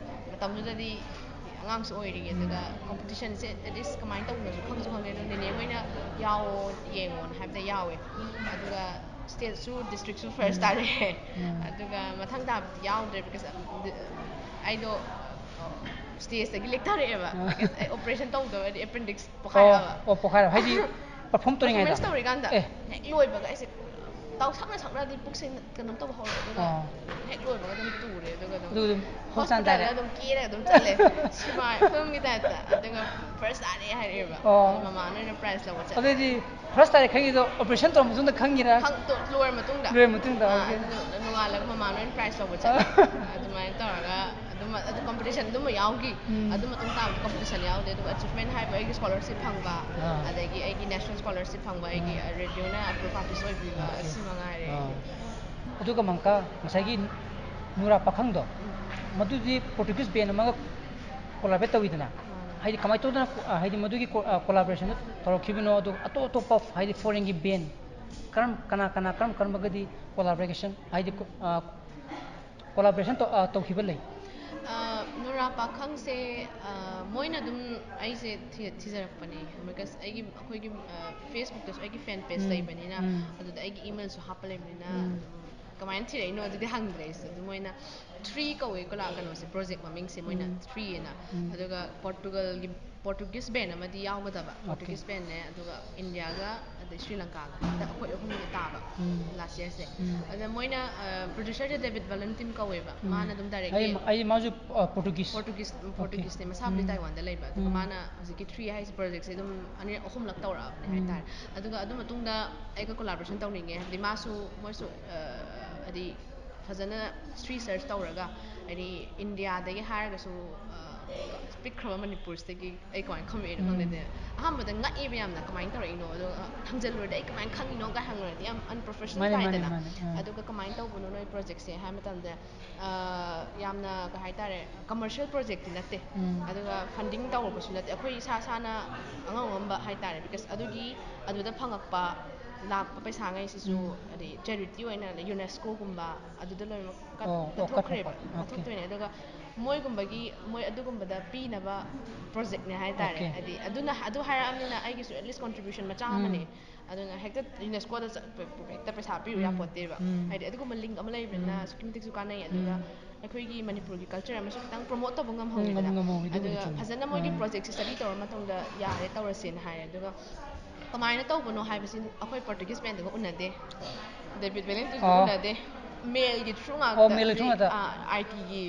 ꯃꯇꯝꯗꯨꯗꯗꯤ ꯑꯉꯥꯡꯁꯨ ꯑꯣꯏꯔꯤ꯫ ꯑꯗꯨꯒ ꯀꯣꯝꯄꯤꯇꯤꯁꯟꯁꯦ ꯑꯦꯠꯂꯤꯁ ꯀꯃꯥꯏꯅ ꯇꯧꯕꯅꯣꯁꯨ ꯈꯪꯁꯨ ꯈꯪꯗꯦ꯫ ꯑꯗꯨꯝ ꯅꯦꯅꯦ ꯍꯣꯏꯅ ꯌꯥꯎꯑꯣ, ꯌꯦꯡꯉꯣꯅ ꯍꯥꯏꯕꯗ ꯌꯥꯎꯋꯦ꯫ ꯑꯗꯨꯒ ꯁ꯭ꯇꯦꯠꯁꯨ ꯗꯤꯁꯇ꯭ꯔꯤꯛꯁꯨ ꯐꯥꯔꯁ ꯇꯥꯔꯛꯑꯦ꯫ ꯎꯝ. ꯑꯗꯨꯒ ꯃꯊꯪ ꯊꯥꯕꯗꯤ ꯌꯥꯎꯗ꯭ꯔꯦ, because ꯑꯩꯗꯣ ꯁ꯭ꯇꯦꯖꯇꯒꯤ ꯂꯦꯛꯊꯔꯛꯑꯦꯕ꯫ ꯑꯥ. ꯑꯩ ꯑꯣꯄꯔꯦꯁꯟ ꯇꯧꯗꯕꯗꯤ ꯑꯦꯄꯦꯟꯗꯤꯛꯁ ꯑꯣ, ꯄꯣꯛꯈꯥꯏꯔꯛꯑꯕ꯫ ꯑꯣ, ꯄꯣꯛꯈꯥꯏꯔꯛꯑꯕ ꯍꯥꯏꯗꯤ ꯄꯔꯐꯣꯔꯝ ꯇꯧꯔꯤꯉꯩꯗ? ꯄꯔꯐꯣꯔꯃꯦꯟꯁ ꯇꯧꯔꯤꯀꯥꯟꯗ ꯑꯦ. ꯍꯦꯛ ꯂꯣꯏꯕꯒ ꯑꯩꯁꯦ ꯇꯥꯎ ꯁꯛꯅ ꯁꯛꯅꯗꯤ ꯄꯨꯛꯁꯦ ꯀꯩꯅꯣꯝ ꯇꯧꯕ ꯍꯧꯔꯛꯑꯦ꯫ ꯑꯗꯨꯒ ꯑꯥ. ꯍꯦꯛ ꯂꯣꯏꯕꯒ ꯑꯗꯨꯝ ꯇꯨꯔꯦ꯫ ꯑꯗꯨꯒ ꯑꯗꯨꯝ ꯑꯗꯨꯒ ꯑꯗꯨꯝ ꯍꯣꯁꯄꯤꯇꯥꯜꯗ ꯍꯣꯁꯄꯤꯇꯥꯜꯗ ꯇꯥꯔꯦ? ꯑꯗꯨꯝ ꯀꯦꯔꯒ ꯑꯗꯨꯝ ꯆꯠꯂꯦ꯫ ꯁꯤꯃꯥ ꯐꯤꯂꯝꯒꯤ ꯇꯥꯏꯞꯇ꯫ ꯑꯗꯨꯒ ꯐꯥꯔꯁ ꯇꯥꯔꯦ ꯍꯥꯏꯔꯛꯑꯦꯕ꯫ ꯑꯣ. ꯑꯗꯨ ꯃꯃꯥꯅ ꯑꯣꯏꯅ ꯄ꯭ꯔꯥꯏꯖ ꯂꯧꯕ ꯆꯠꯂꯦ꯫ ꯑꯗꯨꯗꯤ ꯐꯥꯔꯁ ꯇꯥꯔꯦ ꯈꯪꯉꯤꯗꯣ ꯑꯣꯄꯔꯦꯁꯟ ꯇꯧꯔ ꯃꯇꯨꯡꯗ ꯈꯪꯉꯤꯔꯥ? ꯈꯪ-, ꯇꯣ-, ꯂꯣꯏꯔ ꯃꯇꯨꯡꯗ꯫ ꯂꯣꯏꯔ ꯃꯇꯨꯡꯗ, ꯑꯥ, okay. ꯑꯗꯨ ꯅꯣꯡꯉꯥꯜꯂꯒ ꯃꯃꯥꯅ ꯑꯣꯏꯅ ꯄ꯭ꯔꯥꯏꯖ ꯂꯧꯕ ꯆꯠꯂꯦ꯫ ꯑꯗꯨꯃꯥꯏꯅ ꯇꯧꯔꯒ ꯑꯗꯨꯝ, ꯑꯗꯨ ꯀꯣꯝꯄꯤꯇꯤꯁꯟ ꯑꯗꯨꯝꯕ ꯌꯥꯎꯈꯤ꯫ ꯎꯝ. ꯑꯗꯨ ꯃꯇꯨꯡ ꯇꯥꯕꯗ ꯀꯣꯝꯄꯤꯇꯤꯁꯟ ꯌꯥꯎꯗꯦ꯫ ꯑꯗꯨꯒ ꯑꯦꯆꯤꯞꯃꯦꯟ ꯍꯥꯏꯕ ꯑꯩꯒꯤ ꯁ꯭ꯀꯣꯂꯔꯁꯤꯞ ꯐꯪꯕ, ꯑꯥ. ꯑꯗꯒꯤ ꯑꯩꯒꯤ ꯅꯦꯁꯅꯦꯜ ꯁ꯭ꯀꯣꯂꯔꯁꯤꯞ ꯐꯪꯕ, ꯑꯩꯒꯤ ꯑꯥ. ꯔꯦꯗꯤꯑꯣꯅ ꯑꯦꯄ꯭ꯔꯨꯞ ꯑꯥꯔꯇꯤꯁ ꯑꯣꯏꯕꯤꯕ, Okay. ꯑꯁꯤ ꯃꯉꯥꯏꯔꯦ꯫ ꯑꯥ. ꯑꯗꯨꯒ ꯃꯪꯀꯥ, ꯉꯁꯥꯏꯒꯤ ꯅꯨꯔꯥ ꯄꯥꯈꯪꯗꯣ, ꯃꯗꯨꯗꯤ ꯄꯣꯔꯇꯨꯒꯤꯁ ꯕꯦꯟ ꯑꯃꯒ ꯀꯣꯂꯥꯕꯔꯦꯠ ꯇꯧꯋꯤꯗꯅ? ꯃꯥꯅꯦ꯫ ꯍꯥꯏꯗꯤ ꯀꯃꯥꯏꯅ ꯇꯧꯗꯅ, ꯑ, ꯍꯥꯏꯗꯤ ꯃꯗꯨꯒꯤ ꯀꯣ-, ꯑ, ꯀꯣꯂꯥꯕꯔꯦꯁꯟꯗꯣ ꯇꯧꯔꯛꯈꯤꯕꯅꯣ? ꯑꯗꯨꯒ ꯑꯇꯣꯞ ꯑꯇꯣꯞꯄ ꯍꯥꯏꯗꯤ ꯐꯣꯔꯦꯟꯒꯤ ꯕꯦꯟ ꯀꯔꯝ-, ꯀꯅꯥ ꯀꯅꯥ ꯀꯔꯝ ꯀꯔꯝꯕꯒꯗꯤ ꯀꯣꯂꯥꯕꯣꯔꯦꯁꯟ ꯍꯥꯏꯗꯤ ꯀꯣ-, ꯑ, ꯀꯣꯂꯥꯕꯣꯔꯦꯁꯟ ꯇꯧ-, ꯑ, ꯇꯧꯈꯤꯕ ꯂꯩ? ꯑ, ꯅꯨꯔꯥ ꯄꯥꯈꯪꯁꯦ, ꯑ, ꯃꯣꯏꯅ ꯑꯗꯨꯝ ꯑꯩꯁꯦ ꯊꯤ-, ꯊꯤꯖꯔꯛꯄꯅꯦ꯫ Because ꯑꯩꯒꯤ, ꯑꯩꯈꯣꯏꯒꯤ, ꯑ, ꯐꯦꯁꯕꯨꯛꯇꯁꯨ ꯑꯩꯒꯤ ꯐꯦꯟ ꯄꯦꯖ ꯎꯝ, ꯂꯩꯕꯅꯤꯅ, ꯎꯝ. ꯑꯗꯨꯗ ꯑꯩꯒꯤ ꯏꯃꯦꯜꯁꯨ ꯍꯥꯞꯄ ꯂꯩꯕꯅꯤꯅ, ꯎꯝ. ꯑꯗꯨꯝ ꯀꯃꯥꯏꯅ ꯊꯤꯔꯛꯏꯅꯣ ꯑꯗꯨꯗꯤ ꯍꯪꯗ꯭ꯔꯦ ꯑꯩꯁꯨ꯫ ꯑꯗꯨ ꯃꯣꯏꯅ ꯊ꯭ꯔꯤ ꯀꯧꯋꯦ ꯀꯣꯂꯥ-, ꯀꯩꯅꯣꯁꯦ, ꯄ꯭ꯔꯣꯖꯦꯛ ꯃꯃꯤꯡꯁꯦ ꯃꯣꯏꯅ ꯎꯝ. ꯊ꯭ꯔꯤ ꯑꯅ꯫ ꯎꯝ. ꯑꯗꯨꯒ ꯄꯣꯔꯇꯨꯒꯜꯒꯤ ꯄꯣꯔꯇꯨꯒꯤꯁ ꯕꯦꯟ ꯑꯃꯗꯤ ꯌꯥꯎꯒꯗꯕ, ꯄꯣꯔꯇꯨꯒꯤꯁ ꯕꯦꯟꯅꯦ, ꯑꯗꯨꯒ ꯏꯟꯗꯤꯌꯥꯒ ꯑꯗꯩ ꯁ꯭ꯔꯤ ꯂꯪꯀꯥꯒ, ꯍꯟꯗꯛ ꯑꯩꯈꯣꯏ ꯑꯍꯨꯝꯒꯤ ꯇꯥꯕ ꯂꯥꯁ ꯌꯔꯁꯦ꯫ ꯑꯗ ꯃꯣꯏꯅ, ꯄ꯭ꯔꯣꯗ꯭ꯌꯨꯁꯔꯁꯦ ꯗꯦꯕꯤꯠ ꯕꯦꯂꯦꯟꯇꯤꯟ ꯀꯧꯋꯦꯕ, ꯃꯥꯅ ꯑꯗꯨꯝ ꯗꯥꯏꯔꯦꯛ ꯑꯩ ꯑꯩ ꯃꯥꯁꯨ ꯄꯣꯔꯇꯨꯒꯤꯁ꯫ ꯄꯣꯔꯇꯨꯒꯤꯁ ꯄꯣꯔꯇꯨꯒꯤꯁꯅꯦ, ꯃꯁꯥꯕꯨꯗꯤ ꯇꯥꯏꯋꯥꯟꯗ ꯂꯩꯕ꯫ ꯑꯗꯨꯒ ꯃꯥꯅ ꯍꯧꯖꯤꯛꯀꯤ ꯊ꯭ꯔꯤ ꯍꯥꯏꯁꯦ ꯄ꯭ꯔꯣꯖꯦꯛꯁꯦ ꯑꯗꯨꯝ ꯑꯅꯤꯔꯛ ꯑꯍꯨꯝꯂꯛ ꯇꯧꯔꯛꯑꯕꯅꯦ ꯍꯥꯏꯇꯥꯔꯦ꯫ ꯑꯗꯨꯒ ꯑꯗꯨ ꯃꯇꯨꯡꯗ ꯑꯩꯒ ꯀꯣꯂꯥꯕꯣꯔꯦꯁꯟ ꯇꯧꯅꯤꯡꯉꯦ, ꯍꯥꯏꯕꯗꯤ ꯃꯥꯁꯨ, ꯃꯣꯏꯁꯨ, ꯍꯥꯏꯗꯤ ꯐꯖꯅ ꯔꯤꯁꯔꯁ ꯇꯧꯔꯒ, ꯍꯥꯏꯗꯤ ꯏꯟꯗꯤꯌꯥꯗꯒꯤ ꯍꯥꯏꯔꯒꯁꯨ, ꯄꯤꯛꯈ꯭ꯔꯕ ꯃꯅꯤꯄꯨꯔꯁꯤꯗꯒꯤ ꯑꯩ ꯀꯃꯥꯏꯅ ꯈꯪꯉꯛꯏꯅꯣ ꯈꯪꯗꯦꯅꯦ꯫ ꯑꯍꯥꯟꯕꯗ ꯉꯛꯑꯦꯕ ꯌꯥꯝꯅ, ꯀꯃꯥꯏꯅ ꯇꯧꯔꯛꯏꯅꯣ, ꯑꯗꯣ ꯍꯪꯖꯜꯂꯨꯔꯗꯤ ꯑꯩ ꯀꯃꯥꯏꯅ ꯈꯪꯉꯤꯅꯣ ꯀꯥꯏ ꯍꯪꯉꯨꯔꯗꯤ ꯌꯥꯝ ꯑꯟꯄ꯭ꯔꯣꯐꯦꯁꯅꯦꯜ ꯃꯥꯅꯦ, ꯃꯥꯅꯦ, ꯇꯥꯏꯗꯅ꯫ ꯃꯥꯅꯦ꯫ ꯑꯥ꯫ ꯑꯗꯨꯒ ꯀꯃꯥꯏꯅ ꯇꯧꯕꯅꯣ ꯅꯣꯏ ꯄ꯭ꯔꯣꯖꯦꯛꯁꯦ ꯍꯥꯏ ꯃꯇꯝꯗ, ꯑꯥ, ꯌꯥꯝꯅ ꯀꯩ ꯍꯥꯏꯇꯥꯔꯦ, ꯀꯃꯔꯁꯤꯌꯦꯜ ꯄ꯭ꯔꯣꯖꯦꯛꯇꯤ ꯅꯠꯇꯦ꯫ ꯎꯝ꯫ ꯑꯗꯨꯒ ꯐꯟꯗꯤꯡ ꯇꯧꯔꯛꯄꯁꯨ ꯅꯠꯇꯦ, ꯑꯩꯈꯣꯏ ꯏꯁꯥ ꯏꯁꯥꯅ ꯑꯉꯝ ꯑꯉꯝꯕ ꯍꯥꯏꯇꯥꯔꯦ, ꯕꯤꯀꯣꯁ ꯑꯗꯨꯒꯤ, ꯑꯗꯨꯗ ꯐꯪꯉꯛꯄ ꯂꯥꯛꯄ ꯄꯩꯁꯥꯉꯩꯁꯤꯁꯨ, ꯎꯝ꯫ ꯑꯗꯩ ꯆꯦꯔꯤꯇꯤ ꯑꯣꯏꯅ, ꯑꯗꯩ ꯌꯨꯅꯦꯁꯀꯣꯒꯨꯝꯕ ꯑꯗꯨꯗ ꯂꯣꯏꯅꯃꯛ ꯀꯠ-, ꯑꯣ, ꯑꯣ, ꯀꯠꯊꯣꯛꯈ꯭ꯔꯦꯕ, ꯀꯠꯊꯣꯛꯄ꯫ ꯑꯣꯀꯦ꯫ ꯀꯠꯊꯣꯛꯇꯣꯏꯅꯦ꯫ ꯑꯗꯨꯒ ꯃꯣꯏꯒꯨꯝꯕꯒꯤ, ꯃꯣꯏ ꯑꯗꯨꯒꯨꯝꯕꯗ ꯄꯤꯅꯕ ꯄ꯭ꯔꯣꯖꯦꯛꯅꯦ ꯍꯥꯏꯇꯥꯔꯦ꯫ ꯑꯣꯀꯦ꯫ ꯍꯥꯏꯗꯤ ꯑꯗꯨꯅ, ꯑꯗꯨ ꯍꯥꯏꯔꯛꯑꯕꯅꯤꯅ ꯑꯩꯒꯤꯁꯨ ꯑꯦꯠꯂꯤꯁ ꯀꯣꯟꯇ꯭ꯔꯤꯕ꯭ꯌꯨꯁꯟ ꯃꯆꯥ ꯎꯝ꯫ ꯑꯃꯅꯦ꯫ ꯑꯗꯨꯅ ꯍꯦꯛꯇ ꯌꯨꯅꯦꯁꯀꯣꯗ ꯆꯠꯄ, ꯍꯦꯛꯇ ꯄꯩꯁꯥ ꯄꯤꯔꯨ ꯎꯝ꯫ ꯌꯥꯄꯣꯠꯇꯦꯕ꯫ ꯎꯝ꯫ ꯍꯥꯏꯗꯤ ꯑꯗꯨꯒꯨꯝꯕ ꯂꯤꯡꯛ ꯑꯃ ꯂꯩꯕꯅꯤꯅ ꯎꯝ꯫ ꯑꯁꯨꯛꯀꯤ ꯃꯇꯤꯛꯁꯨ ꯀꯥꯟꯅꯩ꯫ ꯑꯗꯨꯒ ꯎꯝ꯫ ꯑꯩꯈꯣꯏꯒꯤ ꯃꯅꯤꯄꯨꯔꯒꯤ ꯀꯜꯆꯔ ꯑꯃꯁꯨ ꯈꯤꯇꯪ ꯄ꯭ꯔꯣꯃꯣꯠ ꯇꯧꯕ ꯎꯝ, ꯉꯝꯍꯧꯋꯤꯗꯅ꯫ ꯉꯝ-, ꯉꯝꯍꯧꯋꯤ, ꯑꯗꯨꯕꯨꯗꯤ ꯑꯗꯨꯒ ꯆꯨꯝꯃꯤ꯫ ꯐꯖꯅ ꯃꯣꯏꯒꯤ ꯎꯝ꯫ ꯄ꯭ꯔꯣꯖꯦꯛꯁꯦ ꯁ꯭ꯇꯗꯤ ꯇꯧꯔ ꯃꯇꯨꯡꯗ ꯌꯥꯔꯦ, ꯇꯧꯔꯁꯦꯅ ꯍꯥꯏꯔꯦ꯫ ꯑꯗꯨꯒ ꯀꯃꯥꯏꯅ ꯇꯧꯕꯅꯣ ꯍꯥꯏꯕꯁꯤ ꯑꯩꯈꯣꯏ ꯄꯣꯔꯇꯨꯒꯤꯁ ꯕꯦꯟꯗꯒ ꯎꯅꯗꯦ, ꯗꯦꯕꯤꯠ ꯕꯦꯂꯦꯟꯇꯤꯟꯒ ꯑꯣ꯫ ꯎꯅꯗꯦ, ꯃꯦꯜꯒꯤ ꯊ꯭ꯔꯨ ꯑꯣ, ꯉꯥꯛꯇ, ꯃꯦꯜꯒꯤ ꯊ꯭ꯔꯨ ꯉꯥꯛꯇ꯫ ꯑꯥ, ꯑꯥꯏ ꯇꯤꯒꯤ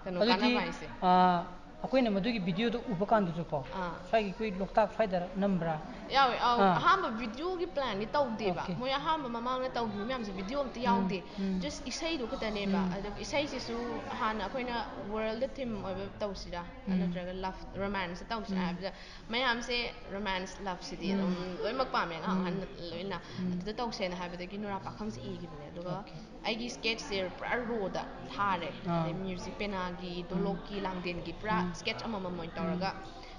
ꯀꯩꯅꯣ ꯑꯗꯨꯗꯤ, ꯀꯥꯟꯅꯕ ꯍꯥꯏꯁꯦ꯫ ꯑꯥ, ꯑꯩꯈꯣꯏꯅ ꯃꯗꯨꯒꯤ ꯚꯤꯗꯤꯑꯣꯗꯣ ꯎꯕ ꯀꯥꯟꯗꯁꯨꯀꯣ, ꯑꯥ꯫ ꯁ꯭ꯋꯥꯏꯒꯤ ꯑꯩꯈꯣꯏ ꯂꯣꯛꯇꯥꯛ ꯁ꯭ꯋꯥꯏꯗꯔ ꯅꯝꯕ꯭ꯔꯥ? ꯌꯥꯎꯋꯦ, ꯑꯧ꯫ ꯑꯥ꯫ ꯑꯍꯥꯟꯕ ꯚꯤꯗꯤꯑꯣꯒꯤ ꯄ꯭ꯂꯥꯟꯗꯤ ꯇꯧꯗꯦꯕ꯫ ꯑꯣꯀꯦ꯫ ꯃꯣꯏ ꯑꯍꯥꯟꯕ ꯃꯃꯥꯡꯗ ꯇꯧꯈꯤꯕ ꯃꯌꯥꯝꯁꯦ ꯚꯤꯗꯤꯑꯣ ꯑꯝꯇ ꯎꯝ, ꯌꯥꯎꯗꯦ꯫ ꯎꯝ꯫ ꯖꯁ ꯏꯁꯩꯗꯣ ꯈꯛꯇꯅꯦꯕ꯫ ꯎꯝ꯫ ꯑꯗꯨꯒ ꯏꯁꯩꯁꯤꯁꯨ ꯍꯥꯟꯅ ꯑꯩꯈꯣꯏꯅ ꯋꯥꯔꯜꯗ ꯊꯤꯝ ꯑꯣꯏꯕ ꯇꯧꯁꯤꯔꯥ, ꯎꯝ꯫ ꯅꯠꯇ꯭ꯔꯒ ꯂꯚ, ꯔꯣꯃꯥꯟꯁꯇ ꯇꯧꯁꯤꯔꯥ ꯎꯝ꯫ ꯍꯥꯏꯕꯗ, ꯃꯌꯥꯝꯁꯦ ꯔꯣꯃꯥꯟꯁ, ꯂꯚꯁꯤꯗꯤ ꯎꯝ꯫ ꯑꯗꯨꯝ ꯂꯣꯏꯅꯃꯛ ꯄꯥꯝꯃꯦ, ꯑꯉꯥꯡ ꯎꯝ꯫ ꯑꯍꯟ ꯂꯣꯏꯅ꯫ ꯎꯝ꯫ ꯑꯗꯨꯗ ꯇꯧꯁꯦꯅ ꯍꯥꯏꯕꯗꯒꯤ ꯅꯨꯔꯥ ꯄꯥꯈꯪꯁꯦ ꯏꯈꯤꯕꯅꯦ꯫ ꯑꯗꯨꯒ ꯑꯣꯀꯦ꯫ ꯑꯩꯒꯤ ꯁ꯭ꯀꯦꯠꯁꯁꯦ ꯄꯨꯔꯥ ꯔꯣꯗ ꯊꯥꯔꯦ꯫ ꯑꯥ꯫ ꯑꯗꯩ ꯃ꯭ꯌꯨꯖꯤꯛ, ꯄꯦꯅꯥꯒꯤ, ꯎꯝ꯫ ꯗꯣꯂꯣꯛꯀꯤ, ꯂꯥꯡꯗꯦꯟꯒꯤ ꯄꯨꯔꯥ ꯎꯝ꯫ ꯁ꯭ꯀꯦꯠꯁ ꯑꯃꯃꯝ ꯑꯣꯏꯅ ꯎꯝ꯫ ꯇꯧꯔꯒ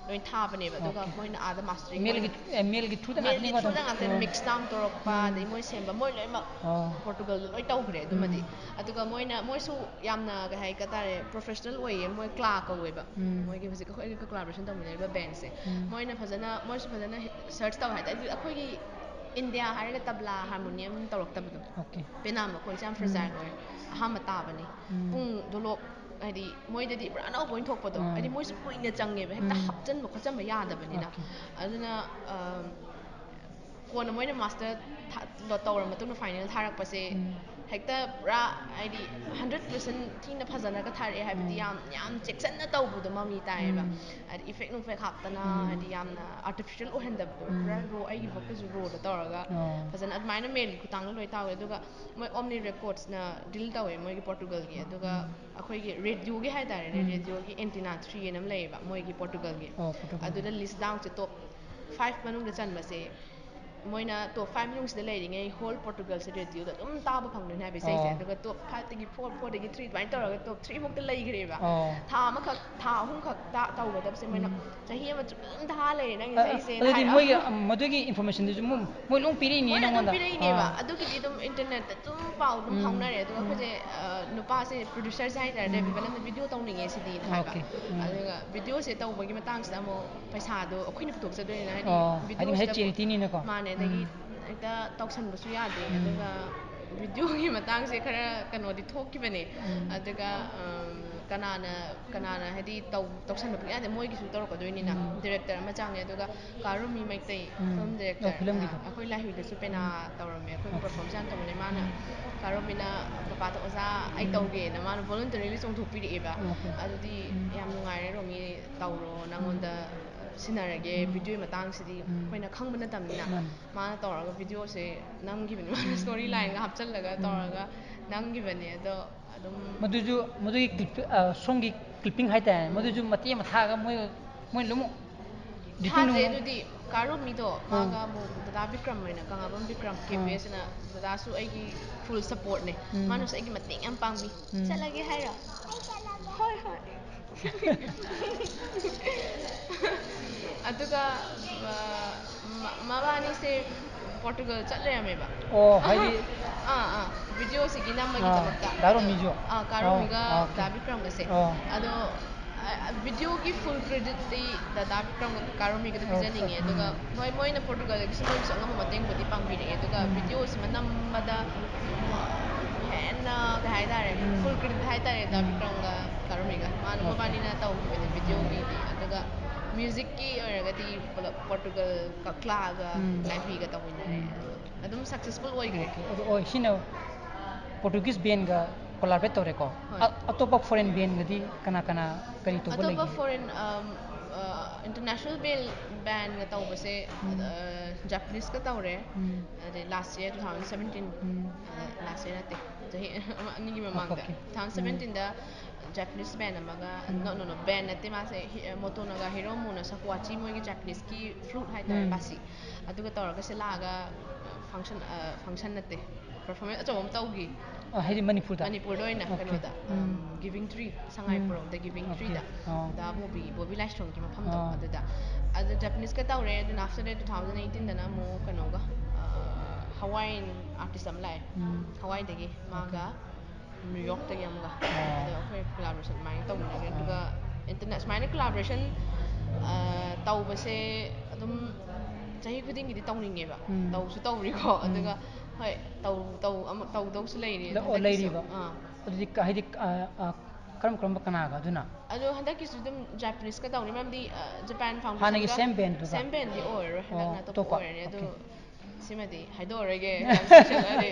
ꯂꯣꯏ ꯊꯥꯕꯅꯦꯕ꯫ ꯑꯗꯨꯒ ꯑꯣꯀꯦ꯫ ꯃꯣꯏꯅ ꯑꯥꯗ ꯃꯥꯁꯇꯔꯤꯡ ꯃꯦꯜꯒꯤ, ꯑꯣꯏꯅ ꯑꯦ, ꯃꯦꯜꯒꯤ ꯊ꯭ꯔꯨꯗ ꯃꯦꯜꯒꯤ ꯉꯥꯛꯇꯅꯤꯀꯣ ꯑꯗꯨꯝ? ꯊ꯭ꯔꯨꯗ ꯉꯥꯛꯇꯅꯦ, ꯑꯣ꯫ ꯃꯤꯛꯁ ꯗꯥꯎꯟ ꯇꯧꯔꯛꯄ, ꯎꯝ꯫ ꯑꯗꯩ ꯃꯣꯏ ꯁꯦꯝꯕ, ꯃꯣꯏ ꯂꯣꯏꯅꯃꯛ ꯑꯣ꯫ ꯄꯣꯔꯇꯨꯒꯜꯗ ꯂꯣꯏ ꯇꯧꯈ꯭ꯔꯦ ꯑꯗꯨꯃꯗꯤ꯫ ꯎꯝ꯫ ꯑꯗꯨꯒ ꯃꯣꯏꯅ, ꯃꯣꯏꯁꯨ ꯌꯥꯝꯅ ꯀꯩ ꯍꯥꯏꯒꯗ꯭ꯔꯥ, ꯄ꯭ꯔꯣꯐꯦꯁꯅꯦꯜ ꯑꯣꯏꯌꯦ, ꯃꯣꯏ ꯀ꯭ꯂꯥ ꯀꯧꯋꯦꯕ꯫ ꯎꯝ꯫ ꯃꯣꯏꯒꯤ ꯍꯧꯖꯤꯛ ꯑꯩꯈꯣꯏꯒ ꯀꯣꯂꯥꯕꯣꯔꯦꯁꯟ ꯇꯧꯃꯤꯟꯅꯔꯤꯕ ꯕꯦꯟꯁꯦ꯫ ꯎꯝ꯫ ꯃꯣꯏꯅ ꯐꯖꯅ, ꯃꯣꯏꯁꯨ ꯐꯖꯅ ꯁꯔꯆ ꯇꯧꯋꯦ ꯍꯥꯏꯇꯥꯔꯦ꯫ ꯑꯗꯨꯗꯤ ꯑꯩꯈꯣꯏꯒꯤ ꯏꯟꯗꯤꯌꯥ ꯍꯥꯏꯔꯒ ꯇꯕ꯭ꯂꯥ ꯍꯥꯔꯃꯣꯅꯤꯌꯝ ꯇꯧꯔꯛꯇꯕꯗꯣ꯫ ꯑꯣꯀꯦ꯫ ꯄꯦꯅꯥ ꯃꯈꯣꯟꯁꯦ ꯌꯥꯝ ꯎꯝ꯫ ꯐ꯭ꯔꯖꯥꯏꯜ ꯑꯣꯏ꯫ ꯑꯍꯥꯟꯕ ꯇꯥꯕꯅꯤ꯫ ꯎꯝ꯫ ꯄꯨꯡ ꯗꯣꯂꯣꯛ ꯍꯥꯏꯗꯤ ꯃꯣꯏꯗꯗꯤ ꯄꯨꯔꯥ ꯑꯅꯧꯕ ꯑꯣꯏꯅ ꯊꯣꯛꯄꯗꯣ, ꯎꯝ꯫ ꯍꯥꯏꯗꯤ ꯃꯣꯏꯁꯨ ꯀꯨꯏꯅ ꯆꯪꯉꯦꯕ, ꯍꯦꯛꯇ ꯎꯝ꯫ ꯍꯥꯞꯆꯤꯟꯕ ꯈꯣꯠꯆꯟꯕ ꯌꯥꯗꯕꯅꯤꯅ꯫ Okay. ꯑꯗꯨꯅ, ꯑ, ꯀꯣꯟꯅ ꯃꯣꯏꯅ ꯃꯥꯁꯇꯔ ꯊꯥ-, ꯂꯣ-, ꯇꯧꯔ ꯃꯇꯨꯡꯗ ꯐꯥꯏꯅꯦꯜ ꯊꯥꯔꯛꯄꯁꯦ, ꯎꯝ꯫ ꯍꯦꯛꯇ ꯄꯨꯔꯥ ꯍꯥꯏꯗꯤ ꯍꯟꯗ꯭ꯔꯦꯠ ꯄꯥꯔꯁꯦꯟ ꯊꯤꯅ ꯐꯖꯅꯒ ꯊꯥꯔꯛꯑꯦ ꯍꯥꯏꯕꯗꯤ, ꯎꯝ꯫ ꯌꯥꯝ, ꯌꯥꯝ ꯆꯦꯛꯁꯤꯟꯅ ꯇꯧꯕꯗꯣ ꯃꯃꯤ ꯇꯥꯏꯌꯦꯕ꯫ ꯎꯝ꯫ ꯍꯥꯏꯗꯤ ꯏꯐꯦꯛ ꯅꯨꯡꯐꯦꯛ ꯍꯥꯞꯇꯅ, ꯎꯝ꯫ ꯍꯥꯏꯗꯤ ꯌꯥꯝꯅ ꯑꯥꯔꯇꯤꯐꯤꯁꯦꯜ ꯑꯣꯏꯍꯟꯗꯕꯗꯣ, ꯎꯝ꯫ ꯄꯨꯔꯥ ꯔꯣ, ꯑꯩꯒꯤ ꯚꯣꯀꯦꯜꯁꯨ ꯔꯣꯗ ꯇꯧꯔꯒ ꯑꯣ꯫ ꯐꯖꯅ ꯑꯗꯨꯃꯥꯏꯅ ꯃꯦꯜꯒꯤ ꯈꯨꯇꯥꯡꯗ ꯂꯣꯏ ꯇꯧꯋꯦ꯫ ꯑꯗꯨꯒ ꯃꯣꯏ Omni Records ꯅ ꯗꯤꯜ ꯇꯧꯋꯦ ꯃꯣꯏꯒꯤ ꯄꯣꯔꯇꯨꯒꯜꯒꯤ꯫ ꯑꯗꯨꯒ ꯎꯝ꯫ ꯑꯩꯈꯣꯏꯒꯤ ꯔꯦꯗꯤꯑꯣꯒꯤ ꯍꯥꯏꯇꯥꯔꯦꯅꯦ, ꯎꯝ꯫ ꯔꯦꯗꯤꯑꯣꯒꯤ Antenna Three ꯑꯅ ꯑꯃ ꯂꯩꯌꯦꯕ ꯃꯣꯏꯒꯤ ꯄꯣꯔꯇꯨꯒꯜꯒꯤ꯫ ꯑꯣ, ꯄꯣꯔꯇꯨꯒꯜꯒꯤ꯫ ꯑꯗꯨꯗ ꯂꯤꯁ ꯗꯥꯎꯟꯁꯦ ꯇꯣꯞ ꯐꯥꯏꯚ ꯃꯅꯨꯡꯗ ꯆꯟꯕꯁꯦ, ꯃꯣꯏꯅ ꯇꯣꯞ ꯐꯥꯏꯚ ꯃꯅꯨꯡꯁꯤꯗ ꯂꯩꯔꯤꯉꯩ ꯍꯣꯜ ꯄꯣꯔꯇꯨꯒꯜꯁꯦ ꯔꯦꯗꯤꯑꯣꯗ ꯑꯗꯨꯝ ꯇꯥꯕ ꯐꯪꯗꯣꯏꯅꯦ ꯍꯥꯏꯕ ꯏꯁꯩꯁꯦ꯫ ꯑꯣ꯫ ꯑꯗꯨꯒ ꯇꯣꯞ ꯐꯥꯏꯚꯇꯒꯤ ꯐꯣꯔ, ꯐꯣꯔꯗꯒꯤ ꯊ꯭ꯔꯤ ꯑꯗꯨꯃꯥꯏꯅ ꯇꯧꯔꯒ ꯇꯣꯞ ꯊ꯭ꯔꯤ ꯐꯥꯎꯗ ꯂꯩꯈ꯭ꯔꯦꯕ꯫ ꯑꯣ꯫ ꯊꯥ ꯑꯃꯈꯛ, ꯊꯥ ꯑꯍꯨꯝꯈꯛ ꯇ-, ꯇꯧꯒꯗꯕꯁꯦ ꯃꯣꯏꯅ ꯎꯝ꯫ ꯆꯍꯤ ꯑꯃ ꯆꯨꯞꯅ ꯑꯗꯨꯝ ꯊꯥ ꯂꯩꯔꯦ ꯅꯪꯒꯤ ꯑ, ꯏꯁꯩꯁꯦꯅ ꯑꯗꯨꯗꯤ ꯍꯥꯏꯔꯛꯑꯒ꯫ ꯃꯣꯏꯒꯤ, ꯑ, ꯃꯗꯨꯒꯤ information ꯗꯨꯁꯨ ꯃꯣꯏ, ꯃꯣꯏ ꯂꯣꯏ ꯄꯤꯔꯛꯏꯅꯦ ꯃꯣꯏꯅ ꯑꯗꯨꯝ ꯅꯉꯣꯟꯗ? ꯄꯤꯔꯛꯏꯅꯦꯕ꯫ ꯑꯥ꯫ ꯑꯗꯨꯒꯤꯗꯤ ꯑꯗꯨꯝ internet ꯇ ꯑꯗꯨꯝ ꯄꯥꯎ ꯑꯗꯨꯝ ꯎꯝ꯫ ꯐꯥꯎꯅꯔꯦ꯫ ꯑꯗꯨꯒ ꯎꯝ꯫ ꯑꯩꯈꯣꯏꯁꯦ, ꯑ, ꯅꯨꯄꯥꯁꯦ producer ꯁꯦ ꯍꯥꯏꯇꯥꯔꯦ, ꯎꯝ꯫ ꯗꯦꯕꯤꯀꯥꯅꯟꯗ video ꯇꯧꯅꯤꯡꯉꯦ ꯁꯤꯗꯤꯅ ꯍꯥꯏꯕ꯫ Okay. ꯎꯝ꯫ ꯑꯗꯨꯒ video ꯁꯦ ꯇꯧꯕꯒꯤ ꯃꯇꯥꯡꯁꯤꯗ ꯑꯃꯨꯛ ꯄꯩꯁꯥꯗꯣ ꯑꯩꯈꯣꯏꯅ ꯄꯨꯊꯣꯛꯆꯗꯣꯏꯅꯤꯅ, ꯍꯥꯏꯗꯤ ꯑꯣ, ꯍꯥꯏꯗꯤ video ꯉꯁꯥꯏ ꯁꯤꯗ charity ꯅꯤꯅꯀꯣ꯫ ꯃꯥꯅꯦ, ꯑꯗꯒꯤ ꯎꯝ꯫ ꯍꯦꯛꯇ ꯇꯧꯁꯟꯕꯁꯨ ꯌꯥꯗꯦ꯫ ꯎꯝ꯫ ꯑꯗꯨꯒ video ꯒꯤ ꯃꯇꯥꯡꯁꯦ ꯈꯔ ꯀꯩꯅꯣꯗꯤ ꯊꯣꯛꯈꯤꯕꯅꯦ꯫ ꯎꯝ꯫ ꯑꯗꯨꯒ, ꯑꯝ, ꯀꯅꯥꯅ, ꯀꯅꯥꯅ ꯍꯥꯏꯗꯤ ꯇꯧ-, ꯇꯧꯁꯟꯕ ꯌꯥꯗꯦ, ꯃꯣꯏꯒꯤꯁꯨ ꯇꯧꯔꯛꯀꯗꯣꯏꯅꯤꯅ꯫ ꯎꯝ꯫ Director ꯑꯃ ꯆꯪꯉꯦ, ꯑꯗꯨꯒ ꯀꯥꯔꯨꯃꯤ ꯃꯩꯇꯩ, ꯎꯝ꯫ Film director, ꯑꯣ, film ꯒꯤꯗꯣ꯫ ꯑ, ꯑꯩꯈꯣꯏ ꯂꯥꯏꯍꯨꯏꯗꯁꯨ ꯄꯦꯅꯥ ꯎꯝ꯫ ꯇꯧꯔꯝꯃꯦ, ꯑꯩꯈꯣꯏ Okay. perform ꯁꯨ ꯌꯥꯝ ꯇꯧꯕꯅꯦ꯫ ꯃꯥꯅ ꯎꯝ꯫ ꯀꯥꯔꯨꯃꯤꯅ ꯄꯄꯥꯗ ꯑꯣꯖꯥ ꯑꯩ ꯎꯝ꯫ ꯇꯧꯒꯦꯅ ꯃꯥꯅ voluntarily ꯆꯣꯡꯊꯣꯛꯄꯤꯔꯛꯑꯦꯕ꯫ Okay. ꯑꯗꯨꯗꯤ ꯎꯝ꯫ ꯌꯥꯝ ꯅꯨꯡꯉꯥꯏꯔꯦ ꯔꯣꯃꯤ, ꯇꯧꯔꯣ, ꯎꯝ꯫ ꯅꯪꯉꯣꯟꯗ ꯁꯤꯟꯅꯔꯒꯦ, ꯎꯝ꯫ Video ꯒꯤ ꯃꯇꯥꯡꯁꯤꯗꯤ ꯎꯝ꯫ ꯑꯩꯈꯣꯏꯅ ꯈꯪꯕ ꯅꯠꯇꯕꯅꯤꯅ꯫ ꯃꯥꯅꯤ꯫ ꯃꯥꯅ ꯇꯧꯔꯒ video ꯁꯦ ꯅꯝꯈꯤꯕꯅꯦ꯫ ꯃꯥꯅ ꯎꯝ꯫ Story line ꯒ ꯍꯥꯞꯆꯜꯂꯒ ꯎꯝ꯫ ꯇꯧꯔꯒ ꯅꯝꯈꯤꯕꯅꯦ꯫ ꯑꯗꯣ ꯑꯗꯨꯝ ꯃꯗꯨꯁꯨ, ꯃꯗꯨꯒꯤ clip, ꯑ, song ꯒꯤ clipping ꯍꯥꯏꯇꯥꯔꯦ, ꯎꯝ꯫ ꯃꯗꯨꯁꯨ ꯃꯇꯦꯛ ꯑꯃ ꯊꯥꯔꯒ ꯃꯣꯏ, ꯃꯣꯏ ꯑꯗꯨꯝ editing ꯊꯥꯁꯦ ꯅꯨꯡ ꯑꯗꯨꯗꯤ ꯀꯥꯔꯨꯃꯤꯗꯣ, ꯑꯥ꯫ ꯃꯥꯒ ꯑꯃꯨꯛ ꯗꯗꯥ ꯕꯤꯀ꯭ꯔꯝ ꯍꯥꯏꯅ ꯀꯪꯂꯥꯕꯝ ꯕꯤꯀ꯭ꯔꯝ, ꯑꯥ꯫ K B S ꯅ ꯗꯗꯥꯁꯨ ꯑꯩꯒꯤ full support ꯅꯦ꯫ ꯎꯝ꯫ ꯃꯥꯅꯁꯨ ꯑꯩꯒꯤ ꯃꯇꯦꯡ ꯌꯥꯝ ꯄꯥꯡꯕꯤ꯫ ꯎꯝ꯫ "ꯆꯠꯂꯒꯦ ꯍꯥꯏꯔꯣ?" "ꯍꯣꯏ, ꯍꯣꯏ꯫" ꯑꯗꯨꯒ, ꯑ, ꯃ-, ꯃꯕꯥꯅꯤꯁꯦ ꯄꯣꯔꯇꯨꯒꯜ ꯆꯠ ꯂꯩꯔꯝꯃꯦꯕ꯫ ꯑꯣ, ꯍꯥꯏꯗꯤ ꯑꯥ, ꯑꯥ, video ꯁꯤꯒꯤ ꯑꯥ, ꯅꯝꯕꯒꯤꯗꯃꯛꯇ꯫ ꯗꯥ ꯔꯣꯃꯤꯁꯨ? ꯑꯥ, ꯀꯥꯔꯨꯃꯤꯒ ꯑꯣ, ꯑꯣꯀꯦ꯫ ꯗꯥ ꯕꯤꯀ꯭ꯔꯝꯒꯁꯦ꯫ ꯑꯣ꯫ ꯑꯗꯣ, ꯑ, video ꯒꯤ full credit ꯇꯤ ꯗꯗꯥ ꯕꯤꯀ꯭ꯔꯝꯒ ꯀꯥꯔꯨꯃꯤꯒꯗ ꯑꯣ, ꯄꯤꯖꯅꯤꯡꯉꯦ꯫ ꯑꯣ, ꯑꯗꯨꯒ ꯎꯝ꯫ ꯍꯣꯏ, ꯃꯣꯏꯅ ꯄꯣꯔꯇꯨꯒꯜꯗꯒꯤꯁꯨ ꯃꯣꯏꯒꯤꯁꯨ ꯑꯉꯝꯕ ꯃꯇꯦꯡꯕꯨꯗꯤ ꯄꯥꯡꯕꯤꯔꯛꯑꯦ꯫ ꯑꯗꯨꯒ ꯎꯝ꯫ Video ꯁꯤꯃ ꯅꯝꯕꯗ ꯍꯦꯟꯅ ꯀꯩ ꯍꯥꯏꯇꯥꯔꯦ, ꯐꯨꯜ ꯀ꯭ꯔꯤꯗꯤꯠ ꯍꯥꯏꯇꯥꯔꯦ ꯗꯥ ꯕꯤꯀ꯭ꯔꯝꯒ ꯀꯥꯔꯨꯃꯤꯒ, ꯃꯥꯅ ꯃꯕꯥꯅꯤꯅ ꯇꯧꯈꯤꯕꯅꯦ ꯚꯤꯗꯤꯑꯣꯒꯤꯗꯤ꯫ ꯑꯗꯨꯒ ꯃ꯭ꯌꯨꯖꯤꯛꯀꯤ ꯑꯣꯏꯔꯒꯗꯤ ꯄꯨꯂꯞ ꯄꯣꯔꯇꯨꯒꯜ ꯀꯛꯂꯥꯒ ꯂꯥꯏꯍꯨꯏꯒ ꯇꯧꯃꯤꯟꯅꯔꯦ꯫ ꯑꯗꯨꯝ ꯁꯛꯁꯦꯁꯐꯨꯜ ꯑꯣꯏꯈ꯭ꯔꯦ꯫ ꯑꯣꯀꯦ, ꯑꯗꯣ, ꯑꯣ, ꯁꯤꯅ ꯄꯣꯔꯇꯨꯒꯤꯁ ꯕꯦꯟꯒ ꯀꯣꯂꯥꯕꯔꯦꯠ ꯇꯧꯔꯦꯀꯣ꯫ ꯍꯣꯏ꯫ ꯑ-, ꯑꯇꯣꯞꯄ ꯐꯣꯔꯦꯟ ꯕꯦꯟꯒꯗꯤ ꯀꯅꯥ ꯀꯅꯥ ꯀꯔꯤ ꯇꯧꯕ ꯑꯇꯣꯞꯄ ꯂꯩꯒꯦ? ꯐꯣꯔꯦꯟ, ꯑꯝ, ꯑ, ꯏꯟꯇꯔꯅꯦꯁꯅꯦꯜ ꯕꯦꯟ, ꯕꯦꯟꯒ ꯇꯧꯕꯁꯦ, ꯎꯝ꯫ ꯑ, ꯖꯄꯅꯤꯁꯀ ꯇꯧꯔꯦ꯫ ꯎꯝ꯫ ꯑꯗꯩ ꯂꯥꯁ ꯌꯔ ꯇꯨ ꯊꯥꯎꯖꯟ ꯁꯕꯦꯟꯇꯤꯟ, ꯎꯝ꯫ ꯑ, ꯂꯥꯁ ꯌꯔ ꯅꯠꯇꯦ, ꯆꯍꯤ ꯑꯃ ꯑꯅꯤꯒꯤ ꯃꯃꯥꯡꯗ, ꯑꯣꯀꯦ꯫ ꯇꯨ ꯊꯥꯎꯖꯟ ꯁꯕꯦꯟꯇꯤꯟꯗ ꯖꯄꯅꯤꯁ ꯕꯦꯟ ꯑꯃꯒ, ꯎꯝ꯫ No, no, no, ꯕꯦꯟ ꯅꯠꯇꯦ, ꯃꯥꯁꯦ ꯍꯤ-, ꯑ, ꯃꯣꯇꯣꯅꯥꯒ ꯍꯤꯔꯣꯃꯨꯅ ꯁꯀ꯭ꯋꯥꯆꯤ, ꯃꯣꯏꯒꯤ ꯖꯄꯅꯤꯁꯀꯤ ꯐ꯭ꯂꯨꯠ ꯍꯥꯏꯇꯥꯔꯦ, ꯎꯝ꯫ ꯕꯥꯁꯤ, ꯑꯗꯨꯒ ꯇꯧꯔꯒ ꯁꯤ ꯂꯥꯛꯑꯒ, ꯑ, ꯐꯪꯁꯟ, ꯑ, ꯐꯪꯁꯟ ꯅꯠꯇꯦ, ꯄꯔꯐꯣꯔꯃꯦꯟꯁ ꯑꯆꯧꯕ ꯑꯃ ꯇꯧꯈꯤ꯫ ꯑ, ꯍꯥꯏꯗꯤ ꯃꯅꯤꯄꯨꯔꯗ? ꯃꯅꯤꯄꯨꯔꯗ ꯑꯣꯏꯅ, ꯑꯣꯀꯦ꯫ ꯀꯩꯅꯣꯗ, ꯎꯝ꯫ ꯑꯝ, ꯒꯤꯚꯤꯡ ꯇ꯭ꯔꯤ, ꯁꯉꯥꯏꯄ꯭ꯔꯧꯗ ꯒꯤꯚꯤꯡ ꯑꯣꯀꯦ꯫ ꯇ꯭ꯔꯤꯗ꯫ ꯑꯣ꯫ ꯗꯥ ꯕꯣꯕꯤ, ꯕꯣꯕꯤ ꯂꯥꯏꯁ꯭ꯔꯝꯒꯤ ꯃꯐꯝꯗꯣ, ꯑꯣ꯫ ꯑꯗꯨꯗ꯫ ꯑꯗꯨ ꯖꯄꯅꯤꯁꯀ ꯇꯧꯔꯦ, ꯑꯗꯨꯅ after that ꯇꯨ ꯊꯥꯎꯖꯟ ꯑꯩꯠꯇꯤꯟꯗꯅ ꯑꯃꯨꯛ ꯀꯩꯅꯣꯒ, ꯑ, ꯍꯋꯥꯏꯟ ꯑꯥꯔꯇꯤꯁ ꯑꯃ ꯂꯥꯛꯑꯦ꯫ ꯎꯝ꯫ ꯍꯋꯥꯏꯗꯒꯤ ꯃꯥꯒ, ꯑꯣꯀꯦ꯫ ꯅ꯭ꯌꯨ ꯌꯣꯔꯛꯇꯒꯤ ꯑꯃꯒ꯫ ꯑꯣ꯫ ꯑꯗꯣ ꯑꯩꯈꯣꯏ ꯀꯣꯂꯥꯕꯣꯔꯦꯁꯟ ꯑꯗꯨꯃꯥꯏꯅ ꯇꯧꯃꯤꯟꯅꯈ꯭ꯔꯦ꯫ ꯑꯣ꯫ ꯑꯗꯨꯒ ꯏꯟꯇꯔꯅꯦ-, ꯁꯨꯃꯥꯏꯅ ꯀꯣꯂꯥꯕꯣꯔꯦꯁꯟ, ꯑ, ꯇꯧꯕꯁꯦ ꯑꯗꯨꯝ ꯆꯍꯤ ꯈꯨꯗꯤꯡꯒꯤꯗꯤ ꯇꯧꯅꯤꯡꯉꯦꯕ꯫ ꯎꯝ꯫ ꯇꯧꯁꯨ ꯇꯧꯔꯤꯀꯣ꯫ ꯎꯝ꯫ ꯑꯗꯨꯒ ꯍꯣꯏ, ꯇꯧ-, ꯇꯧ-, ꯑꯃ ꯇꯧꯗꯧꯁꯨ ꯂꯩꯔꯤ ꯑꯗꯣ, ꯑꯣ, ꯍꯟꯗꯛꯀꯤꯁꯨ꯫ ꯂꯩꯔꯤꯕ? ꯑꯥ꯫ ꯑꯗꯨꯗꯤ ꯀ-, ꯍꯥꯏꯗꯤ, ꯑ, ꯑ, ꯀꯔꯝ ꯀꯔꯝꯕ ꯀꯅꯥꯒ ꯑꯗꯨꯅ? ꯑꯗꯣ ꯍꯟꯗꯛꯀꯤꯁꯨ ꯑꯗꯨꯝ ꯖꯄꯅꯤꯁꯀ ꯇꯧꯅꯤ, ꯃꯔꯝꯗꯤ, ꯑ, ꯖꯄꯥꯟ ꯍꯥꯟꯅꯒꯤ foundationꯒ same bandꯗꯨꯒ? Same bandꯗꯤ ꯑꯣꯏꯔꯔꯣꯏ, ꯑꯣ, ꯍꯟꯗꯛꯅ ꯑꯇꯣꯞꯄ ꯑꯇꯣꯞꯄ? ꯑꯣꯏꯔꯅꯤ꯫ ꯑꯗꯣ ꯑꯣꯀꯦ꯫ ꯁꯤꯃꯗꯤ ꯍꯥꯏꯗꯣꯛꯑꯔꯣꯏꯒꯦ, ꯌꯥꯝ ꯁꯦꯡꯅ ꯍꯥꯏꯗꯤ꯫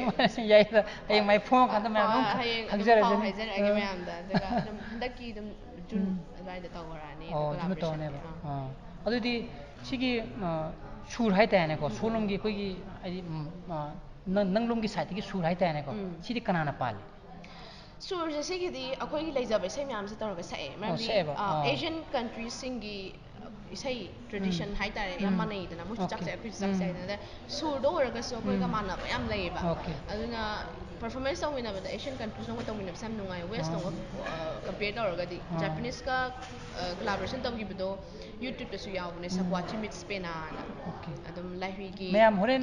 ꯌꯥꯏꯗ, ꯍꯌꯦꯡ ꯃꯥꯏ ꯐꯣꯡꯉꯀꯥꯟꯗ ꯃꯌꯥꯝ ꯑꯗꯨꯝ ꯑꯥ, ꯍꯌꯦꯡ ꯑꯗꯨꯝ ꯄꯥꯎ ꯈꯪꯖꯔꯁꯅꯤ꯫ ꯍꯥꯏꯖꯔꯛꯑꯒꯦ ꯑꯥ꯫ ꯃꯌꯥꯝꯗ꯫ ꯑꯗꯨꯒ ꯑꯗꯨꯝ ꯍꯟꯗꯛꯀꯤ ꯑꯗꯨꯝ ꯖꯨꯟ ꯎꯝ꯫ ꯑꯗꯨꯋꯥꯏꯗ ꯇꯧꯈ꯭ꯔꯅꯤ, ꯑꯣ, ꯑꯗꯨ ꯖꯨꯟꯗ collaboration꯫ ꯇꯧꯔꯅꯦꯕ꯫ ꯑꯥ꯫ ꯑꯥ꯫ ꯑꯗꯨꯗꯤ ꯁꯤꯒꯤ, ꯑ, ꯁꯨꯔ ꯍꯥꯏꯇꯥꯔꯦꯅꯦꯀꯣ, ꯎꯝ꯫ ꯁꯣꯝꯂꯣꯝꯒꯤ ꯑꯩꯈꯣꯏꯒꯤ ꯍꯥꯏꯗꯤ, ꯎꯝ, ꯑ, ꯅꯪ, ꯅꯪꯂꯣꯝꯒꯤ ꯁꯥꯏꯠꯇꯒꯤ ꯁꯨꯔ ꯍꯥꯏꯇꯥꯔꯦꯅꯦꯀꯣ, ꯎꯝ꯫ ꯁꯤꯗꯤ ꯀꯅꯥꯅ ꯄꯥꯜꯂꯤ? ꯁꯨꯔꯁꯦ ꯁꯤꯒꯤꯗꯤ ꯑꯩꯈꯣꯏꯒꯤ ꯂꯩꯖꯕ ꯏꯁꯩ ꯃꯌꯥꯝꯁꯦ ꯇꯧꯔꯒ ꯁꯛꯑꯦ꯫ ꯑꯣ, ꯃꯔꯝꯗꯤ, ꯁꯛꯑꯦꯕ? ꯑ, ꯑꯣ꯫ Asian countryꯁꯤꯡꯒꯤ ꯏꯁꯩ tradition ꯎꯝ꯫ ꯍꯥꯏꯇꯥꯔꯦ, ꯌꯥꯝ ꯎꯝ꯫ ꯃꯥꯟꯅꯩꯗꯅ, ꯃꯣꯏꯁꯨ ꯆꯥꯛ ꯑꯣꯀꯦ꯫ ꯆꯥꯏ, ꯑꯩꯈꯣꯏꯁꯨ ꯆꯥꯛ ꯎꯝ꯫ ꯆꯥꯏꯗꯅ, ꯑꯗ ꯁꯨꯔꯗ ꯑꯣꯏꯔꯒꯁꯨ ꯑꯩꯈꯣꯏꯒ ꯎꯝ꯫ ꯃꯥꯟꯅꯕ ꯌꯥꯝ ꯂꯩꯌꯦꯕ꯫ ꯑꯣꯀꯦ꯫ ꯑꯗꯨꯅ performance ꯇꯧꯃꯤꯟꯅꯕꯗ Asian countryꯁꯤꯡꯒ ꯇꯧꯃꯤꯟꯅꯕꯁꯦ ꯌꯥꯝ ꯅꯨꯡꯉꯥꯏ, ꯑꯥ꯫ Westꯇꯧꯒ, ꯑ, compare ꯇꯧꯔꯒꯗꯤ꯫ ꯑꯥ꯫ Japaneseꯀ, ꯑ, collaboration ꯇꯧꯈꯤꯕꯗꯣ YouTubeꯇꯁꯨ ꯌꯥꯎꯕꯅꯦ, ꯎꯝ꯫ Sakuachi Meets Pena ꯍꯥꯏꯅ꯫ ꯑꯣꯀꯦ꯫ ꯑꯗꯨꯝ ꯂꯥꯏꯍꯨꯏꯒꯤ ꯃꯌꯥꯝ ꯍꯣꯔꯦꯟ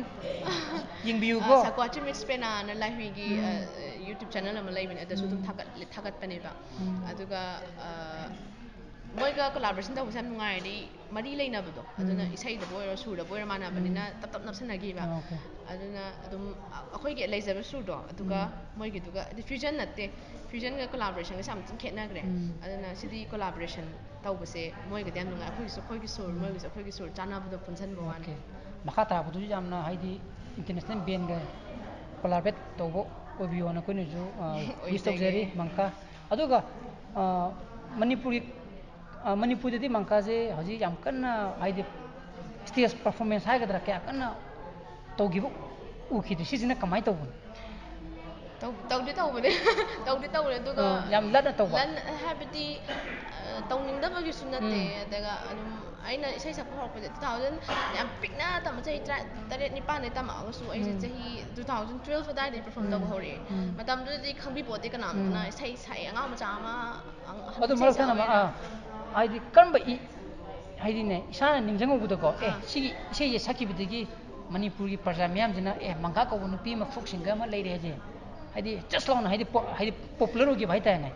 ꯌꯦꯡꯕꯤꯌꯨꯀꯣ꯫ ꯑ, Sakuachi Meets Pena ꯍꯥꯏꯅ ꯂꯥꯏꯍꯨꯏꯒꯤ, ꯎꯝ꯫ ꯑ, YouTube channel ꯑꯃ ꯂꯩꯕꯅꯦ, ꯑꯗꯁꯨ ꯑꯗꯨꯝ ꯎꯝ꯫ ꯊꯥꯒꯠꯂꯦ, ꯊꯥꯒꯠꯄꯅꯦꯕ꯫ ꯎꯝ꯫ ꯑꯗꯨꯒ, ꯑ, ꯃꯣꯏꯒ ꯀꯣꯂꯥꯕꯣꯔꯦꯁꯟ ꯇꯧꯕꯁꯦ ꯌꯥꯝ ꯅꯨꯡꯉꯥꯏꯔꯗꯤ, ꯃꯔꯤ ꯂꯩꯅꯕꯗꯣ, ꯑꯗꯨꯅ ꯏꯁꯩꯗꯕꯨ ꯑꯣꯏꯔꯣ, ꯁꯨꯔꯗꯕꯨ ꯑꯣꯏꯔꯣ, ꯃꯥꯟꯅꯕꯅꯤꯅ ꯇꯞ ꯇꯞ ꯅꯞꯁꯟꯅꯈꯤꯕ꯫ ꯑꯣꯀꯦ꯫ ꯑꯗꯨꯅ ꯑꯗꯨꯝ ꯑ- ꯑꯩꯈꯣꯏꯒꯤ ꯂꯩꯖꯕ ꯁꯨꯔꯗꯣ ꯑꯗꯨꯒ ꯃꯣꯏꯒꯤꯗꯨꯒ, ꯑꯗꯨ ꯐ꯭ꯌꯨꯖꯟ ꯅꯠꯇꯦ, ꯐ꯭ꯌꯨꯖꯟꯒ ꯀꯣꯂꯥꯕꯣꯔꯦꯁꯟꯒꯁꯦ ꯌꯥꯝ ꯊꯤꯅ ꯈꯦꯠꯅꯈ꯭ꯔꯦ꯫ ꯎꯝ꯫ ꯑꯗꯨꯅ ꯁꯤꯗꯤ ꯀꯣꯂꯥꯕꯣꯔꯦꯁꯟ ꯇꯧꯕꯁꯦ ꯃꯣꯏꯒꯗꯤ ꯌꯥꯝ ꯅꯨꯡꯉꯥꯏ, ꯑꯩꯈꯣꯏꯒꯤꯁꯨ ꯑꯩꯈꯣꯏꯒꯤ ꯁꯨꯔ, ꯃꯣꯏꯒꯤꯁꯨ ꯑꯩꯈꯣꯏꯒꯤ ꯁꯨꯔ ꯆꯥꯟꯅꯕꯗꯣ ꯄꯨꯟꯁꯟꯕ ꯋꯥꯅꯤ꯫ ꯑꯣꯀꯦ꯫ ꯃꯈꯥ ꯇꯥꯔꯛꯄꯗꯨꯁꯨ ꯌꯥꯝꯅ, ꯍꯥꯏꯗꯤ, ꯏꯟꯇꯔꯅꯦꯁꯅꯦꯜ ꯕꯦꯟꯒ ꯀꯣꯂꯥꯕꯣꯔꯦꯠ ꯇꯧꯕ ꯑꯣꯏꯕꯤꯌꯣꯅ ꯑꯩꯈꯣꯏꯅꯁꯨ ꯋꯤꯁ ꯑꯣꯏꯖꯒꯦ꯫ ꯇꯧꯖꯔꯤ, ꯃꯪꯀꯥ꯫ ꯑꯗꯨꯒ ꯑ, ꯃꯅꯤꯄꯨꯔꯒꯤ ꯑ, ꯃꯅꯤꯄꯨꯔꯗꯗꯤ ꯃꯪꯀꯥꯁꯦ ꯍꯧꯖꯤꯛ ꯌꯥꯝ ꯀꯟꯅ, ꯍꯥꯏꯗꯤ, ꯁ꯭ꯇꯦꯖ ꯄꯔꯐꯣꯔꯃꯦꯟꯁ ꯍꯥꯏꯒꯗ꯭ꯔꯥ, ꯀꯌꯥ ꯀꯟꯅ ꯇꯧꯈꯤꯕ ꯎꯈꯤꯗꯦ꯫ ꯁꯤꯁꯤꯅ ꯀꯃꯥꯏꯅ ꯇꯧꯕꯅꯣ? ꯇꯧ- ꯇꯧꯗꯤ ꯇꯧꯕꯅꯦ꯫ ꯇꯧꯗꯤ ꯇꯧꯕꯅꯦ, ꯑꯗꯨꯒ ꯑ, ꯌꯥꯝ ꯂꯟꯅ ꯇꯧꯕ? ꯂꯟ ꯍꯥꯏꯕꯗꯤ, ꯑ, ꯇꯧꯅꯤꯡꯗꯕꯒꯤꯁꯨ ꯅꯠꯇꯦ꯫ ꯎꯝ꯫ ꯑꯗꯨꯒ ꯑꯗꯨꯝ ꯑꯩꯅ ꯏꯁꯩ ꯁꯛꯄ ꯍꯧꯔꯛꯄꯁꯦ ꯇꯨ ꯊꯥꯎꯖꯟ, ꯌꯥꯝ ꯄꯤꯛꯅ ꯇꯝꯕ, ꯆꯍꯤ ꯇꯔꯥ ꯇꯔꯦꯠ ꯅꯤꯄꯥꯟꯗꯩ ꯇꯝꯃꯛꯑꯒꯁꯨ ꯑꯩꯁꯦ ꯎꯝ꯫ ꯆꯍꯤ ꯇꯨ ꯊꯥꯎꯖꯟ ꯇ꯭ꯋꯦꯜꯐ ꯑꯗꯨꯋꯥꯏꯗꯩ ꯄꯔꯐꯣꯔꯝ ꯇꯧꯕ ꯎꯝ꯫ ꯍꯧꯔꯛꯑꯦ꯫ ꯎꯝ꯫ ꯃꯇꯝꯗꯨꯗꯗꯤ ꯈꯪꯕꯤꯄꯣꯠꯇꯦ ꯀꯅꯥꯝꯇꯅ ꯎꯝ꯫ ꯏꯁꯩ ꯁꯛꯑꯦ, ꯑꯉꯥꯡ ꯃꯆꯥ ꯑꯃ ꯑꯉ- ꯑꯗꯨ ꯏꯁꯩ ꯃꯔꯛ ꯁꯛꯑꯣ ꯊꯠꯅꯕ, ꯍꯥꯏꯅ꯫ ꯑꯥ, ꯍꯥꯏꯗꯤ ꯀꯔꯝꯕ ꯏ-, ꯍꯥꯏꯗꯤꯅꯦ, ꯏꯁꯥꯅ ꯅꯤꯡꯁꯤꯡꯍꯧꯕꯗꯀꯣ, ꯑꯦ, ꯑꯥ꯫ ꯁꯤꯒꯤ ꯏꯁꯩꯁꯦ ꯁꯛꯈꯤꯕꯗꯒꯤ ꯃꯅꯤꯄꯨꯔꯒꯤ ꯄ꯭ꯔꯖꯥ ꯃꯤꯌꯥꯝꯁꯤꯅ, ꯑꯦ, ꯃꯪꯀꯥ ꯀꯧꯕ ꯅꯨꯄꯤ ꯑꯃ, ꯐꯣꯛ ꯁꯤꯡꯒꯔ ꯑꯃ ꯂꯩꯔꯦ ꯍꯥꯏꯁꯦ, ꯍꯥꯏꯗꯤ ꯆꯁ ꯂꯥꯎꯅ, ꯍꯥꯏꯗꯤ ꯄꯣ-, ꯍꯥꯏꯗꯤ ꯄꯣꯄꯨꯂꯔ ꯑꯣꯏꯈꯤꯕ ꯍꯥꯏꯇꯥꯔꯦꯅꯦ,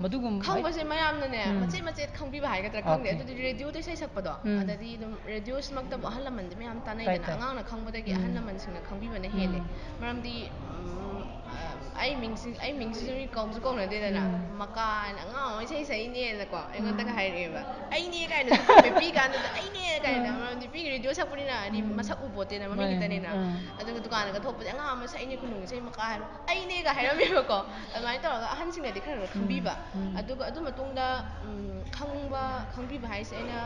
ꯃꯗꯨꯒꯨꯝꯕ, ꯍꯥꯏꯗꯤ, ꯈꯪꯕꯁꯦ ꯃꯌꯥꯝꯅꯅꯦ, ꯎꯝ꯫ ꯃꯆꯦꯠ ꯃꯆꯦꯠ ꯈꯪꯕꯤꯕ ꯍꯥꯏꯒꯗ꯭ꯔꯥ, ꯈꯪꯗꯦ꯫ ꯑꯣꯀꯦ꯫ ꯑꯗꯨꯗꯤ ꯔꯦꯗꯤꯑꯣꯗ ꯏꯁꯩ ꯁꯛꯄꯗꯣ, ꯎꯝ꯫ ꯑꯗꯗꯤ ꯑꯗꯨꯝ ꯔꯦꯗꯤꯑꯣꯁꯤꯃꯛꯇꯕꯨ ꯑꯍꯜ ꯂꯃꯟꯗꯤ ꯃꯌꯥꯝ ꯇꯥꯟꯅꯩꯗꯅ, ꯇꯥꯏ, ꯇꯥꯏ꯫ ꯑꯉꯥꯡꯅ ꯈꯪꯕꯗꯒꯤ ꯎꯝ꯫ ꯑꯍꯜ ꯂꯃꯟꯁꯤꯡꯅ ꯈꯪꯕꯤꯕꯅ ꯍꯦꯜꯂꯦ꯫ ꯎꯝ꯫ ꯃꯔꯝꯗꯤ, ꯎꯝ, ꯑ, ꯑꯩ ꯃꯤꯡꯁꯤ-, ꯑꯩ ꯃꯤꯡꯁꯤꯁꯨ ꯃꯤ ꯀꯧꯁꯨ ꯀꯧꯅꯗꯦꯗꯅ, ꯎꯝ꯫ "ꯃꯀꯥ" ꯍꯥꯏꯅ ꯑꯉꯥꯡ ꯑꯃ ꯏꯁꯩ ꯁꯛꯏꯅꯦꯅꯀꯣ ꯑꯩꯉꯣꯟꯗꯒ ꯎꯝ꯫ ꯍꯥꯏꯔꯛꯑꯦꯕ, "ꯑꯩꯅꯦ" ꯀꯥꯏꯅ ꯁꯨꯝ ꯄꯤꯛꯄꯤ ꯀꯥꯟꯗꯨꯗ "ꯑꯩꯅꯦ" ꯀꯥꯏꯅ, ꯎꯝ꯫ ꯃꯔꯝꯗꯤ ꯄꯤꯛꯏ ꯔꯦꯗꯤꯑꯣ ꯁꯛꯄꯅꯤꯅ, ꯍꯥꯏꯗꯤ, ꯎꯝ꯫ ꯃꯁꯛ ꯎꯄꯣꯠꯇꯦꯅ, ꯃꯃꯤꯠ ꯃꯥꯅꯦ꯫ ꯈꯛꯇꯅꯤꯅ꯫ ꯎꯝ꯫ ꯑꯗꯨꯒ ꯗꯨꯀꯥꯟꯗꯒ ꯊꯣꯛꯄꯁꯦ ꯑꯉꯥꯡ ꯑꯃ ꯁꯛꯏꯅꯦ ꯈꯨꯅꯨꯡꯒꯤ ꯏꯁꯩ ꯃꯀꯥ ꯍꯥꯏꯕ, "ꯑꯩꯅꯦꯒ" ꯍꯥꯏꯔꯝꯃꯦꯕꯀꯣ꯫ ꯑꯗꯨꯃꯥꯏꯅ ꯇꯧꯔꯒ ꯑꯍꯟꯁꯤꯡꯅꯗꯤ ꯈꯔ ꯈꯔ ꯈꯪꯕꯤꯕ꯫ ꯎꯝ꯫ ꯑꯗꯨꯒ ꯑꯗꯨ ꯃꯇꯨꯡꯗ, ꯎꯝ, ꯈꯪꯕ, ꯈꯪꯕꯤꯕ ꯍꯥꯏꯁꯦ ꯑꯩꯅ,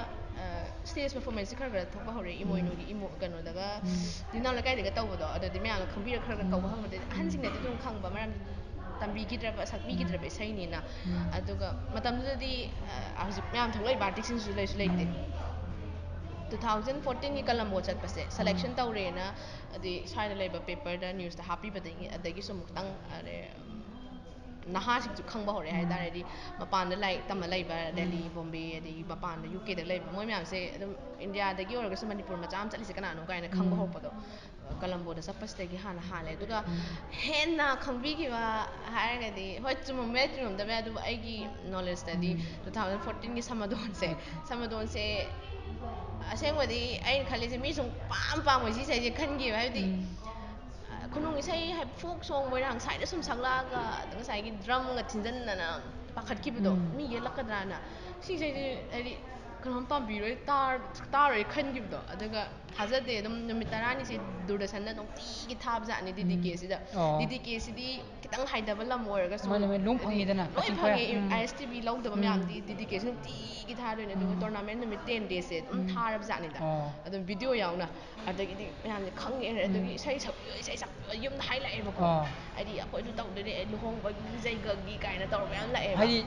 ꯑ, ꯁ꯭ꯇꯦꯖ ꯄꯔꯐꯣꯔꯃꯦꯟꯁꯁꯦ ꯈꯔ ꯈꯔ ꯊꯣꯛꯄ ꯍꯧꯔꯛꯑꯦ, ꯏꯃꯣꯏꯅꯨꯒꯤ ꯏꯃꯣ-, ꯀꯩꯅꯣꯗꯒ, ꯎꯝ꯫ ꯌꯨꯝꯅꯥꯝ ꯂꯩꯀꯥꯏꯗꯒ ꯇꯧꯕꯗꯣ, ꯑꯗꯨꯗꯤ ꯃꯌꯥꯝꯅ ꯈꯪꯕꯤꯔ ꯈꯔ ꯈꯔ ꯀꯧꯕ ꯍꯧꯔꯛꯄꯗꯒꯤ ꯑꯍꯟꯁꯤꯡꯅꯗꯤ ꯑꯗꯨꯝ ꯈꯪꯕ, ꯃꯔꯝꯗꯤ ꯇꯝꯕꯤꯈꯤꯗ꯭ꯔꯕ, ꯁꯛꯄꯤꯈꯤꯗ꯭ꯔꯕ ꯏꯁꯩꯅꯤꯅ꯫ ꯎꯝ꯫ ꯑꯗꯨꯒ ꯃꯇꯝꯗꯨꯗꯗꯤ, ꯑ, ꯍꯧꯖꯤꯛ ꯃꯌꯥꯝ ꯊꯣꯛꯂꯛꯏꯕ ꯑꯥꯔꯇꯤꯁꯁꯤꯡꯁꯨ ꯂꯩꯁꯨ ꯂꯩꯇꯦ꯫ ꯎꯝ꯫ ꯇꯨ ꯊꯥꯎꯖꯟ ꯐꯣꯔꯇꯤꯟꯒꯤ ꯀꯂꯝꯕꯣ ꯆꯠꯄꯁꯦ ꯁꯦꯂꯦꯛꯁꯟ ꯇꯧꯔꯦꯅ, ꯑꯗꯩ ꯁ꯭ꯋꯥꯏꯗ ꯂꯩꯕ ꯄꯦꯄꯔꯗ, ꯅ꯭ꯌꯨꯁꯇ ꯍꯥꯞꯄꯤꯕꯗꯒꯤ, ꯑꯗꯒꯤꯁꯨ ꯑꯃꯨꯛꯇꯪ, ꯑꯗꯩ, ꯅꯍꯥꯁꯤꯡꯁꯨ ꯈꯪꯕ ꯍꯧꯔꯛꯑꯦ ꯍꯥꯏꯇꯥꯔꯦ꯫ ꯍꯥꯏꯗꯤ ꯃꯄꯥꯟꯗ ꯂꯥꯏꯔꯤꯛ ꯇꯝꯕ ꯂꯩꯕ, ꯗꯦꯜꯂꯤ, ꯕꯣꯝꯕꯦ, ꯑꯗꯒꯤ ꯃꯄꯥꯟꯗ, ꯌꯨ ꯀꯦꯗ ꯂꯩꯕ, ꯃꯣꯏ ꯃꯌꯥꯝꯁꯦ ꯑꯗꯨꯝ ꯏꯟꯗꯤꯌꯥꯗꯒꯤ ꯑꯣꯏꯔꯒꯁꯨ ꯃꯅꯤꯄꯨꯔ ꯃꯆꯥ ꯑꯃ ꯆꯠꯂꯤꯁꯦ ꯀꯅꯥꯅꯣ ꯀꯥꯏꯅ ꯈꯪꯕ ꯍꯧꯔꯛꯄꯗꯣ꯫ ꯑ, ꯀꯂꯝꯕꯣꯗ ꯆꯠꯄꯁꯤꯗꯒꯤ ꯍꯥꯟꯅ ꯍꯥꯜꯂꯦ꯫ ꯑꯗꯨꯒ ꯍꯦꯟꯅ ꯈꯪꯕꯤꯈꯤꯕ ꯍꯥꯏꯔꯒꯗꯤ, ꯍꯣꯏ, ꯆꯨꯝꯃꯝꯕ ꯌꯥꯏ, ꯆꯨꯝꯃꯝꯗꯕ ꯌꯥꯏ, ꯑꯗꯨꯕꯨ ꯑꯩꯒꯤ ꯅꯣꯂꯦꯖꯇꯗꯤ ꯇꯨ ꯊꯥꯎꯖꯟ ꯐꯣꯔꯇꯤꯟꯒꯤ ꯁꯃꯗꯣꯟꯁꯦ, ꯁꯃꯗꯣꯟꯁꯦ ꯑꯁꯦꯡꯕꯗꯤ ꯑꯩꯅ ꯈꯜꯂꯤꯁꯦ ꯃꯤ ꯁꯨꯝ ꯄꯥꯝ ꯄꯥꯝꯃꯣꯏ ꯁꯤ ꯏꯁꯩꯁꯦ ꯈꯟꯈꯤꯕ꯫ ꯍꯥꯏꯕꯗꯤ ꯈꯨꯅꯨꯡ ꯏꯁꯩ ꯍꯥꯏ, ꯐꯣꯛ ꯁꯣꯡ ꯃꯣꯏꯔꯥꯡ ꯁꯥꯏꯗ ꯁꯨꯝ ꯁꯛꯂꯛꯑꯒ ꯑꯗ ꯉꯁꯥꯏꯒꯤ ꯗ꯭ꯔꯝꯒ ꯊꯤꯟꯖꯟꯗꯅ ꯄꯥꯈꯠꯈꯤꯕꯗꯣ, ꯃꯤ ꯌꯦꯠꯂꯛꯀꯗ꯭ꯔꯥꯅ꯫ ꯁꯤ ꯏꯁꯩꯁꯦ ꯍꯥꯏꯗꯤ ꯀꯅꯥꯝ ꯄꯥꯝꯕꯤꯔꯣꯏ, ꯇꯥꯔ-, ꯇꯥꯔꯣꯏ ꯈꯟꯈꯤꯕꯗꯣ꯫ ꯑꯗꯨꯒ ꯊꯥꯖꯗꯦ꯫ ꯑꯗꯨꯝ ꯅꯨꯃꯤꯠ ꯇꯔꯥꯅꯤꯁꯦ ꯗꯨꯔꯗꯔꯁꯟꯗ ꯅꯨꯡꯇꯤꯒꯤ ꯊꯥꯕꯖꯥꯠꯅꯤ, ꯗꯤ ꯗꯤ ꯀꯦꯁꯤꯗ꯫ ꯑꯣ꯫ ꯗꯤ ꯗꯤ ꯀꯦꯁꯤꯗꯤ ꯈꯤꯇꯪ ꯍꯥꯏꯗꯕ ꯂꯝ ꯑꯣꯏꯔꯒꯁꯨ ꯃꯥꯅꯦ, ꯃꯥꯅꯦ, ꯂꯣꯏ ꯍꯥꯏꯗꯤ ꯐꯪꯉꯤꯗꯅ, ꯂꯣꯏ ꯀꯛꯆꯤꯡ ꯈꯣꯏꯔ꯫ ꯐꯪꯉꯦ꯫ ꯎꯝ꯫ ꯑꯥꯏ ꯑꯦꯁ ꯇꯤ ꯚꯤ ꯂꯧꯗꯕ ꯎꯝ꯫ ꯃꯌꯥꯝꯗꯤ ꯗꯤ ꯗꯤ ꯀꯦꯁꯤ ꯅꯨꯡꯇꯤꯒꯤ ꯊꯥꯗꯣꯏꯅꯦ꯫ ꯑꯗꯨꯒ ꯎꯝ꯫ ꯇꯣꯔꯅꯥꯃꯦꯟ ꯅꯨꯃꯤꯠ ꯇꯦꯟ ꯗꯦꯖꯁꯦ ꯑꯗꯨꯝ ꯎꯝ꯫ ꯊꯥꯔꯕꯖꯥꯠꯅꯤꯗ꯫ ꯑꯣ꯫ ꯑꯗꯨꯝ ꯚꯤꯗꯤꯑꯣ ꯌꯥꯎꯅ꯫ ꯑꯗꯒꯤꯗꯤ ꯃꯌꯥꯝꯁꯦ ꯈꯪꯉꯦ꯫ ꯑꯗꯨꯒꯤ ꯎꯝ꯫ ꯏꯁꯩ ꯁꯛꯄꯤꯌꯣ, ꯏꯁꯩ ꯁꯛꯄꯤꯌꯣ ꯌꯨꯝꯗ ꯍꯥꯏ ꯂꯥꯛꯑꯦꯕꯀꯣ꯫ ꯑꯣ꯫ ꯍꯥꯏꯗꯤ ꯑꯩꯈꯣꯏ ꯑꯗꯨ ꯇꯧꯗꯣꯏꯅꯦ, ꯑꯩ ꯂꯨꯍꯣꯡꯕꯒꯤ ꯖꯩꯒꯒꯤ ꯀꯥꯏꯅ ꯇꯧꯔꯒ ꯃꯌꯥꯝ ꯂꯥꯛꯑꯦꯕ꯫ ꯍꯥꯏꯗꯤ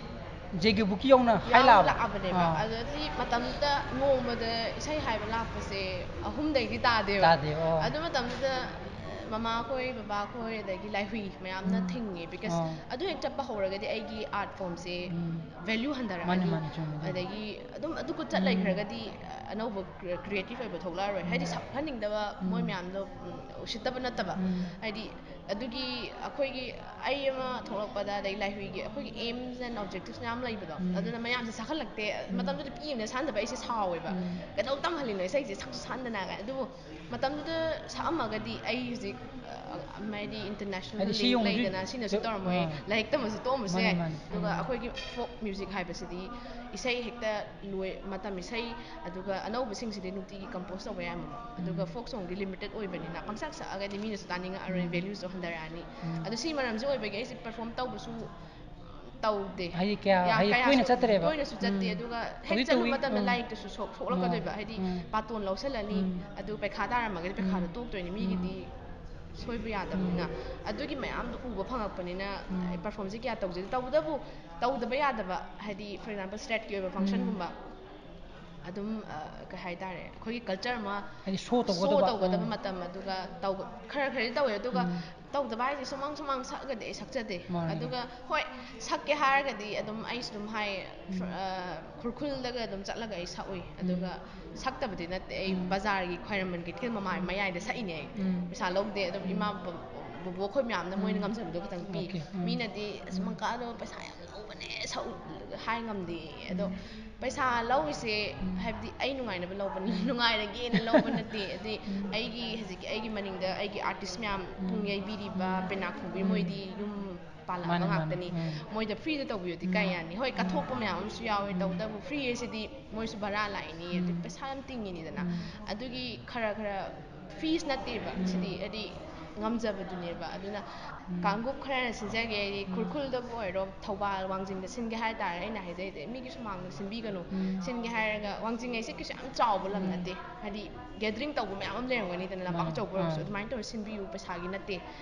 ꯖꯦꯒꯤꯕꯨꯀꯤ ꯌꯧꯅ ꯍꯥꯏ ꯌꯥꯎꯅ ꯂꯥꯛꯑꯕ? ꯂꯥꯛꯑꯕꯅꯦꯕ꯫ ꯑꯥ꯫ ꯑꯗꯨꯗꯤ ꯃꯇꯝꯗꯨꯗ ꯅꯣꯡꯃꯗ ꯏꯁꯩ ꯍꯥꯏꯕ ꯂꯥꯛꯄꯁꯦ ꯑꯍꯨꯝꯗꯩꯗꯤ ꯇꯥꯗꯦꯕ꯫ ꯇꯥꯗꯦ, ꯑꯣ꯫ ꯑꯗꯨ ꯃꯇꯝꯗꯨꯗ ꯃꯃꯥꯈꯣꯏ, ꯕꯕꯥꯈꯣꯏ, ꯑꯗꯒꯤ ꯂꯥꯏꯍꯨꯏ ꯃꯌꯥꯝꯅ ꯎꯝ꯫ ꯊꯤꯡꯉꯦ, because ꯑꯥ꯫ ꯑꯗꯨ ꯍꯦꯛ ꯆꯠꯄ ꯍꯧꯔꯒꯗꯤ ꯑꯩꯒꯤ art formꯁꯦ ꯎꯝ꯫ Value ꯍꯟꯊꯔꯛꯑꯅꯤ꯫ ꯃꯥꯅꯤ, ꯃꯥꯅꯤ, ꯆꯨꯝꯃꯤ, ꯆꯨꯝꯃꯤ꯫ ꯑꯗꯒꯤ ꯑꯗꯨꯝ ꯑꯗꯨ ꯈꯨꯠ ꯆꯠ ꯎꯝ꯫ ꯂꯩꯈ꯭ꯔꯒꯗꯤ ꯑꯅꯧꯕ cre-, creative ꯑꯣꯏꯕ ꯊꯣꯛꯂꯛꯑꯔꯣꯏ꯫ ꯍꯥꯏꯗꯤ ꯎꯝ꯫ ꯁꯛꯍꯟꯅꯤꯡꯗꯕ ꯃꯣꯏ ꯎꯝ꯫ ꯃꯌꯥꯝꯗꯣ, ꯎꯝ, ꯎꯁꯤꯠꯇꯕ ꯅꯠꯇꯕ꯫ ꯎꯝ꯫ ꯍꯥꯏꯗꯤ ꯑꯗꯨꯒꯤ ꯑꯩꯈꯣꯏꯒꯤ, ꯑꯩ ꯑꯃ ꯊꯣꯛꯂꯛꯄꯗ, ꯑꯗꯩ ꯂꯥꯏꯍꯨꯏꯒꯤ ꯑꯩꯈꯣꯏꯒꯤ aims and objectives ꯃꯌꯥꯝ ꯂꯩꯕꯗꯣ, ꯎꯝ꯫ ꯑꯗꯨꯅ ꯃꯌꯥꯝꯁꯦ ꯁꯛꯍꯜꯂꯛꯇꯦ꯫ ꯎꯝ꯫ ꯃꯇꯝꯗꯨꯗ ꯄꯤꯛꯏꯕꯅ ꯁꯛꯍꯟꯗꯕ ꯑꯩꯁꯦ ꯁꯥꯎꯋꯦꯕ꯫ ꯎꯝ꯫ "ꯀꯩꯗꯧ ꯇꯝꯍꯜꯂꯤꯅꯣ ꯏꯁꯩꯁꯦ ꯁꯛꯁꯨ ꯁꯛꯍꯟꯗꯅ?" ꯀꯥꯏꯅ꯫ ꯑꯗꯨꯕꯨ ꯃꯇꯝꯗꯨꯗ ꯁꯛꯑꯝꯃꯒꯗꯤ ꯑꯩ ꯍꯧꯖꯤꯛ, ꯑ, ꯍꯥꯏꯗꯤ international ꯍꯥꯏꯗꯤ ꯁꯤ link ꯌꯧꯅꯗꯤ-, ꯂꯩꯗꯅ, ꯁꯤꯅꯁꯨ ꯇꯧꯔꯝꯃꯣꯏ, ꯑꯥ꯫ ꯂꯥꯏꯔꯤꯛ ꯇꯝꯕꯁꯨ ꯇꯣꯛꯑꯝꯕꯁꯨ ꯃꯥꯅꯦ, ꯌꯥꯏ꯫ ꯃꯥꯅꯦ꯫ ꯑꯗꯨꯒ ꯎꯝ꯫ ꯑꯩꯈꯣꯏꯒꯤ folk music ꯍꯥꯏꯕꯁꯤꯗꯤ ꯏꯁꯩ ꯍꯦꯛꯇ ꯂꯣꯏ, ꯃꯇꯝ ꯏꯁꯩ, ꯑꯗꯨꯒ ꯑꯅꯧꯕꯁꯤꯡꯁꯤꯗꯤ ꯅꯨꯡꯇꯤꯒꯤ compose ꯇꯧꯕ ꯌꯥꯏ꯫ ꯑꯗꯨꯒ ꯎꯝ꯫ Folk songꯗꯤ limited ꯑꯣꯏꯕꯅꯤꯅ ꯄꯪꯁꯛ ꯁꯛꯑꯒꯗꯤ ꯃꯤꯅꯁꯨ ꯇꯥꯅꯤꯡꯉꯛꯑꯔꯣꯏ, ꯎꯝ꯫ Valueꯁꯨ ꯍꯟꯊꯔꯛꯑꯅꯤ꯫ ꯎꯝ꯫ ꯑꯗꯣ ꯁꯤ ꯃꯔꯝꯁꯤ ꯑꯣꯏꯕꯒꯤ ꯑꯩꯁꯦ perform ꯇꯧꯕꯁꯨ ꯇꯧꯗꯦ꯫ ꯍꯥꯏꯗꯤ ꯀꯌꯥ, ꯌꯥꯝ ꯍꯥꯏꯗꯤ ꯀꯌꯥ ꯇꯣꯏꯅ ꯁꯣꯛ-, ꯆꯠꯇ꯭ꯔꯦꯕ꯫ ꯇꯣꯏꯅꯁꯨ ꯆꯠꯇꯦ꯫ ꯎꯝ꯫ ꯑꯗꯨꯒ ꯍꯦꯛ ꯍꯧꯖꯤꯛ ꯆꯠꯂꯨ ꯇꯧꯏ-, ꯃꯇꯝꯗ ꯎꯝ꯫ ꯂꯥꯏꯔꯤꯛꯇꯁꯨ ꯁꯣꯛ-, ꯁꯣꯛꯂꯛꯀꯗꯣꯏꯕ꯫ ꯎꯝ꯫ ꯍꯥꯏꯗꯤ ꯎꯝ꯫ ꯄꯥꯇꯣꯟ ꯂꯧꯁꯜꯂꯅꯤ, ꯎꯝ꯫ ꯑꯗꯨ ꯄꯩꯈꯥ ꯇꯥꯔꯝꯃꯒꯗꯤ ꯄꯩꯈꯥꯗꯣ ꯎꯝ꯫ ꯇꯣꯛꯇꯣꯏꯅꯤ꯫ ꯎꯝ꯫ ꯃꯤꯒꯤꯗꯤ ꯁꯣꯏꯕ ꯌꯥꯗꯕꯅꯤꯅ꯫ ꯎꯝ꯫ ꯑꯗꯨꯒꯤ ꯃꯌꯥꯝꯗꯣ ꯎꯕ ꯐꯪꯉꯛꯄꯅꯤꯅ ꯎꯝ꯫ Performꯁꯦ ꯀꯌꯥ ꯇꯧꯖꯗꯦ꯫ ꯇꯧꯕꯇꯕꯨ ꯇꯧꯗꯕ ꯌꯥꯗꯕ, ꯍꯥꯏꯗꯤ, for example, stateꯀꯤ ꯑꯣꯏꯕ ꯎꯝ꯫ Functionꯒꯨꯝꯕ, ꯑꯗꯨꯝ ꯑ, ꯀꯩ ꯍꯥꯏꯇꯥꯔꯦ, ꯑꯩꯈꯣꯏꯒꯤ ꯀꯜꯆꯔ ꯑꯃ ꯍꯥꯏꯗꯤ ꯁꯣ ꯁꯣ ꯇꯧꯒꯗꯕ ꯇꯧꯒꯗꯕ ꯎꯝ. ꯃꯇꯝ ꯑꯗꯨꯒ ꯇꯧꯕ ꯈꯔ ꯈꯔꯗꯤ ꯇꯧꯋꯦ ꯑꯗꯨꯒ ꯎꯝ. ꯇꯧꯗꯕ ꯍꯥꯏꯁꯦ ꯁꯨꯃꯥꯡ ꯁꯨꯃꯥꯡ ꯁꯛꯑꯒꯗꯤ ꯑꯩ ꯁꯛꯆꯗꯦ. ꯃꯥꯅꯦ. ꯑꯗꯨꯒ ꯍꯣꯏ, ꯁꯛꯀꯦ ꯍꯥꯏꯔꯒꯗꯤ ꯑꯗꯨꯝ ꯑꯩꯁꯨ ꯑꯗꯨꯝ ꯍꯥꯏ, ꯎꯝ. ꯑ, ꯈꯨꯔꯈꯨꯜꯗꯒ ꯑꯗꯨꯝ ꯆꯠꯂꯒ ꯑꯩ ꯁꯛꯎꯏ. ꯑꯗꯨꯒ ꯁꯛꯇꯕꯗꯤ ꯅꯠꯇꯦ, ꯑꯩ ꯎꯝ. ꯕꯖꯥꯔꯒꯤ ꯈ꯭ꯋꯥꯏꯔꯝꯕꯟ ꯀꯩꯊꯦꯜ ꯃꯃꯥ ꯃꯌꯥꯏꯗ ꯁꯛꯏꯅꯦ ꯑꯩ. ꯎꯝ. ꯄꯩꯁꯥ ꯂꯧꯗꯦ ꯑꯗꯨꯝ. ꯎꯝ. ꯏꯃꯥ ꯕ- ꯕꯣꯕꯣꯛ ꯑꯩꯈꯣꯏ ꯃꯌꯥꯝꯅ ꯃꯣꯏꯅ ꯎꯝ. ꯉꯝꯖꯕꯗꯣ ꯈꯤꯇꯪ ꯄꯤ. Okay. ꯎꯝ. ꯃꯤꯅꯗꯤ "ꯑꯁ, ꯎꯝ. ꯃꯪꯀꯥꯗꯣ ꯄꯩꯁꯥ ꯌꯥꯝ ꯂꯧꯕꯅꯦ, ꯁꯛꯎ" ꯍꯥꯏ ꯉꯝꯗꯦ. ꯑꯗꯣ ꯎꯝ. ꯄꯩꯁꯥ ꯂꯧꯔꯤꯁꯦ ꯎꯝ. ꯍꯥꯏꯕꯗꯤ ꯑꯩ ꯅꯨꯡꯉꯥꯏꯅꯕ ꯂꯧꯕ ꯎꯝ. ꯅꯨꯡꯉꯥꯏꯔꯒꯦꯅ ꯂꯧꯕ ꯅꯠꯇꯦ. ꯑꯗꯩ ꯎꯝ. ꯑꯩꯒꯤ ꯍꯧꯖꯤꯛꯀꯤ ꯑꯩꯒꯤ ꯃꯅꯤꯡꯗ ꯑꯩꯒꯤ ꯑꯥꯔꯇꯤꯁ ꯃꯌꯥꯝ ꯎꯝ. ꯄꯨꯡ ꯌꯩꯕꯤꯔꯤꯕ, ꯎꯝ. ꯄꯦꯅꯥ ꯈꯣꯡꯕꯤ, ꯎꯝ. ꯃꯣꯏꯗꯤ ꯌꯨꯝ ꯄꯥꯜꯂꯛꯑꯕ ꯃꯥꯅꯦ, ꯃꯥꯅꯦ. ꯉꯥꯛꯇꯅꯤ. ꯎꯝ. ꯃꯣꯏꯗ ꯐ꯭ꯔꯤꯗ ꯇꯧꯕꯤꯌꯨꯗꯤ ꯎꯝ. ꯀꯥꯏ ꯌꯥꯅꯤ? ꯍꯣꯏ, ꯎꯝ. ꯀꯠꯊꯣꯛꯄ ꯃꯌꯥꯝ ꯑꯃꯁꯨ ꯌꯥꯎꯋꯦ. ꯎꯝ. ꯇꯧꯕꯇꯕꯨ ꯐ꯭ꯔꯤ ꯍꯥꯏꯁꯤꯗꯤ ꯃꯣꯏꯁꯨ ꯚꯔꯥ ꯂꯥꯛꯏꯅꯤ, ꯑꯗꯨ ꯎꯝ. ꯄꯩꯁꯥ ꯌꯥꯝ ꯇꯤꯡꯉꯤꯅꯤꯗꯅ. ꯎꯝ. ꯑꯗꯨꯒꯤ ꯈꯔ ꯈꯔ ꯐꯤꯁ ꯅꯠꯇꯦꯕ ꯎꯝ. ꯁꯤꯗꯤ, ꯍꯥꯏꯗꯤ ꯉꯝꯖꯕꯗꯨꯅꯦꯕ. ꯑꯗꯨꯅ ꯎꯝ. ꯀꯥꯡꯂꯨꯞ ꯈꯔꯅ ꯁꯤꯟꯖꯒꯦ, ꯍꯥꯏꯗꯤ ꯎꯝ. ꯈꯨꯔꯈꯨꯜꯗꯕꯨ ꯑꯣꯏꯔꯣ, ꯊꯧꯕꯥꯜ ꯋꯥꯡꯖꯤꯡꯗ ꯁꯤꯟꯒꯦ ꯍꯥꯏ ꯇꯥꯔꯦ, ꯑꯩꯅ ꯍꯥꯏꯖꯩꯗꯤ ꯃꯤꯒꯤ ꯁꯨꯃꯥꯡꯗ ꯁꯤꯟꯕꯤꯒꯅꯨ. ꯎꯝ. ꯁꯤꯟꯒꯦ ꯍꯥꯏꯔꯒ ꯋꯥꯡꯖꯤꯡ ꯍꯥꯏꯁꯦ ꯀꯩꯁꯨ ꯌꯥꯝ ꯆꯥꯎꯕ ꯂꯝ ꯎꯝ. ꯅꯠꯇꯦ, ꯍꯥꯏꯗꯤ ꯒꯦꯗꯔꯤꯡ ꯇꯧꯕ ꯃꯌꯥꯝ ꯑꯃ ꯂꯩꯔꯝꯒꯅꯤꯗꯅ, ꯂꯝꯄꯥꯛ ꯃꯥꯅꯦ. ꯑꯆꯧꯕ ꯑꯣꯏꯔꯁꯨ. ꯑꯥ. ꯑꯗꯨꯃꯥꯏꯅ ꯇꯧꯔ ꯁꯤꯟꯕꯤꯌꯨ, ꯄꯩꯁꯥꯒꯤ ꯅꯠꯇꯦ.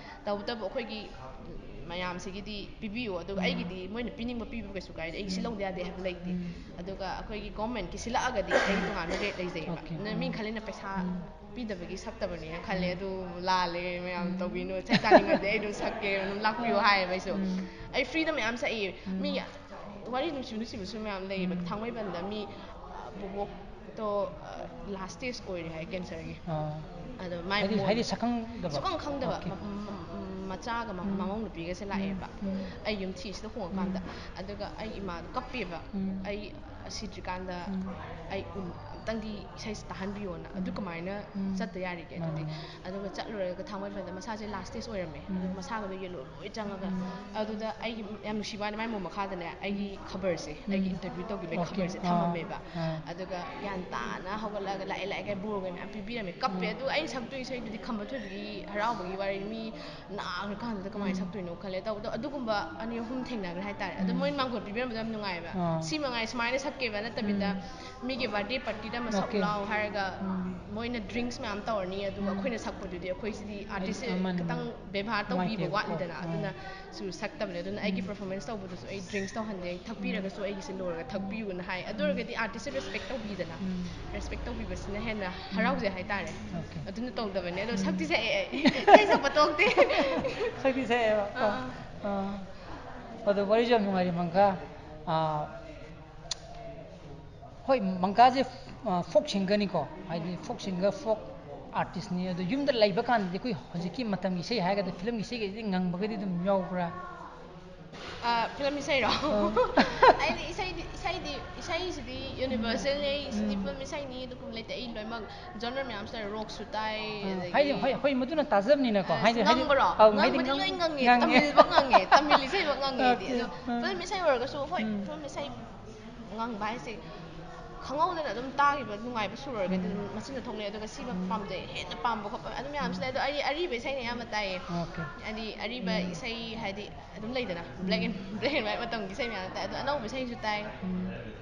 ꯇꯧꯕꯇꯕꯨ ꯑꯩꯈꯣꯏꯒꯤ ꯃꯌꯥꯝꯁꯤꯒꯤꯗꯤ ꯄꯤꯕꯤꯌꯨ, ꯑꯗꯨꯒ ꯎꯝ. ꯑꯩꯒꯤꯗꯤ ꯃꯣꯏꯅ ꯄꯤꯅꯤꯡꯕ ꯄꯤꯕ ꯀꯩꯁꯨ ꯀꯥꯏꯗꯦ, ꯑꯩꯒꯤ ꯁꯤ ꯎꯝ. ꯂꯧꯗ ꯌꯥꯗꯦ ꯍꯥꯏꯕ ꯂꯩꯇꯦ. ꯎꯝ. ꯑꯗꯨꯒ ꯑꯩꯈꯣꯏꯒꯤ ꯒꯣꯔꯃꯦꯟꯠꯀꯤ ꯁꯤꯜꯂꯛꯑꯒꯗꯤ ꯑꯩꯒꯤ ꯇꯣꯉꯥꯟꯕ ꯔꯦꯠ ꯂꯩꯖꯩꯕ. Okay. ꯑꯗꯨꯅ ꯃꯤ ꯈꯜꯂꯤꯅ ꯄꯩꯁꯥ ꯎꯝ. ꯄꯤꯗꯕꯒꯤ ꯁꯛꯇꯕꯅꯦꯅ ꯈꯜꯂꯦ, ꯎꯝ. ꯑꯗꯨ ꯂꯥꯜꯂꯦ ꯃꯌꯥꯝ, ꯎꯝ. ꯇꯧꯕꯤꯅꯨ, ꯁꯛ ꯇꯥꯅꯤꯡꯉꯗꯤ ꯑꯩ ꯑꯗꯨꯝ ꯁꯛꯀꯦ, ꯑꯗꯨꯝ ꯂꯥꯛꯄꯤꯌꯣ ꯍꯥꯏꯌꯦꯕ ꯑꯩꯁꯨ. ꯎꯝ. ꯑꯩ ꯐ꯭ꯔꯤꯗ ꯃꯌꯥꯝ ꯁꯛꯏ. ꯎꯝ. ꯃꯤ ꯋꯥꯔꯤ ꯅꯨꯡꯁꯤꯕ ꯅꯨꯡꯁꯤꯕꯁꯨ ꯃꯌꯥꯝ ꯂꯩꯌꯦꯕ. ꯎꯝ. ꯊꯥꯡꯃꯩꯕꯟꯗ ꯃꯤ, ꯑ, ꯕꯣꯕꯣꯛꯇꯣ, ꯑ, ꯂꯥꯁ ꯁ꯭ꯇꯦꯖ ꯑꯣꯏꯔꯦ ꯍꯥꯏ ꯀꯦꯟꯁꯔꯒꯤ. ꯑꯥ. ꯑꯗꯣ ꯃꯥꯏ ꯍꯥꯏꯗꯤ, ꯃꯣꯟ ꯍꯥꯏꯗꯤ ꯁꯛꯈꯪꯗꯕ? ꯁꯨꯈꯪ ꯈꯪꯗꯕ. Okay. ꯃ-, ꯃ-, ꯃ-, ꯃꯆꯥꯒ ꯃ-, ꯎꯝ. ꯃꯃꯧ ꯅꯨꯄꯤꯒꯁꯦ ꯂꯥꯛꯑꯦꯕ. ꯎꯝ. ꯑꯩ ꯌꯨꯝ ꯊꯤꯁꯤꯗ ꯍꯣꯡꯉꯀꯥꯟꯗ. ꯎꯝ. ꯑꯗꯨꯒ ꯑꯩ ꯏꯃꯥꯗꯣ ꯀꯞꯄꯦꯕ. ꯎꯝ. ꯑꯩ ꯁꯤꯗ꯭ꯔꯤꯀꯥꯟꯗ ꯎꯝ. ꯑꯩ ꯎꯟ-, ꯑꯝꯇꯪꯗꯤ ꯏꯁꯩꯁꯦ ꯇꯥꯍꯟꯕꯤꯌꯣꯅ꯫ ꯑꯗꯨ ꯎꯝ. ꯀꯃꯥꯏꯅ ꯎꯝ. ꯆꯠꯇ ꯌꯥꯔꯤꯒꯦ? ꯃꯥꯅꯦ, ꯑꯗꯨꯗꯤ ꯃꯥꯅꯦ. ꯑꯗꯨꯒ ꯆꯠꯂꯨꯔꯒ ꯊꯥꯡꯃꯩꯕꯟꯗ ꯃꯁꯥꯁꯦ ꯂꯥꯁ ꯁ꯭ꯇꯦꯖ ꯑꯣꯏꯔꯝꯃꯦ. ꯎꯝ. ꯑꯗꯨꯒ ꯃꯁꯥꯒꯗꯣ ꯌꯦꯜꯂꯣ ꯂꯣꯏ ꯆꯪꯉꯒ, ꯎꯝ. ꯑꯗꯨꯗ ꯑꯩꯒꯤ ꯌꯥꯝ ꯅꯨꯡꯁꯤꯕ ꯋꯥꯅꯤ, ꯃꯥꯏ ꯃꯣꯟ ꯃꯈꯥꯗꯅꯦ ꯑꯩꯒꯤ ꯈꯕꯔꯁꯦ, ꯑꯩꯒꯤ ꯎꯝ. ꯏꯟꯇꯔꯚ꯭ꯌꯨ ꯇꯧꯈꯤꯕꯒꯤ Okay. ꯈꯕꯔꯁꯦ ꯑꯥ, ꯊꯝꯃꯝꯃꯦꯕ. ꯑꯥ. ꯑꯗꯨꯒ ꯒ꯭ꯌꯥꯟ ꯇꯥꯅ ꯍꯧꯒꯠꯂꯒ ꯂꯥꯛꯑꯦ, ꯂꯥꯛꯑꯦ ꯀꯥꯏ ꯕꯣꯔꯒ ꯃꯌꯥꯝ ꯄꯤꯕꯤꯔꯝꯃꯦ꯫ ꯀꯞꯄꯦ꯫ ꯎꯝ. ꯑꯗꯨ ꯑꯩꯅ ꯁꯛꯇꯣꯏ ꯏꯁꯩꯗꯨꯗꯤ ꯈꯝꯕ ꯊꯣꯏꯕꯤꯒꯤ ꯍꯔꯥꯎꯕꯒꯤ ꯋꯥꯔꯤ, ꯃꯤ ꯅꯥꯈ꯭ꯔꯀꯥꯟꯗꯨꯗ ꯀꯃꯥꯏꯅ ꯎꯝ. ꯁꯛꯇꯣꯏꯅꯣ ꯈꯜꯂꯦ꯫ ꯇꯧꯕꯗꯣ ꯑꯗꯨꯒꯨꯝꯕ ꯑꯅꯤ ꯑꯍꯨꯝ ꯊꯦꯡꯅꯈ꯭ꯔꯦ ꯍꯥꯏꯇꯥꯔꯦ꯫ ꯑꯗꯣ ꯎꯝ. ꯃꯣꯏꯅ ꯃꯥꯡꯒꯣꯜ ꯄꯤꯕꯤꯔꯝꯕꯗꯣ ꯌꯥꯝ ꯅꯨꯡꯉꯥꯏꯕ꯫ ꯑꯥ. ꯁꯤ ꯃꯉꯥꯏ, ꯁꯨꯃꯥꯏꯅ ꯁꯛꯀꯦꯕ ꯅꯠꯇꯕꯤꯗ ꯎꯝ. ꯃꯤꯒꯤ ꯕꯥꯔꯗꯦ ꯄꯥꯔꯇꯤ ꯑꯃ ꯁꯛꯎ ꯂꯥꯎ ꯍꯥꯏꯔꯒ ꯃꯣꯏꯅ drinks ꯃꯌꯥꯝ ꯇꯧꯔꯅꯤ, ꯑꯗꯨꯒ ꯑꯩꯈꯣꯏꯅ ꯁꯛꯄꯗꯨꯗꯤ ꯑꯩꯈꯣꯏꯁꯤꯗꯤ artistꯁꯦ ꯈꯤꯇꯪ ꯕꯦꯕꯥꯔ ꯇꯧꯕꯤꯕ ꯋꯥꯠꯂꯤꯗꯅ, ꯑꯗꯨꯅꯁꯨ ꯁꯛꯇꯕꯅꯦ꯫ ꯑꯗꯨꯅ ꯑꯩꯒꯤ performance ꯇꯧꯕꯗꯨꯁꯨ ꯑꯩ drinks ꯇꯧꯍꯟꯗꯦ꯫ ꯑꯩ ꯊꯛꯄꯤꯔꯒꯁꯨ ꯑꯩꯒꯤꯁꯦ ꯂꯣꯏꯔꯒ ꯊꯛꯄꯤꯌꯨꯅ ꯍꯥꯏ꯫ ꯑꯗꯨ ꯑꯣꯏꯔꯒꯗꯤ artistꯁꯦ respect ꯇꯧꯕꯤꯗꯅ, respect ꯇꯧꯕꯤꯕꯁꯤꯅ ꯍꯦꯟꯅ ꯍꯔꯥꯎꯖꯩ ꯍꯥꯏꯇꯥꯔꯦ꯫ ꯑꯗꯨꯅ ꯇꯧꯗꯕꯅꯦ꯫ ꯑꯗꯣ ꯁꯛꯇꯤ ꯁꯛꯑꯦ ꯑꯩ꯫ ꯏꯁꯩ ꯁꯛꯄ ꯇꯣꯛꯇꯦ꯫ ꯁꯛꯇꯤ ꯁꯛꯑꯦꯕ꯫ ꯑꯥ꯫ ꯑꯥ꯫ ꯑꯗꯣ ꯋꯥꯔꯤꯁꯨ ꯌꯥꯝ ꯅꯨꯡꯉꯥꯏꯔꯤ, ꯃꯪꯀꯥ꯫ ꯑꯥ, ꯍꯣꯏ, ꯃꯪꯀꯥꯁꯦ, ꯑ, folk singerꯅꯤꯀꯣ, ꯍꯥꯏꯗꯤ folk singer, folk artistꯅꯤ꯫ ꯑꯗꯣ ꯌꯨꯝꯗ ꯂꯩꯕ ꯀꯥꯟꯗꯗꯤ ꯑꯩꯈꯣꯏ ꯍꯧꯖꯤꯛꯀꯤ ꯃꯇꯝꯒꯤ ꯏꯁꯩ ꯍꯥꯏꯔꯒꯗꯤ film-ꯒꯤ ꯏꯁꯩꯒꯩꯗꯤ ꯉꯪꯕꯒꯗꯤ ꯑꯗꯨꯝ ꯌꯥꯎꯕ꯭ꯔꯥ? ꯑ, film ꯏꯁꯩꯔꯣ? ꯑꯩꯗꯤ ꯏꯁꯩꯗꯤ, ꯏꯁꯩꯗꯤ, ꯏꯁꯩꯁꯤꯗꯤ universalꯅꯦ꯫ ꯑꯩ ꯁꯤꯗꯤ film ꯏꯁꯩꯅꯤ ꯑꯗꯨꯒꯨꯝꯕ ꯂꯩꯇꯦ꯫ ꯑꯩ ꯂꯣꯏꯅꯃꯛ genre ꯃꯌꯥꯝꯁꯤꯗ, rockꯁꯨ ꯇꯥꯏ, ꯑꯗꯒꯤ ꯍꯥꯏꯗꯤ ꯍꯣꯏ, ꯍꯣꯏ, ꯃꯗꯨꯅ ꯇꯥꯖꯕꯅꯤꯅꯀꯣ꯫ ꯑ, ꯍꯥꯏꯗꯤ, ꯍꯥꯏꯗꯤ, ꯉꯪꯕꯔꯣ? ꯑꯧ, ꯍꯥꯏꯗꯤ ꯉꯪꯕꯗꯤ ꯉꯪ-, ꯂꯣꯏ ꯉꯪꯉꯦ꯫ ꯉꯪꯉꯦ꯫ ꯇꯥꯃꯤꯜꯐꯥꯎ ꯉꯪꯉꯦ꯫ ꯇꯥꯃꯤꯜ ꯏꯁꯩꯐꯥꯎ ꯉꯪꯉꯦ ꯑꯩꯗꯤ꯫ Okay. ꯑꯗꯣ ꯎꯝ꯫ Film ꯏꯁꯩ ꯑꯣꯏꯔꯒꯁꯨ, ꯍꯣꯏ, ꯎꯝ꯫ Film ꯏꯁꯩ ꯉꯪꯕ ꯍꯥꯏꯁꯦ ꯈꯪꯍꯧꯗꯅ ꯑꯗꯨꯝ ꯇꯥꯈꯤꯕ ꯅꯨꯡꯉꯥꯏꯕ ꯁꯨꯔ ꯑꯣꯏꯔꯒꯗꯤ ꯑꯗꯨꯝ ꯃꯆꯤꯟꯗ ꯊꯣꯛꯂꯛꯑꯦ꯫ ꯑꯗꯨꯒ ꯁꯤꯃ ꯄꯥꯝꯖꯩ, ꯍꯦꯟꯅ ꯄꯥꯝꯕ ꯈꯣꯠꯄ ꯑꯗꯨ ꯃꯌꯥꯝꯁꯤꯅ, ꯑꯗꯣ ꯑꯩ ꯑꯔꯤꯕ ꯏꯁꯩꯅ ꯑꯌꯥꯝꯕ ꯇꯥꯏꯌꯦ꯫ Okay. ꯍꯥꯏꯗꯤ ꯑꯔꯤꯕ ꯏꯁꯩ ꯍꯥꯏꯗꯤ ꯑꯗꯨꯝ ꯂꯩꯗꯅ, black and, black and white ꯃꯇꯝꯒꯤ ꯏꯁꯩ ꯃꯌꯥꯝ ꯇꯥꯏ꯫ ꯑꯗꯣ ꯑꯅꯧꯕ ꯏꯁꯩꯁꯨ ꯇꯥꯏ꯫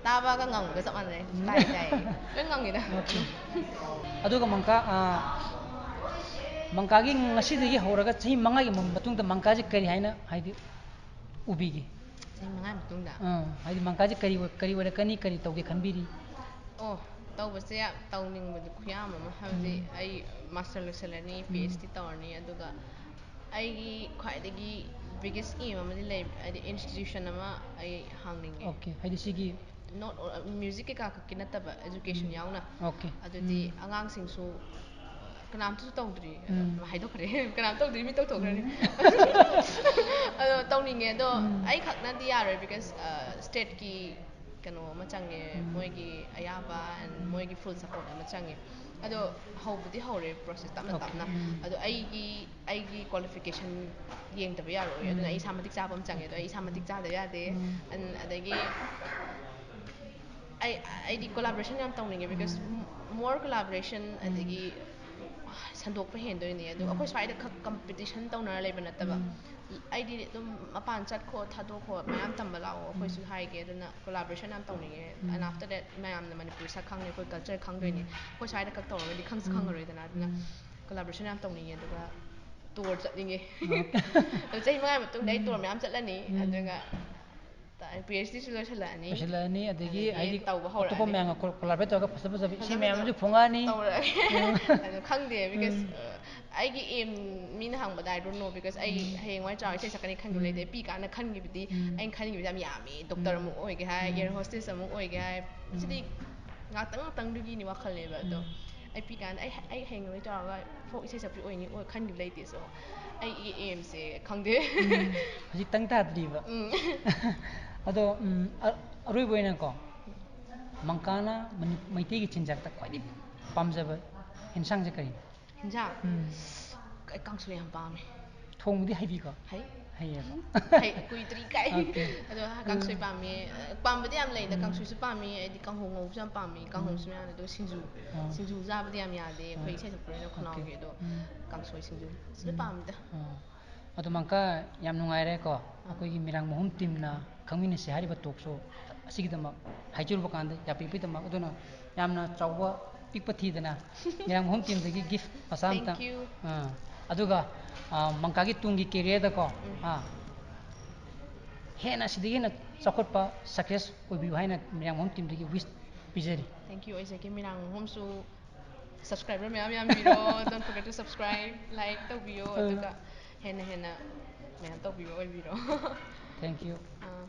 ꯇꯥꯕꯒ ꯉꯪꯕꯒ ꯆꯞ ꯃꯥꯟꯅꯩ꯫ ꯇꯥꯏ, ꯇꯥꯏ꯫ ꯂꯣꯏ ꯉꯪꯉꯤꯗ꯫ Okay. ꯑꯗꯨꯒ ꯃꯪꯀꯥ, ꯑ, ꯃꯪꯀꯥꯒꯤ ꯉꯁꯤꯗꯒꯤ ꯍꯧꯔꯒ ꯆꯍꯤ ꯃꯉꯥꯒꯤ ꯃꯇꯨꯡꯗ ꯃꯪꯀꯥꯁꯦ ꯀꯔꯤ ꯍꯥꯏꯅ ꯍꯥꯏꯗꯤ ꯎꯕꯤꯒꯦ? ꯆꯍꯤ ꯃꯉꯥ ꯃꯇꯨꯡꯗ? ꯑꯥ, ꯍꯥꯏꯗꯤ ꯃꯪꯀꯥꯁꯦ ꯀꯔꯤ ꯑꯣꯏ-, ꯀꯔꯤ ꯑꯣꯏꯔꯛꯀꯅꯤ, ꯀꯔꯤ ꯇꯧꯒꯦ ꯈꯟꯕꯤꯔꯤ? ꯑꯣ, ꯇꯧꯕꯁꯦ ꯌꯥꯝ ꯇꯧꯅꯤꯡꯕꯗꯤ ꯈꯨꯌꯥꯝ ꯑꯃ, ꯍꯥꯏꯕꯗꯤ ꯑꯩ master ꯂꯣꯏꯁꯤꯜꯂꯅꯤ, PhD ꯇꯧꯔꯅꯤ, ꯑꯗꯨꯒ ꯑꯩꯒꯤ ꯈ꯭ꯋꯥꯏꯗꯒꯤ biggest aim ꯑꯃꯗꯤ ꯂꯩ, ꯍꯥꯏꯗꯤ institution ꯑꯃ ꯑꯩ ꯍꯥꯡꯅꯤꯡꯉꯦ꯫ Okay, ꯍꯥꯏꯗꯤ ꯁꯤꯒꯤ Not, music ꯀꯩꯀꯥ ꯈꯛꯀꯤ ꯅꯠꯇꯕ, education ꯌꯥꯎꯅ꯫ Okay. ꯑꯗꯨꯗꯤ ꯑꯉꯥꯡꯁꯤꯡꯁꯨ ꯀꯅꯥꯝꯇꯁꯨ ꯇꯧꯗ꯭ꯔꯤ꯫ ꯍꯥꯏꯗꯣꯛꯈ꯭ꯔꯦ꯫ ꯀꯅꯥꯝ ꯇꯧꯗ꯭ꯔꯤ, ꯃꯤ ꯇꯧꯊꯣꯛꯈ꯭ꯔꯅꯤ꯫ ꯑꯗꯣ ꯇꯧꯅꯤꯡꯉꯦ, ꯑꯗꯣ ꯑꯩꯈꯛꯅꯗꯤ ꯌꯥꯔꯣꯏ, because stateꯀꯤ ꯀꯩꯅꯣ ꯑꯃ ꯆꯪꯉꯦ, ꯃꯣꯏꯒꯤ ꯑꯌꯥꯕ and ꯃꯣꯏꯒꯤ full support ꯑꯃ ꯆꯪꯉꯦ꯫ ꯑꯗꯣ ꯍꯧꯕꯗꯤ ꯍꯧꯔꯦ process ꯇꯞꯅ ꯇꯞꯅ꯫ ꯑꯗꯣ ꯑꯩꯒꯤ, ꯑꯩꯒꯤ qualification ꯌꯦꯡꯗꯕ ꯌꯥꯔꯣꯏ꯫ ꯑꯗꯨꯅ ꯑꯩ ꯏꯁꯥ ꯃꯇꯤꯛ ꯆꯥꯕ ꯑꯃ ꯆꯪꯉꯦ꯫ ꯑꯗꯣ ꯑꯩ ꯏꯁꯥ ꯃꯇꯤꯛ ꯆꯥꯗꯕ ꯌꯥꯗꯦ꯫ ꯑꯗꯒꯤ ꯑꯩ, ꯑꯩꯗꯤ collaboration ꯌꯥꯝ ꯇꯧꯅꯤꯡꯉꯦ, because more collaboration ꯑꯗꯒꯤ ꯁꯟꯗꯣꯛꯄ ꯍꯦꯟꯗꯣꯏꯅꯦ꯫ ꯑꯗꯣ ꯑꯩꯈꯣꯏ ꯁ꯭ꯋꯥꯏꯗ ꯈꯛ competition ꯇꯧꯅꯔ ꯂꯩꯕ ꯅꯠꯇꯕ, ꯑꯩꯗꯤ ꯑꯗꯨꯝ ꯃꯄꯥꯟ ꯆꯠꯈꯣ, ꯊꯥꯗꯣꯛꯈꯣ, ꯃꯌꯥꯝ ꯇꯝꯕ ꯂꯥꯛꯑꯣ, ꯑꯩꯈꯣꯏꯁꯨ ꯍꯥꯏꯒꯦ꯫ ꯑꯗꯨꯅ collaboration ꯌꯥꯝ ꯇꯧꯅꯤꯡꯉꯦ꯫ And after that ꯃꯌꯥꯝꯅ ꯃꯅꯤꯄꯨꯔ ꯁꯛ ꯈꯪꯅꯤ, ꯑꯩꯈꯣꯏ culture ꯈꯪꯗꯣꯏꯅꯤ꯫ ꯑꯩꯈꯣꯏ ꯁ꯭ꯋꯥꯏꯗ ꯈꯛ ꯇꯧꯔꯒꯗꯤ ꯈꯪꯁꯨ ꯈꯪꯉꯔꯣꯏꯗꯅ꯫ ꯑꯗꯨꯅ collaboration ꯌꯥꯝ ꯇꯧꯅꯤꯡꯉꯦ꯫ ꯑꯗꯨꯒ tour ꯆꯠꯅꯤꯡꯉꯦ꯫ ꯑꯗꯣ ꯆꯍꯤ ꯃꯉꯥꯒꯤ ꯃꯇꯨꯡꯗ ꯑꯩ tour ꯃꯌꯥꯝ ꯆꯠꯂꯅꯤ꯫ ꯑꯗꯨꯒ ꯄꯤ ꯑꯩꯆ ꯗꯤꯁꯨ ꯂꯣꯏꯁꯤꯜꯂꯛꯑꯅꯤ꯫ ꯂꯣꯏꯁꯤꯜꯂꯛꯑꯅꯤ, ꯑꯗꯒꯤ ꯑꯗꯒꯤ ꯍꯥꯏꯗꯤ ꯇꯧꯕ ꯑꯇꯣꯞꯄ ꯍꯧꯔꯛꯑꯅꯤ꯫ ꯃꯌꯥꯝꯒ col-, collaborate ꯇꯧꯔꯒ ꯐꯖ ꯐꯖꯕ ꯏꯁꯩ ꯐꯖ ꯃꯌꯥꯝ ꯐꯖꯕ ꯑꯃꯁꯨ ꯐꯣꯡꯉꯛꯑꯅꯤ꯫ ꯇꯧꯔꯛꯑꯒꯦ꯫ ꯑꯗꯣ ꯈꯪꯗꯦ, because, ꯑ, ꯑꯩꯒꯤ aim, ꯃꯤꯅ ꯍꯪꯕꯗ, "I don't know", because ꯑꯩ ꯍꯌꯦꯡꯋꯥꯏ ꯆꯥꯎꯔ ꯏꯁꯩ ꯁꯛꯀꯅꯤ ꯈꯟꯕ ꯂꯩꯇꯦ꯫ ꯄꯤꯛꯏꯀꯥꯟꯗ ꯈꯟꯈꯤꯕꯗꯤ, ꯑꯩꯅ ꯈꯟꯈꯤꯕꯗꯤ ꯌꯥꯝ ꯌꯥꯝꯃꯤ꯫ Doctor ꯑꯃꯨꯛ ꯑꯣꯏꯒꯦ ꯍꯥꯏ, air hostess ꯑꯃꯨꯛ ꯑꯣꯏꯒꯦ ꯍꯥꯏ꯫ ꯁꯤꯗꯤ ꯉꯥꯛꯇꯪ ꯉꯥꯛꯇꯪꯗꯨꯒꯤꯅꯤ ꯋꯥꯈꯜꯅꯦꯕ꯫ ꯑꯗꯣ ꯑꯩ ꯄꯤꯛꯏꯀꯥꯟꯗ ꯑꯩ, ꯑꯩ ꯍꯌꯦꯡꯋꯥꯏ ꯆꯥꯎꯔꯒ folk ꯏꯁꯩ ꯁꯛꯄꯤ ꯑꯣꯏꯅꯤ, ꯑꯣꯏ ꯈꯟꯈꯤꯕ ꯂꯩꯇꯦ꯫ So ꯑꯩꯒꯤ aimꯁꯦ ꯈꯪꯗꯦ꯫ ꯍꯧꯖꯤꯛꯇꯪ ꯇꯥꯗ꯭ꯔꯤꯕ꯫ ꯑꯗꯣ, ꯎꯝ, ꯑ-, ꯑꯔꯣꯏꯕ ꯑꯣꯏꯅꯀꯣ, ꯃꯪꯀꯥꯅ ꯃꯅꯤ-, ꯃꯩꯇꯩꯒꯤ ꯆꯤꯟꯖꯥꯛꯇ ꯈ꯭ꯋꯥꯏꯗꯒꯤ ꯄꯥꯝꯖꯕ ꯌꯦꯟꯁꯥꯡꯁꯦ ꯀꯔꯤꯅꯣ? ꯍꯤꯟꯖꯥꯡ? ꯎꯝ꯫ ꯑꯩ ꯀꯥꯡꯁꯣꯏ ꯌꯥꯝ ꯄꯥꯝꯃꯦ꯫ ꯊꯣꯡꯕꯗꯤ ꯍꯩꯕꯤꯀꯣ? ꯍꯩ꯫ ꯍꯩꯌꯦꯕ꯫ ꯍꯩ, ꯀꯨꯏꯗ꯭ꯔꯤ ꯀꯥꯏ꯫ Okay. ꯑꯗꯣ ꯀꯥꯡꯁꯣꯏ ꯄꯥꯝꯃꯦ꯫ ꯑ, ꯄꯥꯝꯕꯗꯤ ꯌꯥꯝ ꯂꯩꯗ, ꯀꯥꯡꯁꯣꯏꯁꯨ ꯄꯥꯝꯃꯤ, ꯑꯩꯗꯤ ꯀꯥꯡꯍꯧ ꯉꯧꯕꯁꯨ ꯌꯥꯝ ꯄꯥꯝꯃꯤ, ꯀꯥꯡꯍꯧꯁꯨ ꯃꯌꯥꯝ, ꯑꯗꯨꯒ ꯁꯤꯡꯖꯨ꯫ ꯑꯥ꯫ ꯁꯤꯡꯖꯨ ꯆꯥꯕꯗꯤ ꯌꯥꯝ ꯌꯥꯗꯦ, ꯑꯩꯈꯣꯏ ꯏꯁꯩ ꯁꯛꯄꯅꯤꯅ ꯈꯅꯥꯎꯒꯤ꯫ Okay. ꯑꯗꯣ ꯀꯥꯡꯁꯣꯏ ꯁꯤꯡꯖꯨ ꯁꯤꯅ ꯄꯥꯝꯃꯤꯗ꯫ ꯑꯥ꯫ ꯑꯗꯣ ꯃꯪꯀꯥ, ꯌꯥꯝ ꯅꯨꯡꯉꯥꯏꯔꯦꯀꯣ, ꯑꯩꯈꯣꯏꯒꯤ ꯃꯤꯔꯥꯡ ꯃꯍꯨꯝ teamꯅ ꯈꯪꯃꯤꯟꯅꯁꯤ ꯍꯥꯏꯔꯤꯕ talk show ꯑꯁꯤꯒꯤꯗꯃꯛ ꯍꯥꯏꯖꯔꯨꯕ ꯀꯥꯟꯗ ꯌꯥꯕꯤꯕꯒꯤꯗꯃꯛ꯫ ꯑꯗꯨꯅ ꯌꯥꯝꯅ ꯆꯥꯎꯕ ꯄꯤꯛꯄ ꯊꯤꯗꯅ ꯃꯤꯔꯥꯡ ꯃꯍꯨꯝ teamꯗꯒꯤ gift ꯃꯆꯥ ꯑꯝꯇꯪ꯫ Thank you. ꯑꯥ, ꯑꯗꯨꯒ, ꯑꯥ, ꯃꯪꯀꯥꯒꯤ ꯇꯨꯡꯒꯤ careerꯗꯀꯣ, ꯎꯝ꯫ ꯑꯥ, ꯍꯦꯟꯅ, ꯁꯤꯗꯒꯤ ꯍꯦꯟꯅ ꯆꯥꯎꯈꯠꯄ, success ꯑꯣꯏꯕꯤꯌꯨ ꯍꯥꯏꯅ ꯃꯤꯔꯥꯡ ꯃꯍꯨꯝ teamꯗꯒꯤ wish ꯄꯤꯖꯔꯤ꯫ Thank you, ꯑꯣꯏꯖꯒꯦ꯫ ꯃꯤꯔꯥꯡ ꯃꯍꯨꯝꯁꯨ subscriber ꯃꯌꯥꯝ ꯌꯥꯝꯕꯤꯔꯣ꯫ Don't forget to subscribe, like ꯇꯧꯕꯤꯌꯣ꯫ ꯑꯥ꯫ ꯑꯗꯨꯒ ꯍꯦꯟꯅ ꯍꯦꯟꯅ ꯃꯌꯥꯝ ꯇꯧꯕꯤꯕ ꯑꯣꯏꯕꯤꯔꯣ꯫ Thank you. ꯑꯥ꯫